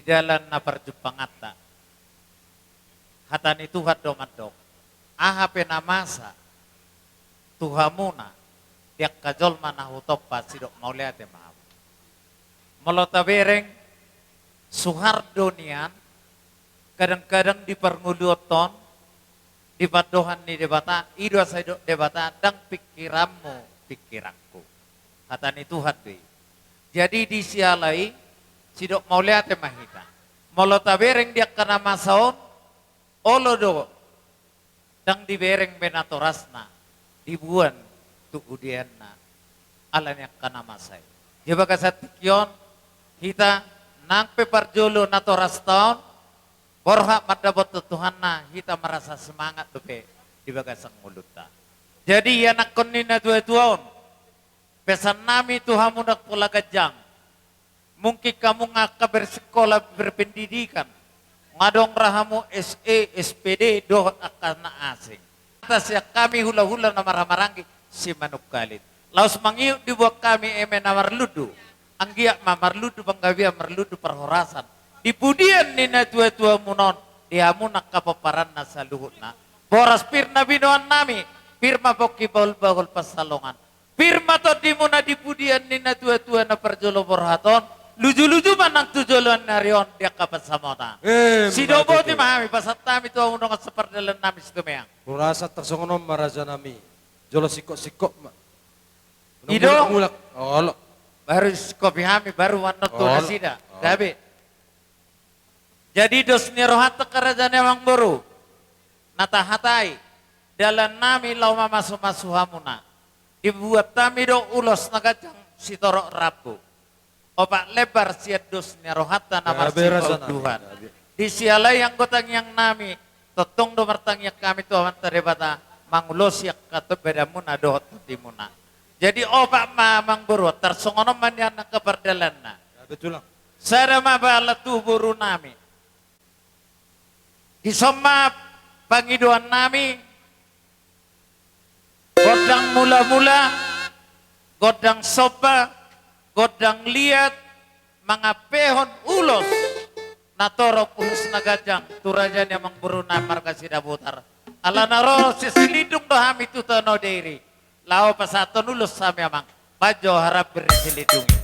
dalan na parjumpanganta. Hata ni Tuhan do mandok, aha pe na masa tu hamuna di angka jolma na hutompa, sidok mauliate ma hamu. Molo tabereng, suhar do nian, kadang-kadang di parngoluonta on, di pandohan ni Debata, i do asa didok Debata, ndang pingkiranmu pingkiranku. Hata ni Tuhan do i. Jadi di siala i, sidok mauliate ma hita. Molo tabereng di angka na masa on, olo do, ndang dibereng be natorasna, diboan tu budianna, ala ni angka na masa i. Di bagasan tingki on, hita nang pe parjolo natorasta on, borhat mandapothon Tuhanna, hita marasa semangat dope di bagasan ngolunta. Jadi, ianakhon ni na tua-tua on, pesan nami tu hamu nang pola ganjang. Mungkin hamu nga angka bersikola, berpendidikan, nga dong ra hamu S E, S P D, dohot angka na asing. Hata sian hami hula-hula na marhaha maranggi, Simanungkalit, laos mangihut diboan hami eme na marlundu. Anggiat ma marlundu panggabean, marlundu parhorasan di pudian ni na tua-tuamuna on, di hamu nang angka pomparanna saluhutna. Boras pir na binoan nami, pir ma pongki bahul-bahul pansalongan. Pir ma tondimuna di pudian ni na tua-tua na parjolo borhat on, luju-luju ma nang tu joloan ni ari on di angka pansamotan. Eh, sidok ma tutu. Boti ma hami, pasahat hami tu hamu dongan sapardalan nami Situmeang. Hurasa tarsongon on ma raja nami. Jolo singkop-singkop ma. I do. Mulak-mulak. Olo. Baru singkopi hami, baru annon tu nasida. Olo. Gabe. Jadi dos ni rohanta angka raja ni amangboru, na tahatai, dalan nami laho mamasu-masu hamuna. Dibuat hami do ulos na ganjang sitorop rambu. Opat lembar sian dos ni rohanta na marsipaulu-uluan. Di siala i anggo tangiang nami, tongtong do martangiang hami tu Amanta Debata, mangulosi angka badanmuna dohot tondimuna. Jadi opat ma amangboru, tarsongon on ma nian angka pardalanna. Sada ma bala tu boru nami. Dison ma pangidoan nami, gondang mula-mula, gondang somba, gondang liat, mangampehon ulos na torop, ulos na ganjang tu raja ni amangboru nami marga Sidabutar. Alana ro sian Silindung do hami tu Tano Dairi. Laho pasahathon ulos hami amang. Bahen jo harap bersilindungi.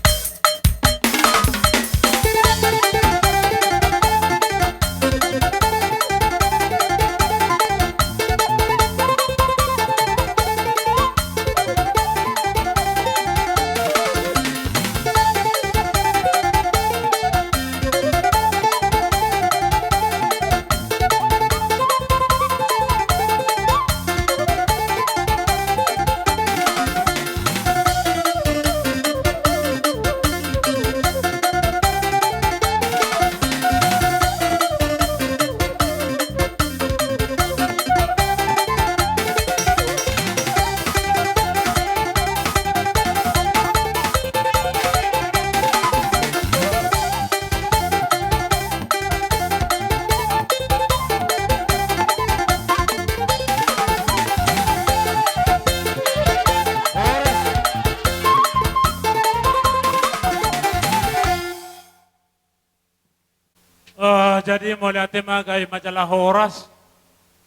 Eh, jadi mauliate ma, gabe ma jala horas.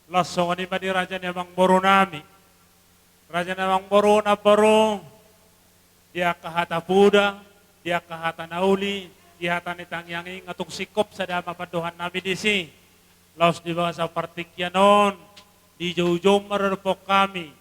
Laos songon i ma di raja ni amangboru nami. Raja ni amangboru, namboru, di angka hata poda, di angka hata na uli, di hata ni tangiang i, nga tung singkop sada ma pandohan nami disi. Laos di bagasan partingkian on, di joujou ma dohonon hami,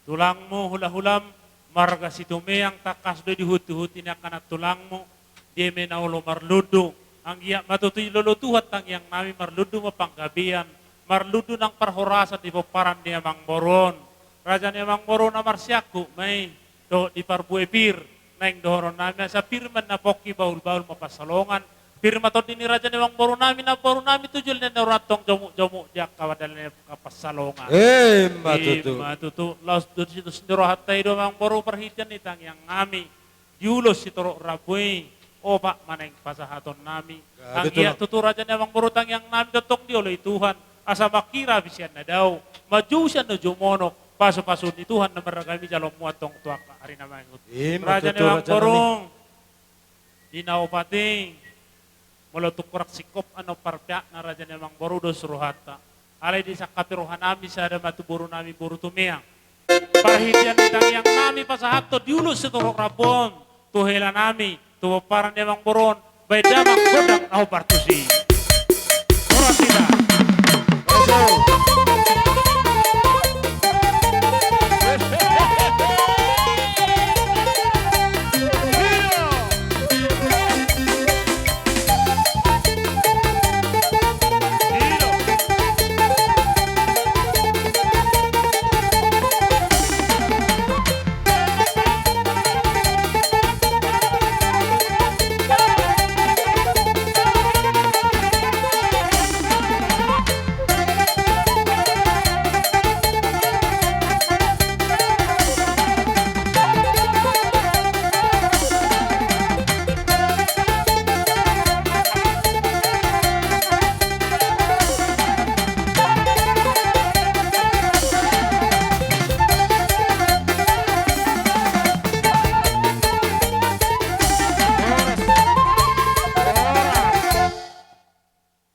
tulangmu, hulahulam, marga Situmeang, tangkas do diihutihut i ni angka nantulangmu, di eme na olo marlundu. Anggiat ma tutu dilolo Tuhan tangiang nami, marlundu ma panggabean, marlundu nang parhorasan di pomparan ni amangboru on. Raja ni amangboru, na marsiangkup ma i dohot di parbue pir, naeng dohonon nami asa pir ma na pongki, bahulbahul ma pansalongan. Pir ma tondi ni raja ni amangboru nami, namboru nami, tu joloan ni ari on antong jomukjomuk di angka dalan ni angka pansalongan. Emma tutu. Emma tutu. Laos dos ni rohanta i do amangboru, parhitean ni tangiang nami, di ulos sitorop rambu i, opat ma naeng pasahaton nami. Gabe tulang. Anggiat tutu raja ni amangboru, tangiang nami do antong dioloi Tuhan, asa manghiras sian na dao, manjou sian na uju monok, pasupasu ni Tuhan na marragam i jaloonmu antong tu angka ari na mangihut. Emma tutu, raja ni amangboru. Raja nami. Di na opat i, Molo tung hurang singkop anon parpeakna raja ni amangboru dos rohanta. Alai disangkapi rohanami sada ma tu borunami boru Tumeang. Parhitean ni tangiangnami pasahathon di ulos sitorop rambu on tu helanami, tu pomparan ni amangboru on, baen damang gondang na hombar tusi. Horas hita.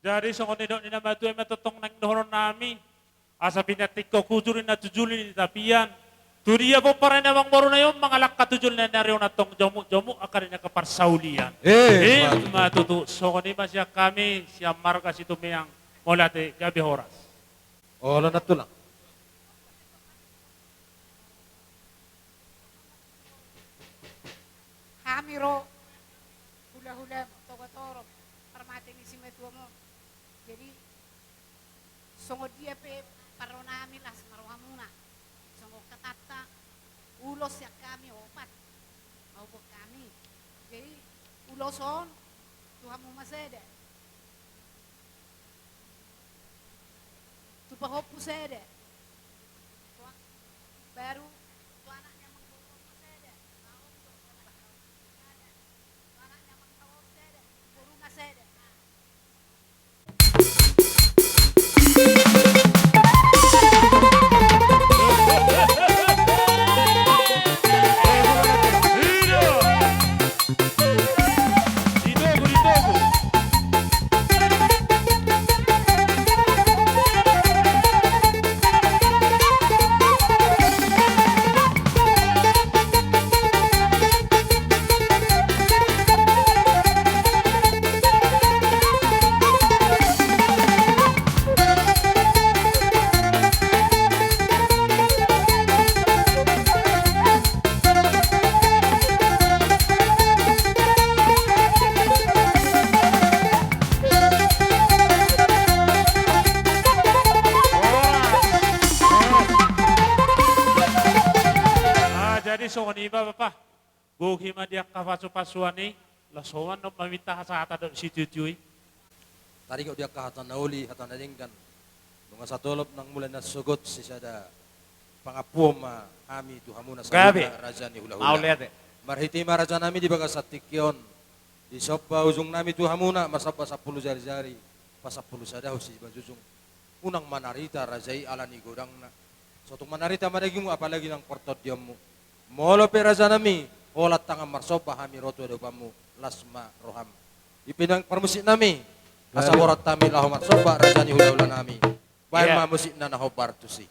Jadi songon nidok ni na matua i ma tongtong naeng dohononnami. Asa pinantikhon hujur ni na tu julu ni tapian. Tu dia pomparan ni amangboru na i on mangalangka tu julu ni na ari on antong jomuk-jomuk angka na parsaulian. Eh, i ma tutu. Songon i ma sian hami sian marga Situmeang. Mauliate, gabe horas. Olo na tulang. Hami ro hulahula toga torop parmate ni simatuam on. Jadi songon dia pe parronami las ma rohamuna. Songon hatanta ulos sian hami opat. Au buat hami. Jadi ulos on tu hamu ma sada. Tu pahompu sada. Baru tu anak ni amangboru on ma sada. Tu anak ni amangboru on sada. Boruna sada. Ah, jadi songon i ma bapa. Bohi ma di angka pasupasuan i, laos ho ma annon maminta hasahatan dohot sitiotio i. Taringot di angka hata na uli, hata na denggan. Nunga satolop nang mulai na sogot sisada pangampuon ma hami tu hamuna saluhutna raja ni hulahula. Mauliate. Marhite i ma rajanami di bagasan tingki on. Disomba ujungnami tu hamuna marsomba sampulu jarijari, pasampulu sadahon simanjujung. Unang manarita raja i ala ni godangna. Sotung manarita ma dagingmu apalagi nang partondionmu. Molo pe rajanami, holan tangan marsomba hami ro tu adopanmu, las ma roham. I pe nang parmusiknami, asa horas hami laho marsomba raja ni hulahulanami. Baen ma musikna na hombar tusi.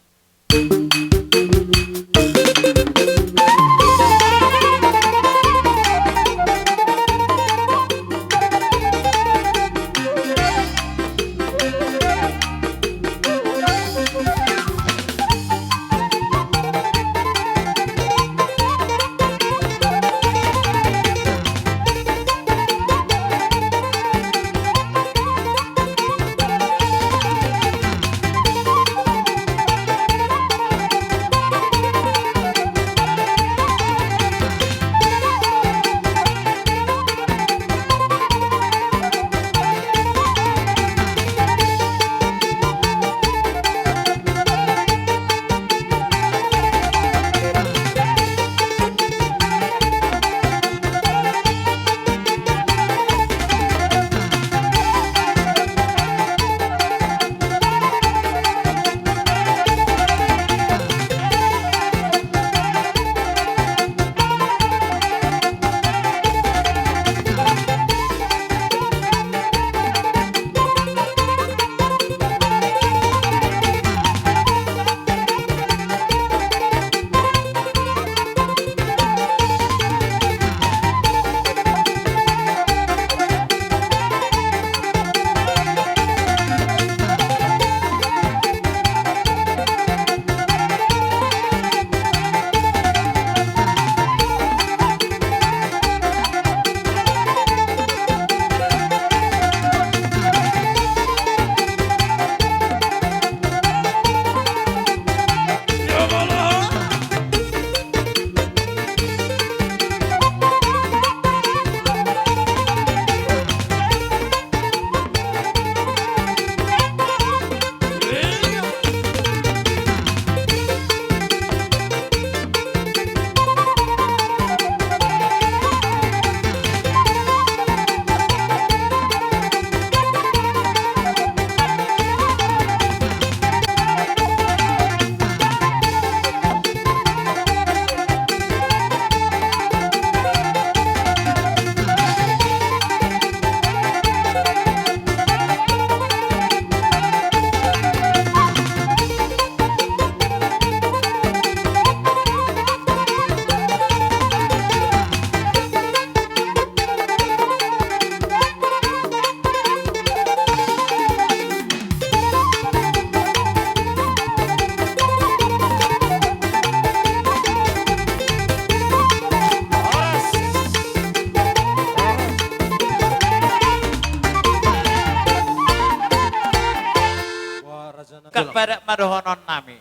Kan padat ma dohonon nami.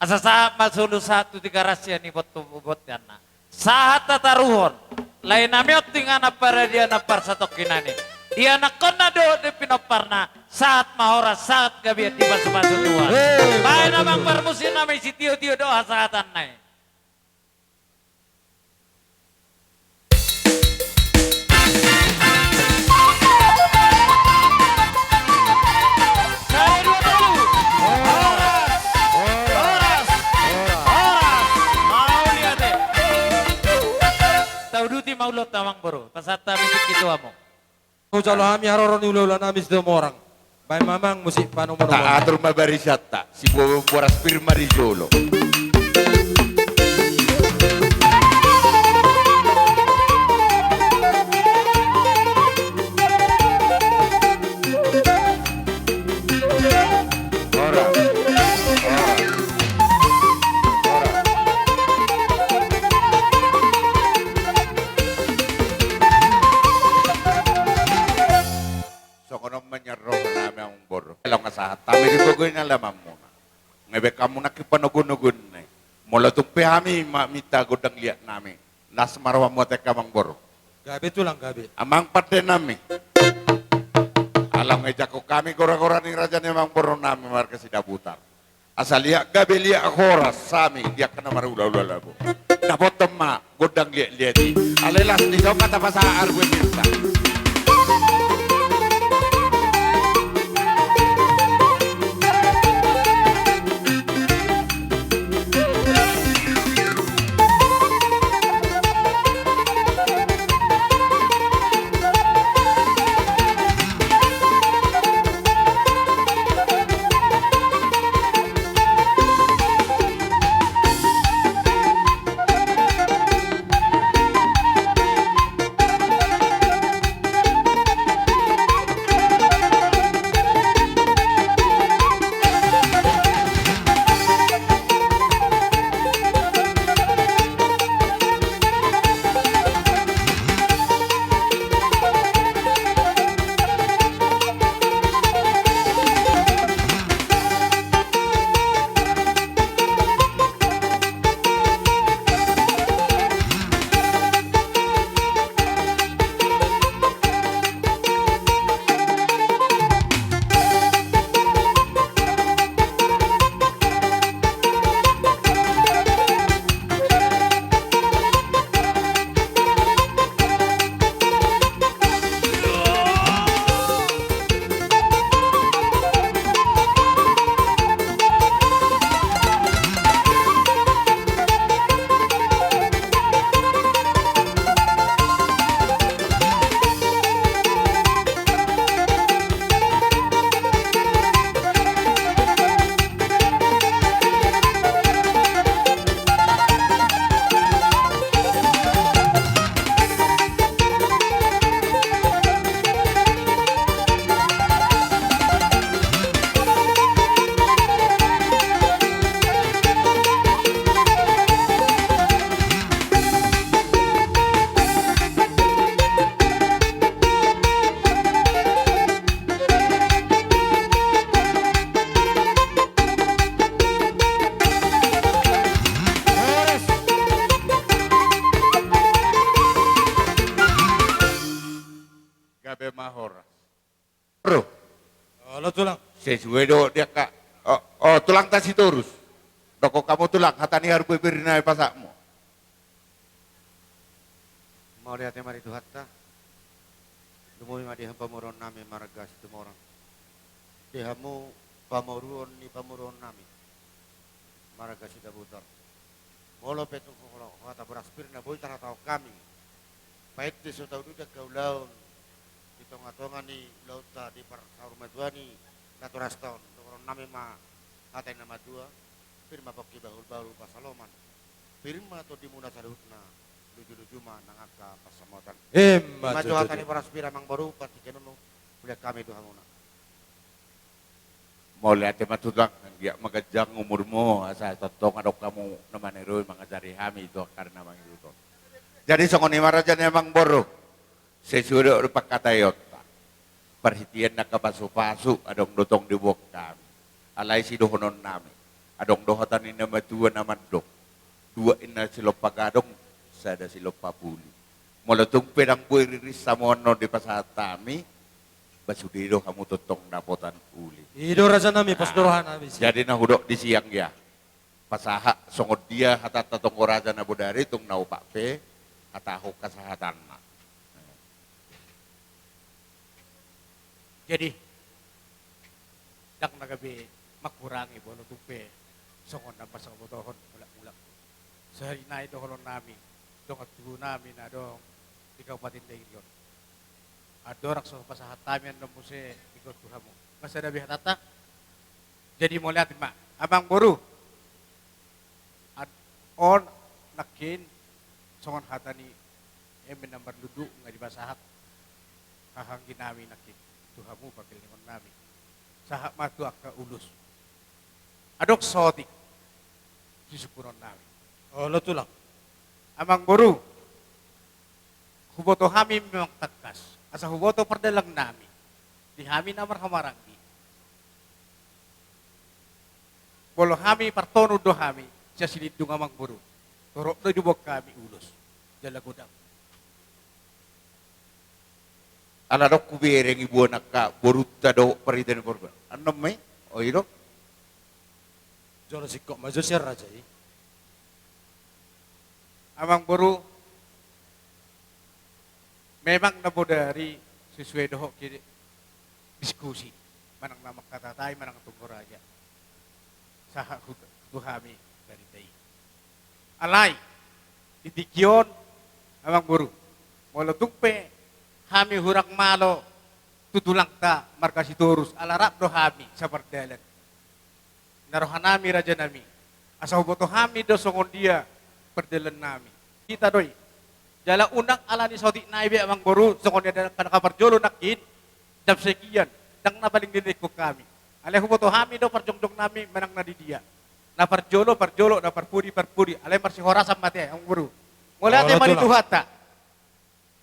Asa sahat ma solu sahat tu Tigaras sian i bontean na. Sahat tataruhon. Lae nami on tu inganan paradianan parsatongkinan i. Di anakkonna dohot di pinomparna. Sahat ma horas, sahat gabe, dipasupasu Tuhan. Baen amang parmusik nami sitiotio do hasahatan na i. Tauduti ma ulaonta amang boru, pasahat hami tingki tu hamu. Hujalo hami haroro ni ulaula nami Situmorang. Baen ma amang musik panomor. Taatur ma barisanta, siboras pir ma di jolo. Songon on ma nian roha nami amang boru. Laos nga sahat hami di togu ni alamanmuna. Nga baen hamu nangkin panogunoguon na i. Molo tung pe hami ma minta gondang liat nami. Las ma rohamu ate amang boru. Gabe tulang gabe. Amang pande nami. Alai nga ejak hami goragora ni raja ni amang boru nami marga Sidabutar. Asa liat gabe liat horas hami di angka na marulaula labo. Dapothon ma gondang liatliat i. Alai las ni jolo ma tapasahat argu i. Gabe ma horas. Ro. Olo tulang. Sesuai do di angka. O, o, tulangta Sitorus. Dokkon hamu tulang, hata ni harupapir na i pasahatmu. Mauliate ma di Tuhanta. Lumobi ma di hamu pamoruon nami marga Situmorang. Di hamu pamoruon ni pamoruon nami marga Sidabutar. Molo pe tung hata boras pir na boi tarhatahon hami, painte so tauduti angka ulaon di tongatonga ni ulaonta di parsaurmatuaon i, natorasta on, dohonon nami ma hata ni na matua: Pir ma pongki, bahulbahul pansalongan, pir ma tondimuna saluhutna, lujuluju ma nang angka pansamotan. Emma tutu. Ima jo hata ni boras pir amang boru, partingkian on huulahon hami tu hamuna. Mauliate ma tutu, anggiat ma ganjang umurmu, asa tongtong adong hamu na maniroi mangajari hami tu angka ari na mangihuthon. Jadi songon i ma raja ni amang boru. Sesuai do pangkataionta. Parhitean angka pasupasu adong do tong diboan hami. Alai sidohonon nami, adong do hata ni na matua na mandok: Dua inna silompa gadong, sada silompa puli. Molo tung pe ndang boi riris hamu annon dipasahat hami, ba sude do hamu tongtong dapotan uli. I do raja nami, pos do roha nami. Jadi na hudok di siang ya, pasahat songon dia hatanta tonggo raja na bodari, tung na opat pe hatahon hasahatanna. Jadi ndang na gabe mangkurangi molo tung pe songon na masa botohon mulak-mulak. Sahali nai dohonon nami, dongan tubu nami na adong di Kabupaten Dairi on. Andorang so pasahat hami annon muse ingkon tu hamu. Nga sada be hatanta. Jadi mauliate ma, amangboru. An-, on nangkin songon hata ni eme na marlundu nga dipasahat hahaanggi nami nangkin tu hamu pargellengon nami. Sahat ma tu angka ulos. Adong saotik sisungkunon nami. Olo tulang. Amangboru, huboto hami memang tangkas, asa huboto pardalan nami di hami na marhahamaranggi. Molo hami partonun do hami sian Silindung, amangboru, torop do diboan hami ulos jala godang. Ala ndang hubereng iboan angka borunta dohot parida ni borunta. Annon ma i, o i do. Jolo singkop ma jo sian raja i. Amangboru, memang na bodari sesuai dohot ke diskusi manang na mangkatatai manang tonggo raja sahat hu-, tu hami barita i. Alai di tingki on, amangboru, molo tung pe hami hurang malo tu tulangta marga Sitorus, ala rap do hami sapardalan. Na roha nami, raja nami, asa huboto hami do songon dia pardalan nami. Hita do i. Jala unang ala ni saotik nai be, amangboru, songon dia angka na parjolo nangkin, jam sekian, ndang na paling dilehon hami. Alai huboto hami do parjongjong nami manang na di dia. Na parjolo, parjolo, na parpudi, parpudi. Alai marsihorasan ma ate, amangboru. Mauliate ma di Tuhanta.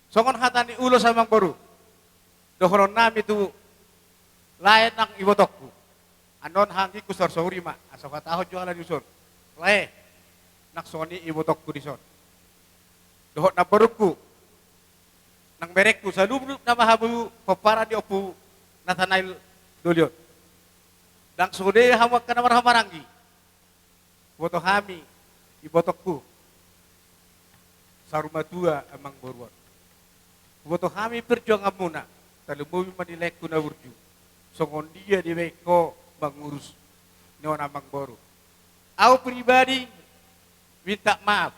Songon hata ni ulos, amangboru, dohonon nami tu lae nang ibotongku. Annon hahaanggingku, saursauri ma, asa huhatahon jo ala ni ulos on. Lae, nang songon i ibotongku dison dohot namborungku, nang berengku, saluhutna ma hamu pomparan ni Ompu Natanael Dolion. Ndang sude hamu angka na marhahamaranggi. Huboto hami, ibotongku, saur matua amangboru on. Huboto hami perjuanganmuna, tarlumobi ma di laengku na burju, songon dia dibaen ho mangurus ni on, amangboru. Au pribadi minta maaf,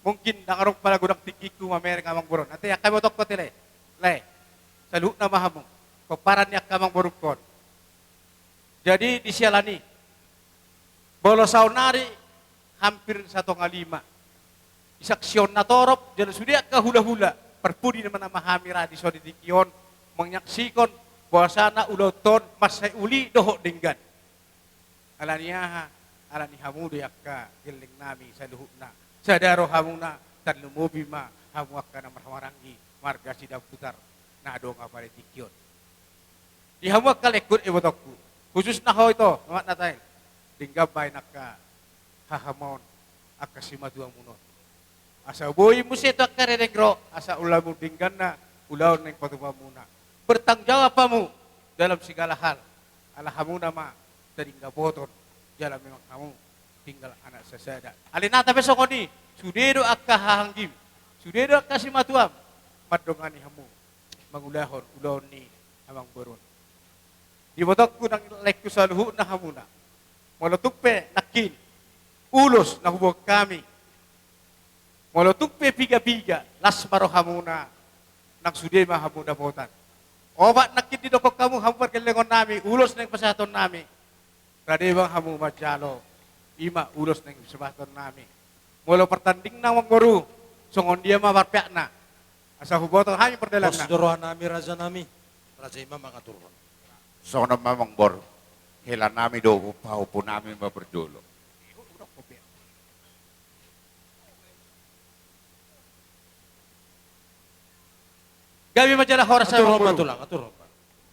mungkin ndang adong pala godang tinggingku mamereng amangboru on. Ate, angka ibotongku ate, lae. Lae, saluhutna ma hamu pomparan ni angka amangborungkon. Jadi di siala ni i, molo saonari hampir satonga lima, di saksi on na torop jala sude angka hulahula, parpudi nama-nama hami ra di son di tingki on, manyaksikan bahwasana ulaonta on mansai uli dohot denggan. Ala ni aha? Ala ni hamu do i angka gelleng nami saluhutna. Sada rohamuna, tarlumobi ma hamu angka na marhahamaranggi marga Sidabutar na adong apala di tingki on. Di hamu angka laengku, ibotongku, khususna ho ito, Mamat Natanael, denggan baen angka hahamaon angka simatuamuna on. Asa boi muse tu angka rereng ro, asa ulaon dengganna ulaon naeng patupaonmuna. Bertanggung jawab hamu dalam segala hal. Ala hamuna ma tadinggapoton, jala memang hamu tinggal anak sasada. Alai nata pe songon i, sude do angka hahaanggim, sude do angka simatuam mandongani hamu mangulahon ulaon ni amangboru on. Di ibotongku nang laengku saluhutna hamuna, molo tung pe nangkin ulos na huboan hami, molo tung pe piga-piga, las ma rohamuna, nang sude ma hamu dapotan. Opat nangkin didokkon hamu, hamu pargellengon nami, ulos naeng pasahaton nami. Rade ma hamu manjalo, i ma ulos naeng pasahaton nami. Molo partandingna, amangboru, songon dia ma parpeakna? Asa huboto hami pardalanna. Pos do roha nami, raja nami. Raja i ma mangaturhon. Songon on ma, amangboru, hela nami do, pahompu nami ma parjolo. Gabe ma jala horas, amangboru. Aturhon ma, tulang, aturhon ma.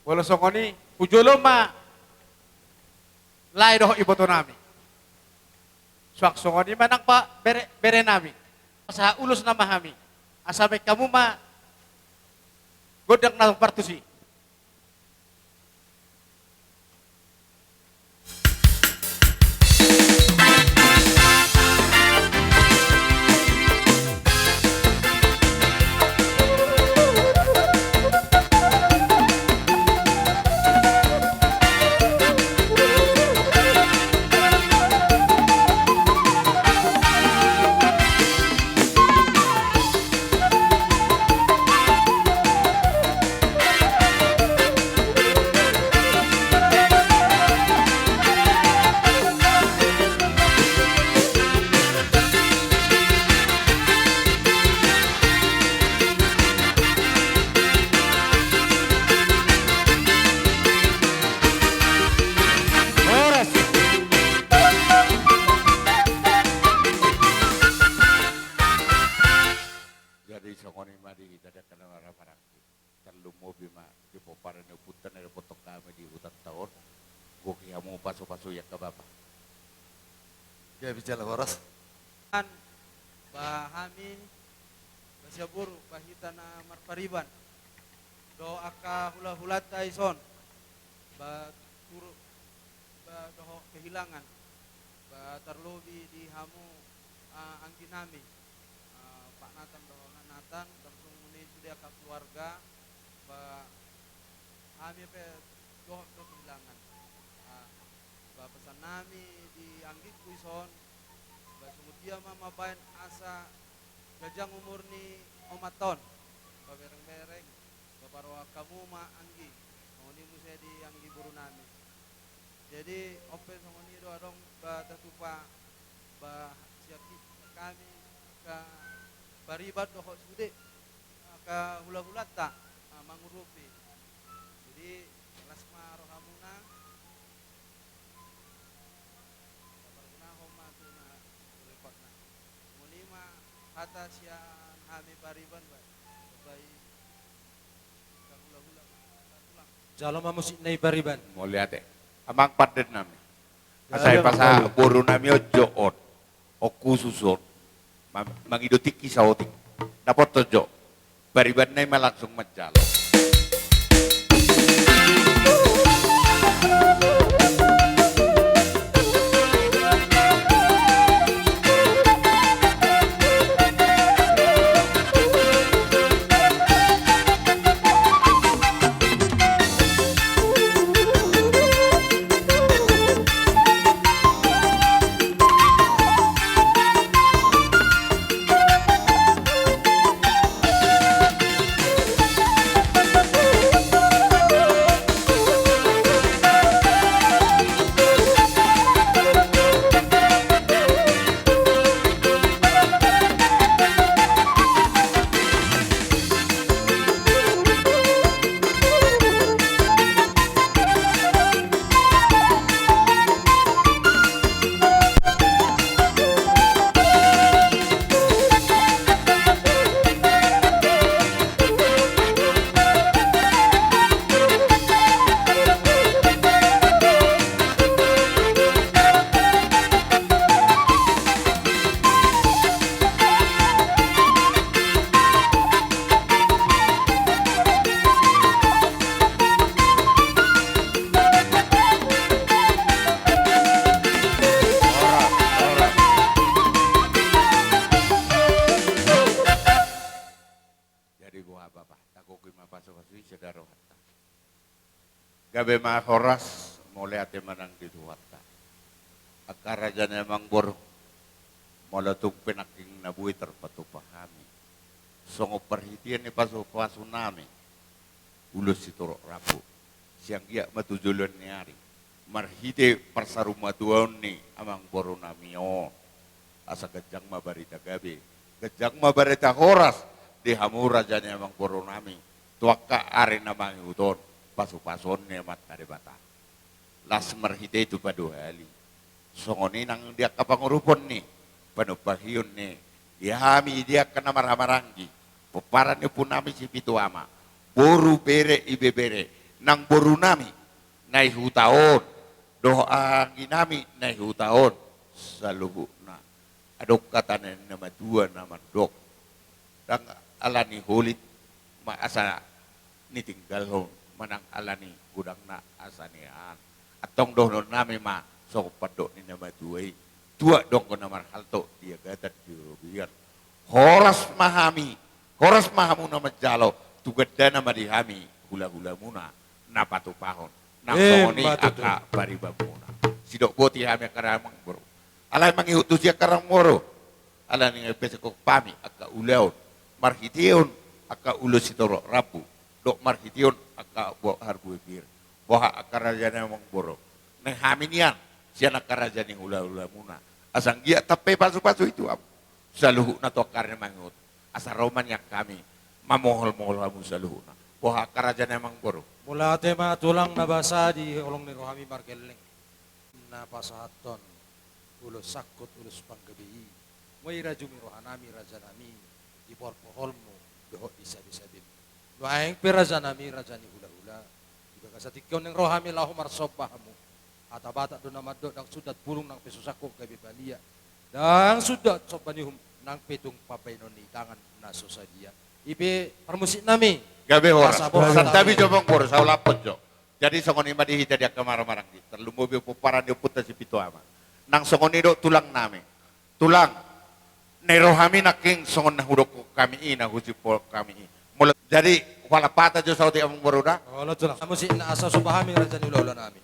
Molo songon i, hujolo ma. lae dohot iboto nami. Suang songon i ma nang pa bere, bere nami. Pasahat ulos nama hami. Asa baen hamu ma gondang na partusi. Horas. Jadi songon i ma di hita di angka na marhahamaranggi. Tarlumobi ma di pomparan ni ompunta na didapothon hami di hutanta on. Gohi hamu pasupasu i angka bapa. Gabe jala horas. Ba hami, ba sian boru, ba hita na marpariban dohot angka hulahulanta dison, ba turut, ba dohot kehilangan, ba tarlobi di hamu, ah, anggi nami, ah, Pak Nathan dohot Nak Nathan, tarlumobi sude angka keluarga, ba hami pe dohot do kehilangan. Ah, ba pesan nami di anggingku dison, ba songon dia ma mambaen asa ganjang umur ni omanta on, ba berengbereng, ba paroha hamu ma anggi, songon i muse di anggi boru nami. Jadi on pe songon i do adong ba tatupa, ba sian hita hami angka pariban dohot sude angka hulahulanta, ah, mangurupi. Jadi las ma rohamuna. Tapargunahon ma tu na berikutna. Songon i ma hata sian hami pariban, ba, ba i. Jalo ma musik na i pariban. Mauliate. Amang pande nami. Asa i pasa boru nami on jo on. On khusus on. Ma-, mangido tingki saotik. Dapothon jo. Pariban na i ma langsung manjalo. Jadi boha bapa, tagohi ma pasupasu i sada rohanta. Gabe ma horas, mauliate ma nang di Tuhanta. Angka raja ni amangboru, molo tung pe nangkin na boi tarpatupa hami songon parhitean ni pasupasu nami, ulos sitorop rambu, sian giat ma tu joloan ni ari, marhite parsarumatuaon ni amangboru nami on. Asa ganjang ma barita gabe, ganjang ma barita horas di hamu raja ni amangboru nami, tu angka ari na mangihut on, pasupasuon ni Amanta Debata. Las marhite i tu paduahali. Songon i nang di angka pangurupon ni, panumpahion ni, di hami di angka na marhahamaranggi, pomparan ni ompu nami Sipitu Ama, boru, bere, ibebere, nang boru nami na di huta on, Dohot anggi nami na di huta on saluhutna. Adong hata ni na matua na mandok, ndang ala ni holit ma asa nitinggalhon, manang ala ni godangna asa niahaan. Antong dohonon nami ma songon pandok ni na matua i: Tuak do anggo na marhalto di agatan di robean. Horas ma hami, horas ma hamu na manjalo, tu gandana ma di hami hulahulamuna na patupahon. Nang songon i angka paribanmuna. Sidok boti hami angka amangboru. Alai mangihut tusi angka amangboru, ala ni na pesek hami angka ulaon marhiteon angka ulos sitorop rambu dohot marhiteon angka buat harbue pir. Boha angka raja ni amangboru, naeng hami nian sian angka raja ni hulahulamuna, asa anggiat tampe pasupasu i tu hamu saluhutna tu angka ari na mangihut, asa ro ma nian hami mamoholmohol hamu saluhutna. Boha angka raja ni amangboru? Mauliate ma tulang na basa di holong ni rohami margelleng, na pasahathon ulos sangkut ulos panggabean i. Nuaeng rajumi rohanami rajanami di porporholmu dohot di sabesabem. Nuaeng pe rajanami raja ni hulahula, di bagasan tingki on naeng ro hami laho marsomba hamu. Hata Batak do na mandok: Ndang sundat burung nang pe so sangkut gabe balian, ndang sundat somba ni uhum nang pe tung pambahenon ni tangan na so sadia. I pe parmusiknami. Gabe horas. Santabi jo amangboru, saulaphon jo. Jadi songon i ma di hita di angka marhamaranggi, tarlumobi pomparan ni ompunta Sipitu Ama. Nang songon i do tulangnami. Tulang, na i ro hami nangkin songon na hudok hami i, na husiphon hami i. Molo jadi hualap hata jo saotik amangboru da. Olo tulang. Musik na asa somba hami raja ni hulahulanami.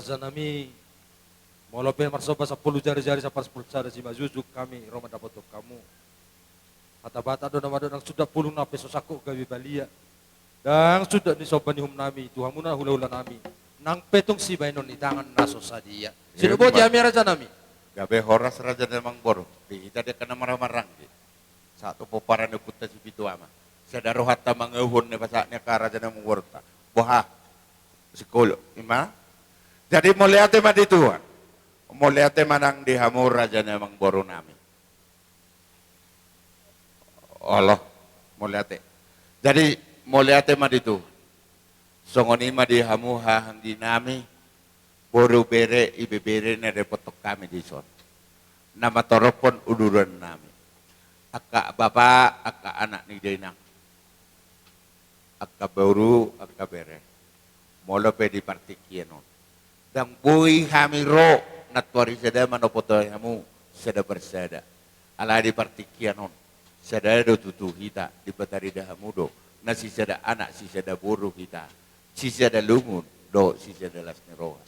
Raja nami, molo pe marsomba sampulu jari-jari sampulu sada simanjujung hami ro mandapothon hamu. Hata Batak do na mandok, ndang suda pulung na pe so sangkot gabe balia. Ndang suda ni somba ni uhum nami tu hamuna hula-hula nami, nang pe tung sibahenon ni tangan na so sadia. Sidok boti hami, raja nami. Gabe horas, raja ni amangboru, di hita di angka na marhahamaranggi, sahat tu pomparan ni ompunta Sipitu Ama. Sada rohanta mangauhon na pasahat ni angka raja ni amangborunta. Boha? Singkolok i ma. Jadi mauliate ma di Tuhan. Mauliate ma nang di hamu, raja ni amangboru nami. Olo, mauliate. Jadi mauliate ma di Tuhan. Songon i ma di hamu haha anggi nami, boru, bere, ibebere na didapothon hami dison, na matorophon uduran nami, angka bapa, angka anak ni dainang, angka boru, angka bere. Molo pe di partingkian on ndang boi hami ro nantuari sada manopot hamu sada parsada. Alai di partingkian on sada do tutu hita, dipatarida hamu do na sisada anak sisada boru hita, sisada lungun dohot sisada las ni roha.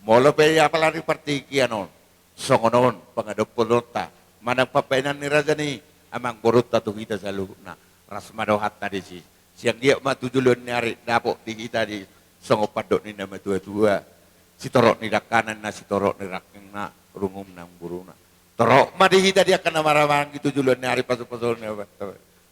Molo pe apala di partingkian on songon on pangadophononta manang pambahenan ni raja ni amangborunta tu hita saluhutna, ras ma rohanta disi. Sian giot ma tu joloan ni ari dapot di hita di songon pandok ni na matua-tua, sitorop ni dangkanan na sitorop ni rangkengna, rungung nang boruna. Torop ma di hita di angka na marhahamaranggi tu joloan ni ari pasu-pasu ni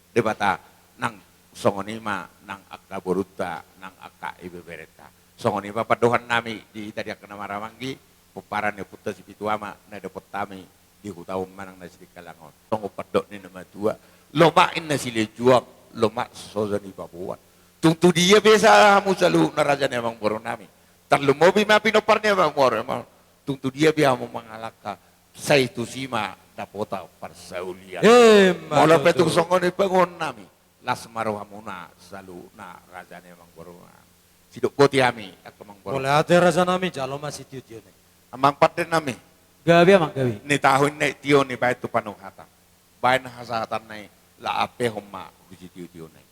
Debata, nang songon i ma nang angka borunta, nang angka ibeberenta. Songon i ma pandohan nami di hita di angka na marhahamaranggi, pomparan ni ompunta Sipitu Ama na dapot hami di huta on manang na Sidikalang on. Songon pandok ni na matua, lomak inna silinjuang, lomak so jadi paboan. Tung tu dia be hamu saluhutna, raja ni amangboru nami, tarlumobi ma pinompar ni amangboru, tung tu dia be hamu mangalangka, sai tusi ma dapotan parsaulian. Emma tutu. Molo pe tung songon i pangidoan nami, las ma rohamuna saluhutna, raja ni amangboru nami. Sidok boti hami angka amangboru. Mauliate, raja nami, jalo ma sitio-tio nai. Amang pande nami. Gabe, amang, gabe. Ni tahu ni tio ni baen tu panuhatan, baen hasahatan nai, laho ampehon ma tu sitio-tio nai.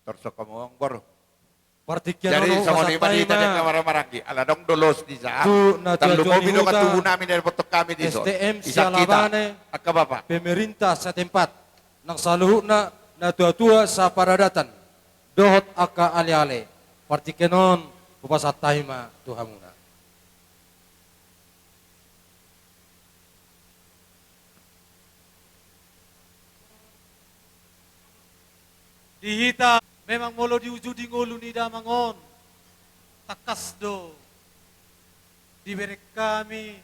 Torus hamu, amangboru. Partingkian on, jadi songon i ma di hita di angka na marhahamaranggi, ala adong do los di jahat, tarlumobi dongan tubu nami na didapothon hami dison. S T M Sialabane, angka bapa, pemerintah setempat, nang saluhutna natua-tua saparadatan dohot angka ale-ale. Partingkian on hupasahat hami ma tu hamuna. Di hita memang molo di ujung di ngolu ni damang on, tangkas do dibereng hami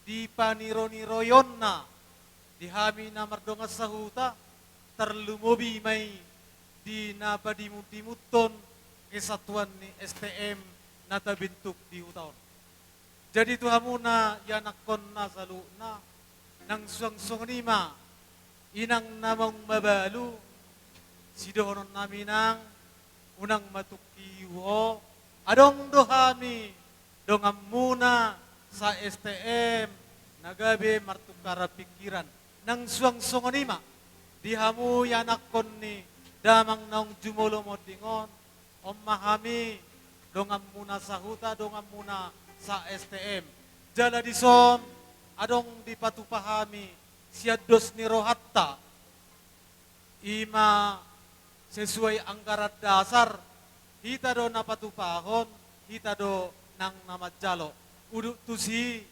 di paniro-niroionna di hami na mardongan sahuta, tarlumobi ma i di na padimun-dimunhon kesatuan ni S T M na tabentuk di huta on. Jadi tu hamuna ianakhonna saluhutna, nang suang songon i ma inang na maung mabalu, sidohonon nami nang, unang ma tungki ho, adong do hami donganmuna sa-S T M na gabe martukaran pingkiran. Nang suang songon i ma di hamu ianakhon ni damang naung jumolo monding on, on ma hami donganmuna sahuta, donganmuna sa-S T M. Jala dison adong dipatupa hami sian dos ni rohanta, i ma sesuai anggaran dasar, hita do na patupahon, hita do nang na manjalo. Udut tusi,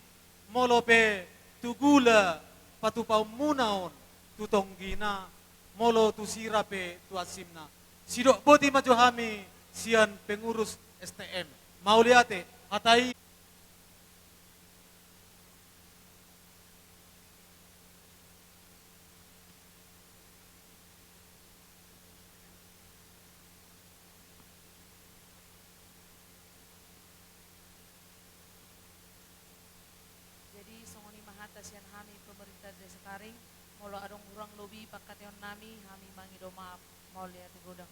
molo pe tu gula patupaonmuna on, tu tonggina, molo tu sira pe tu ansimna. Sidok boti ma jo hami sian pengurus S T M. Mauliate, hata i. Jadi songon i ma hata sian hami pemerintah Desa Karing, molo adong hurang lobi pangkataion nami, hami mangido maaf, mauliate godang.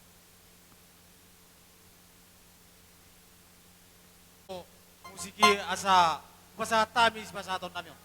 musik i asa pasahat hami sipasahaton nami on.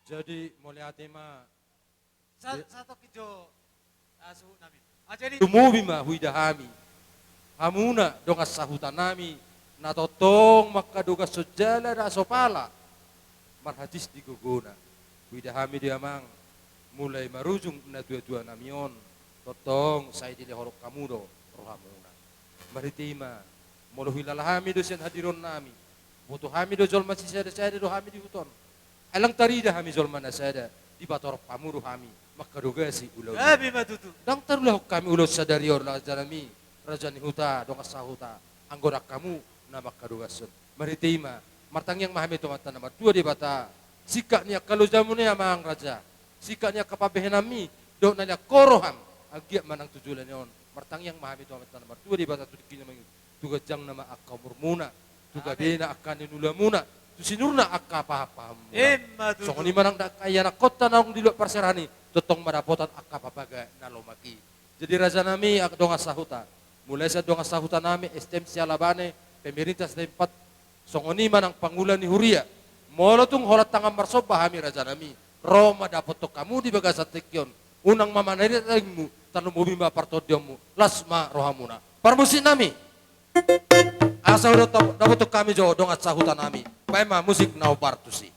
Jadi, mauliate ma. Sa-, satongkin jo, ah, suhut nami. Ah, jadi lumobi ma huida hami hamuna dongan sahuta nami, na tongtong mangkadongashon jala na so pala marhajis di gogona. Huida hami do amang, mulai marujung natuatua nami on, tongtong sai dilehon hamu do rohamuna. Marhite i ma, molo huilala hami do sian hadiron nami, boto hami do jolma sisadasada do hami di huta on. Ai ndang tarida hami jolma na sada, dipatorop hamu do hami mangkadongasi ulaon. Gabe ma tutu. Ndang tarulahon hami ulaon sadari on raja nami, raja ni huta, dongan sahuta, anggo ndang hamu na mangkadongashon. Marhite i ma, martangiang ma hami tu Amanta na martua Debata, singkat ni angka lojamuna i amang raja, singkat ni angka pambahenanmi, dohot na lean ho roham, anggiat manang tu joloan on. Martangiang ma hami tu Amanta na martua Debata tu tingki na mangihut, tu ganjangna ma angka umurmuna, tu gabena angka niulamuna, tu sinurna angka pahanpahanmuna. Emma tutu. Songon i ma nang angka ianakhonta naung di luat parserahan i, tongtong ma dapotan angka pabaga na lomak i. Jadi raja nami, angka dongan sahuta, mulai sian dongan sahuta nami, S T M Sialabane, pemerintah setempat, songon i ma nang pangula ni huria. Molo tung holan tangan marsomba hami raja nami, ro ma dapothon hamu di bagasan tingki on. Unang ma manari taringmu, tarlumobi ma partondionmu, las ma rohamuna. Parmusik nami. Asa ro dapothon hami jo dongan sahuta nami. Baen ma musik na hombar tusi.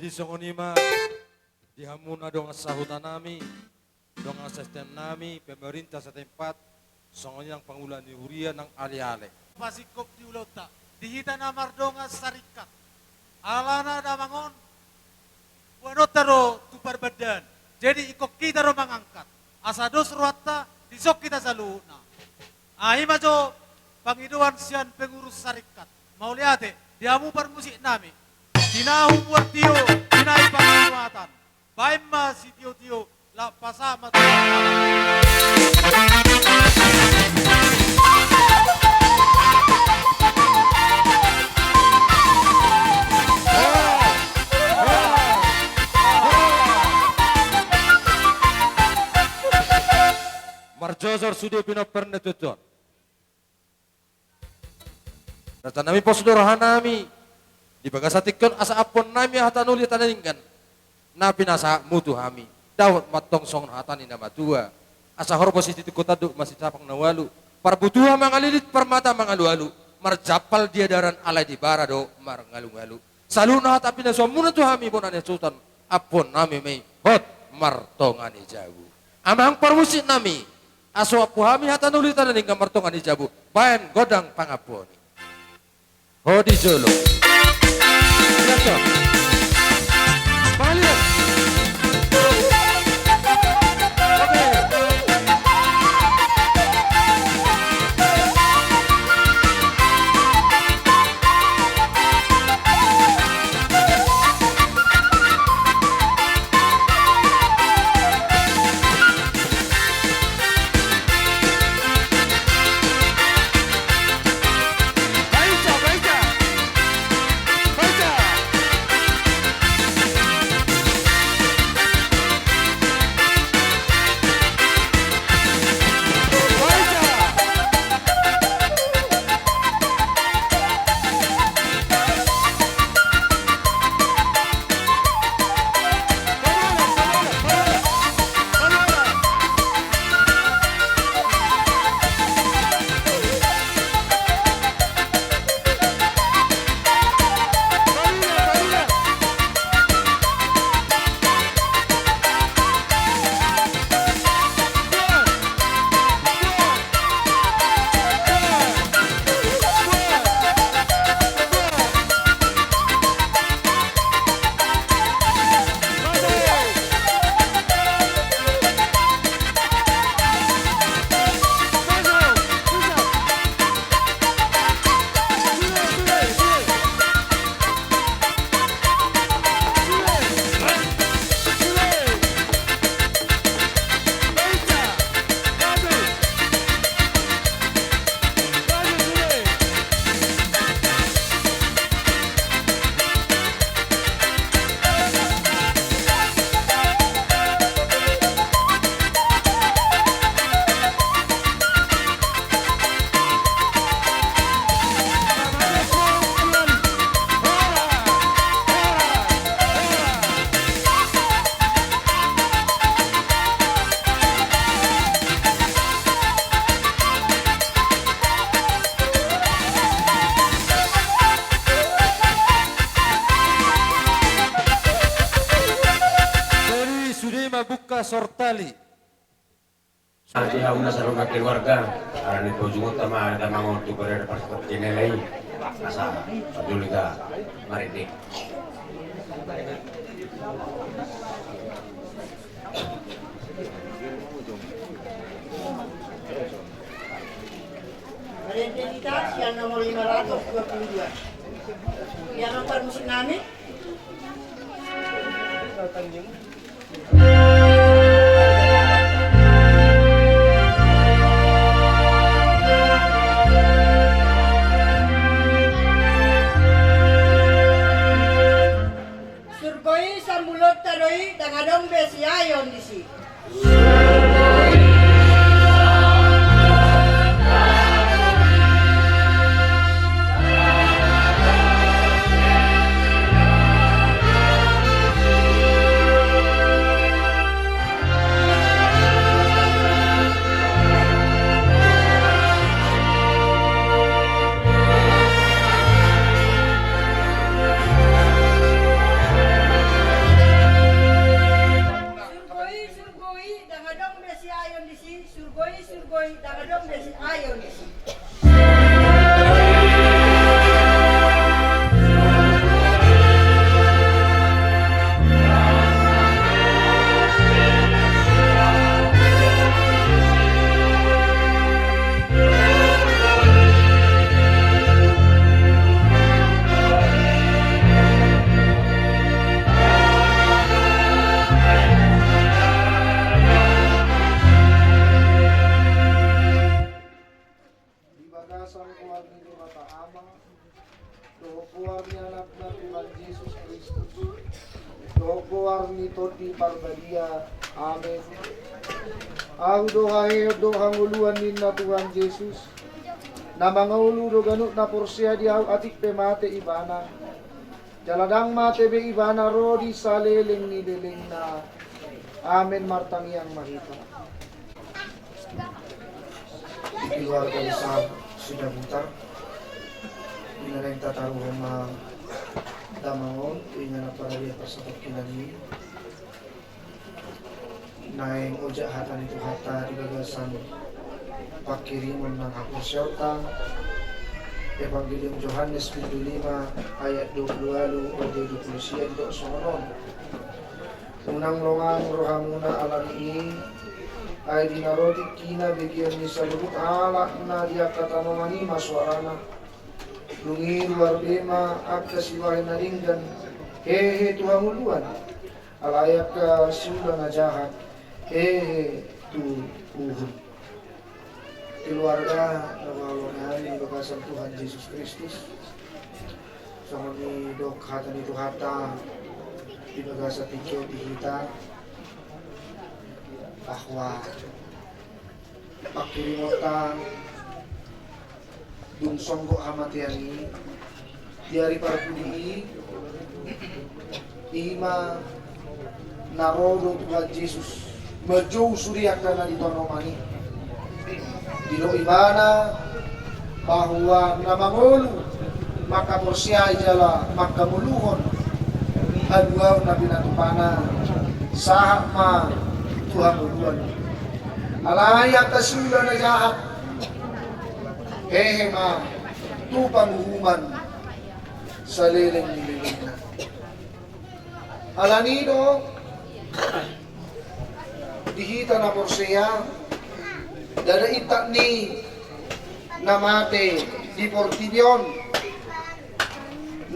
Di songon i ma di hamu na dongan sahuta nami, dongan saSTM nami, pemerintah setempat, songon i nang pangula ni huria nang aleale. Pasingkop di ulaonta, di hita na mardongan saringkat. Alana damang on, boanonta do tu parbandaan. Jadi ingkon hita do mangangkat. Asa dos rohanta, dison hita saluhutna. Ai ma jo pangidoan sian pengurus saringkat. Mauliate, di hamu parmusik nami. Di na humuar tio, di na i pangidoatan. Baen ma sitiotio, laos pasahat ma tu. Marjojor sude pinompar ni tuan-tuan. Raja nami, pos do roha nami di bagasan tingki on asa ampuon nami hata na uli hata na denggan na pinasahatmu tu hami. Dapot ma antong songon hata ni na matua, asa horbo sititi tanduk, masisapang na ualu, parbutuha mangalilit, parmata mangalualu, marjampal di adaran alai di bara do marngalungalu. Saluhutna hata pinasuanmuna tu hami bona ni hasuhuton, ampuon nami ma i hot martonga ni jabu. Amang parmusik nami, asa ampu hami hata na uli hata na denggan martonga ni jabu, baen gondang pangampuon i. Ho di jolo. Siap, siap. Pangalian. Oke. Jadi sude ma buka sortali. Jadi hamu na salongan keluarga, ala ni pojungonta ma damang on tu parade parsahat jenela i, asa pajolo hita marende. Marende hita sian nomor lima ratus dua puluh dua. Ia nomor musik nami. Surgo i sambulonta do i, ndang adong be siaeon disi. Dohot goar ni Anakna Tuhan Jesus Kristus, dohot goar ni Tondi Parbadia. Amen. Ahu do haheheon dohot hangoluan ninna Tuhan Jesus, na mangolu do ganup na porsea di Ahu atik pe mate ibana. Jala ndang mate be ibana ro di saleleng ni lelengna. Amen. Martangiang ma hita. Di keluarga besar Sidabutar, di na naeng tataruhon ma damang on tu inganan paradia parsatongkinan i. Naeng ojak hata ni Tuhanta di bagasan pangkirimon nang haporseaonta. Evangelium Johannes bindu lima ayat dua pulu ualu, ode dua pulu sia, didok songon on. Unang longang rohamuna ala ni i, ai di na ro tingkina begeon ni saluhut halak na di angka tanoman i ma soarana. Dung i ruar be ma angka sibahen na denggan hehe tu hangoluan, alai angka siula na jahat hehe tu uhum. Keluarga na huhaholongi hami di bagasan Tuhan Jesus Kristus, songon nidok hata ni Tuhanta di bagasan tingki on di hita, bahwa pangkirimonta dung songgop hamatean i di ari parpudi i, i ma na ro do Tuhan Jesus manjou sude angka na di tanoman i. Didok ibana bahwa na mangolu mangkaporseai jala mangkangoluhon haluaon na pinatupana sahat ma tu hangoluan. Alai angka siula na jahat hehe ma tu panguhuman saleleng ni lelengna. Ala ni do di hita na porsea, ndada intak ni na mate di portibi on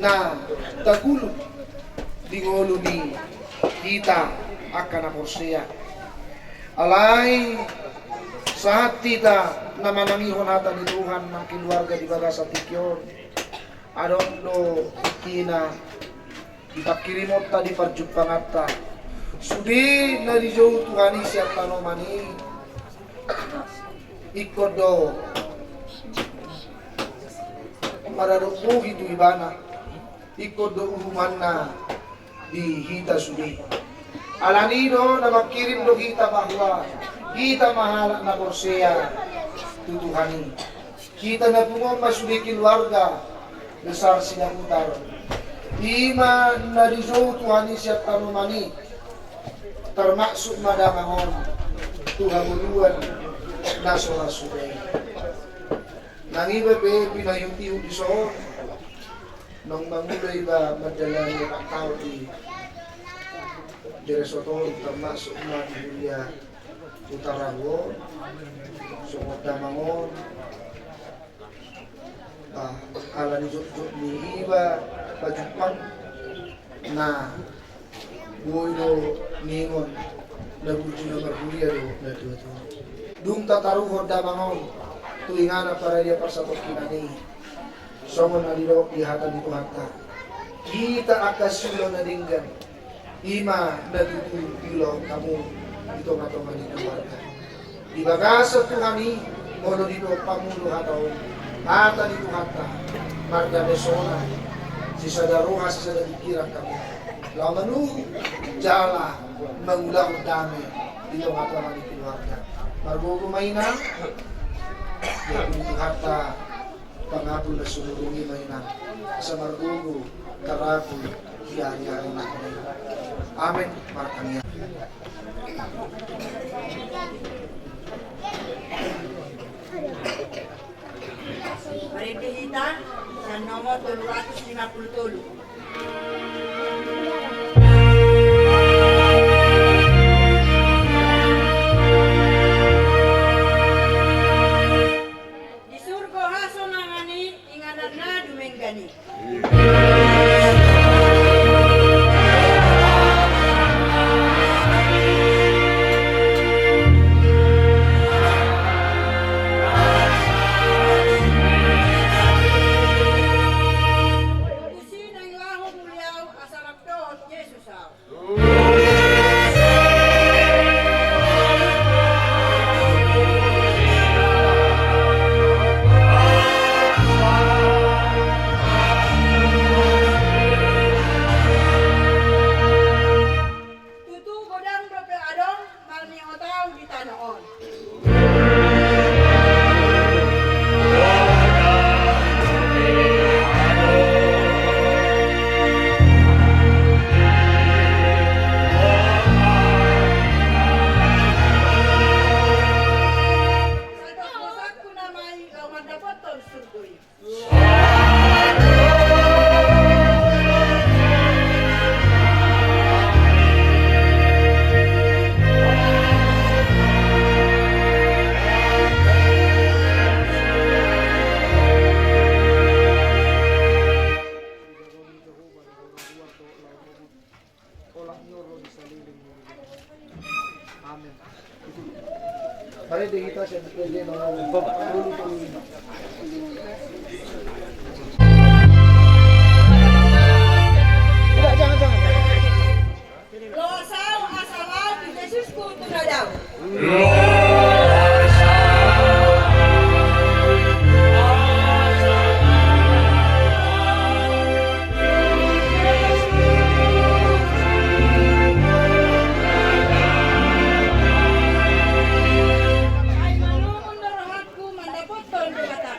na taguluk di ngolu ni hita angka na porsea. Alai sahat hita na manangihon hata ni Tuhan nang keluarga di bagasan tingki on. Adong do ina di pangkirimonta, di parjumpanganta, sude na dijou Tuhan i sian tanoman i, ingkon do maradot bohi tu ibana, ingkon do uhumanna di hita sude. Ala ni do na mangkirim do hita bahwa hita ma halak na porsea tu Tuhan i. Hita na pungu on ma sude keluarga besar Sidabutar. I ma na dijou Tuhan i sian tanoman i, termasuk ma damang on tu hangoluan na so ra suda i. Nang iba pe pinaihutihut dison, naung mangula iba mandalani opat taon di Jeresoton, termasuk ma di huria Utara on, songon damang on, ba, ala ni jotjot ni iba pajumpang na boi do ningon na burju na marhuria do na tuatua. Dung tataruhon damang on tu inganan paradia parsatongkinan i, songon na nidok di hata ni Tuhanta, hita angka siula na denggan, i ma na tutu diulahon hamu di tongatonga ni keluarga. Di bagasan Tuhan i, molo dipasahat hamu do hata on, hata ni Tuhanta, mardame sonang, sisada roha sisada pingkiran hamu, laho manuhuk jala mangulahon dame di tongatonga ni keluarga. Margogo ma inang, diampuni Tuhanta pangapul na sumurung i ma inang, asa margogo tarapul di ari-ari na hona i. Amen. Martangiang. Marende hita, sian nomor tolu ratus lima pulu tolu. Di surgo hasonangan i, inganan na dumenggan i. Marende hita sian Ende. Loas ahu asa lao tu Jesusku tu na dao. Ai malungun do rohangku mandapothon Debata.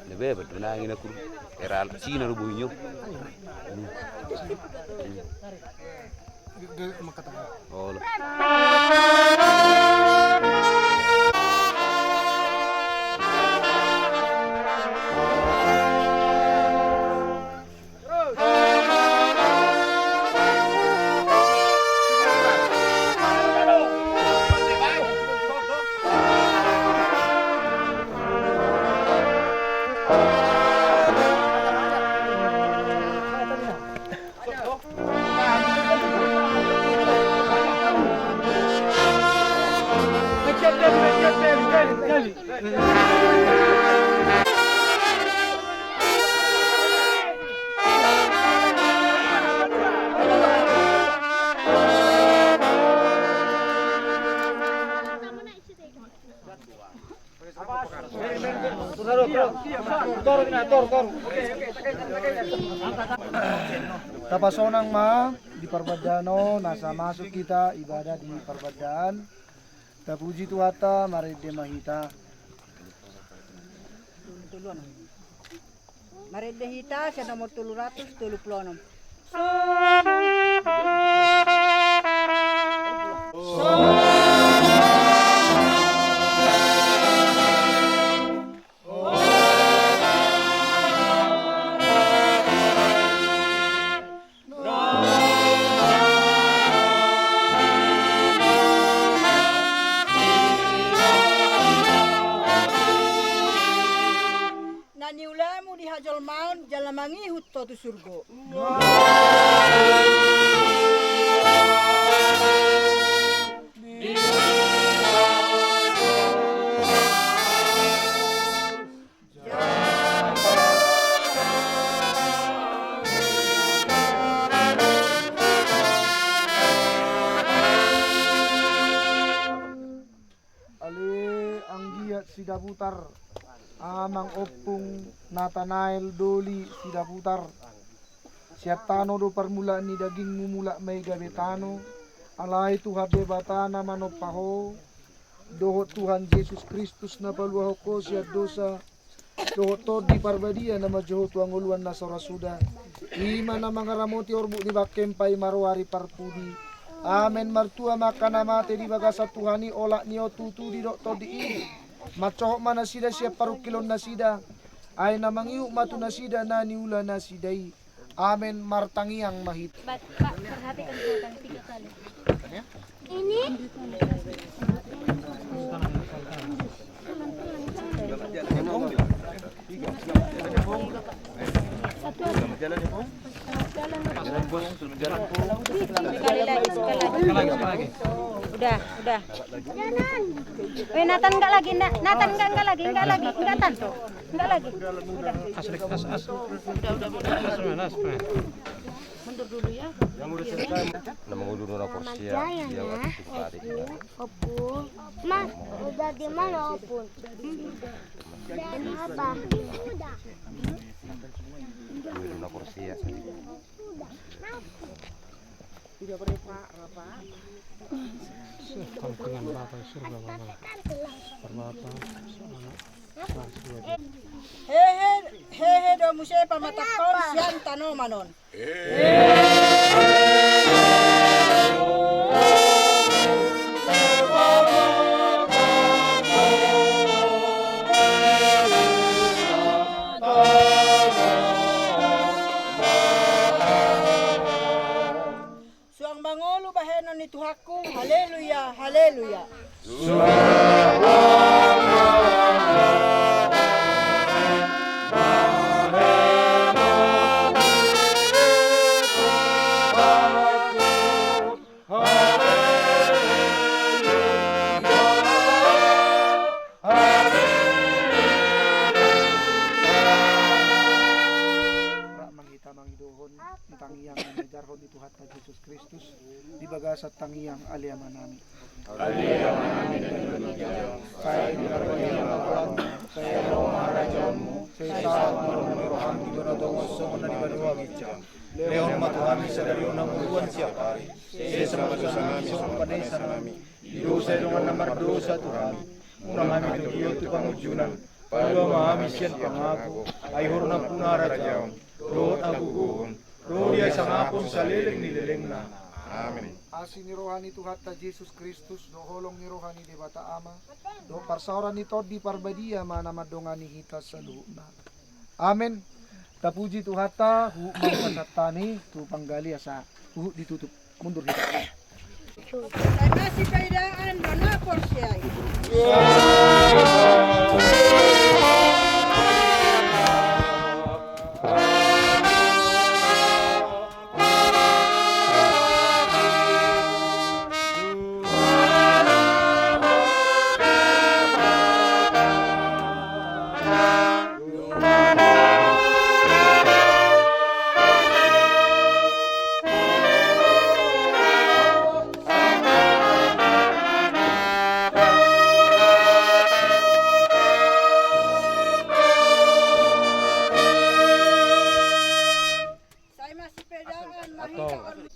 Lebe betul na angin aku era Cina lu bunyi. Olo. Tapasonang ma di parbandaan on, asa masuk hita ibadah di parbandaan. Tapuji Tuhanta, marende ma hita. Marende hita sian nomor tolu ratus tolu pulu onom. Na niulamu di hajolmaon jala mangihut ho tu surgo. Ale anggiat Sidabutar, Amang Ompung Natanael Doli Sidabutar. Sian tano do parmulaan ni dagingmu, mulak ma i gabe tano. Alai Tuhan Debata na manompa ho, dohot Tuhan Jesus Kristus na paluahon ho sian dosa, dohot Tondi Parbadia na manjou ho tu hangoluan na so ra suda, i ma na mangaramoti orbuk ni bangke paimaroa ari parpudi. Amen. Martua ma angka na mate di bagasan Tuhan i, olat ni on tutu didok Tondi i. Mansohot ma nasida sian parungkilon nasida, ai na mangihut ma tu nasida na niula nasida i. Amen. Martangiang ma hita. Pak, Pak, perhatikan gua kan tiga kali. Ini. Satu. Jalan, Jalan, Jalan. Sekali lagi, sekali lagi. Udah, udah. Eh, Nathan, enggak lagi, Na-, Nathan, enggak, enggak lagi, enggak lagi, enggak, Tan. Enggak lagi. Udah. As, as, as. Udah, udah, udah. As, as, as. Mundur dulu ya. Nama guru na porsea, ya, waktu itu tadi. Opun. Mas, udah di mana Opun? Dan apa? Guru na porsea. Hehe, hehe do muse pamatakhon sian tanoman on. Suang mangolu bahenon ni Tuhanku. Haleluya, haleluya. Rap ma hita mangidohon di tangiang na niejarhon ni Tuhanta Jesus Kristus di bagasan tangiang aleamanami. Sai di parbadia ma goarmu, sai ro ma harajaonmu, sai saut ma rohanami di banua tonga on songon na di banua ginjang. Lehon ma tu hami sadari on hangoluan siapari. Sesa ma dosanami songon panesanami di dosa ni dongan na mardosa tu hami. Unang hami togihon tu pangunjunan, palua ma hami sian pangago. Ai Ho do nampuna harajaon dohot hagogoon, ro di hasangapon saleleng ni lelengna. Amen. Asi ni roha ni Tuhanta Jesus Kristus, dohot holong ni roha ni Debata Ama, dohot parsaoran ni Tondi Parbadia ma na mandongani hita saluhutna. Amen. Tapuji Tuhanta. Huhut ma hupasahat hami tu panggali asa huhut ditutup. Mundur hita. Sai masipaidaan do na porsea i. Sai masipedaan ma hita on.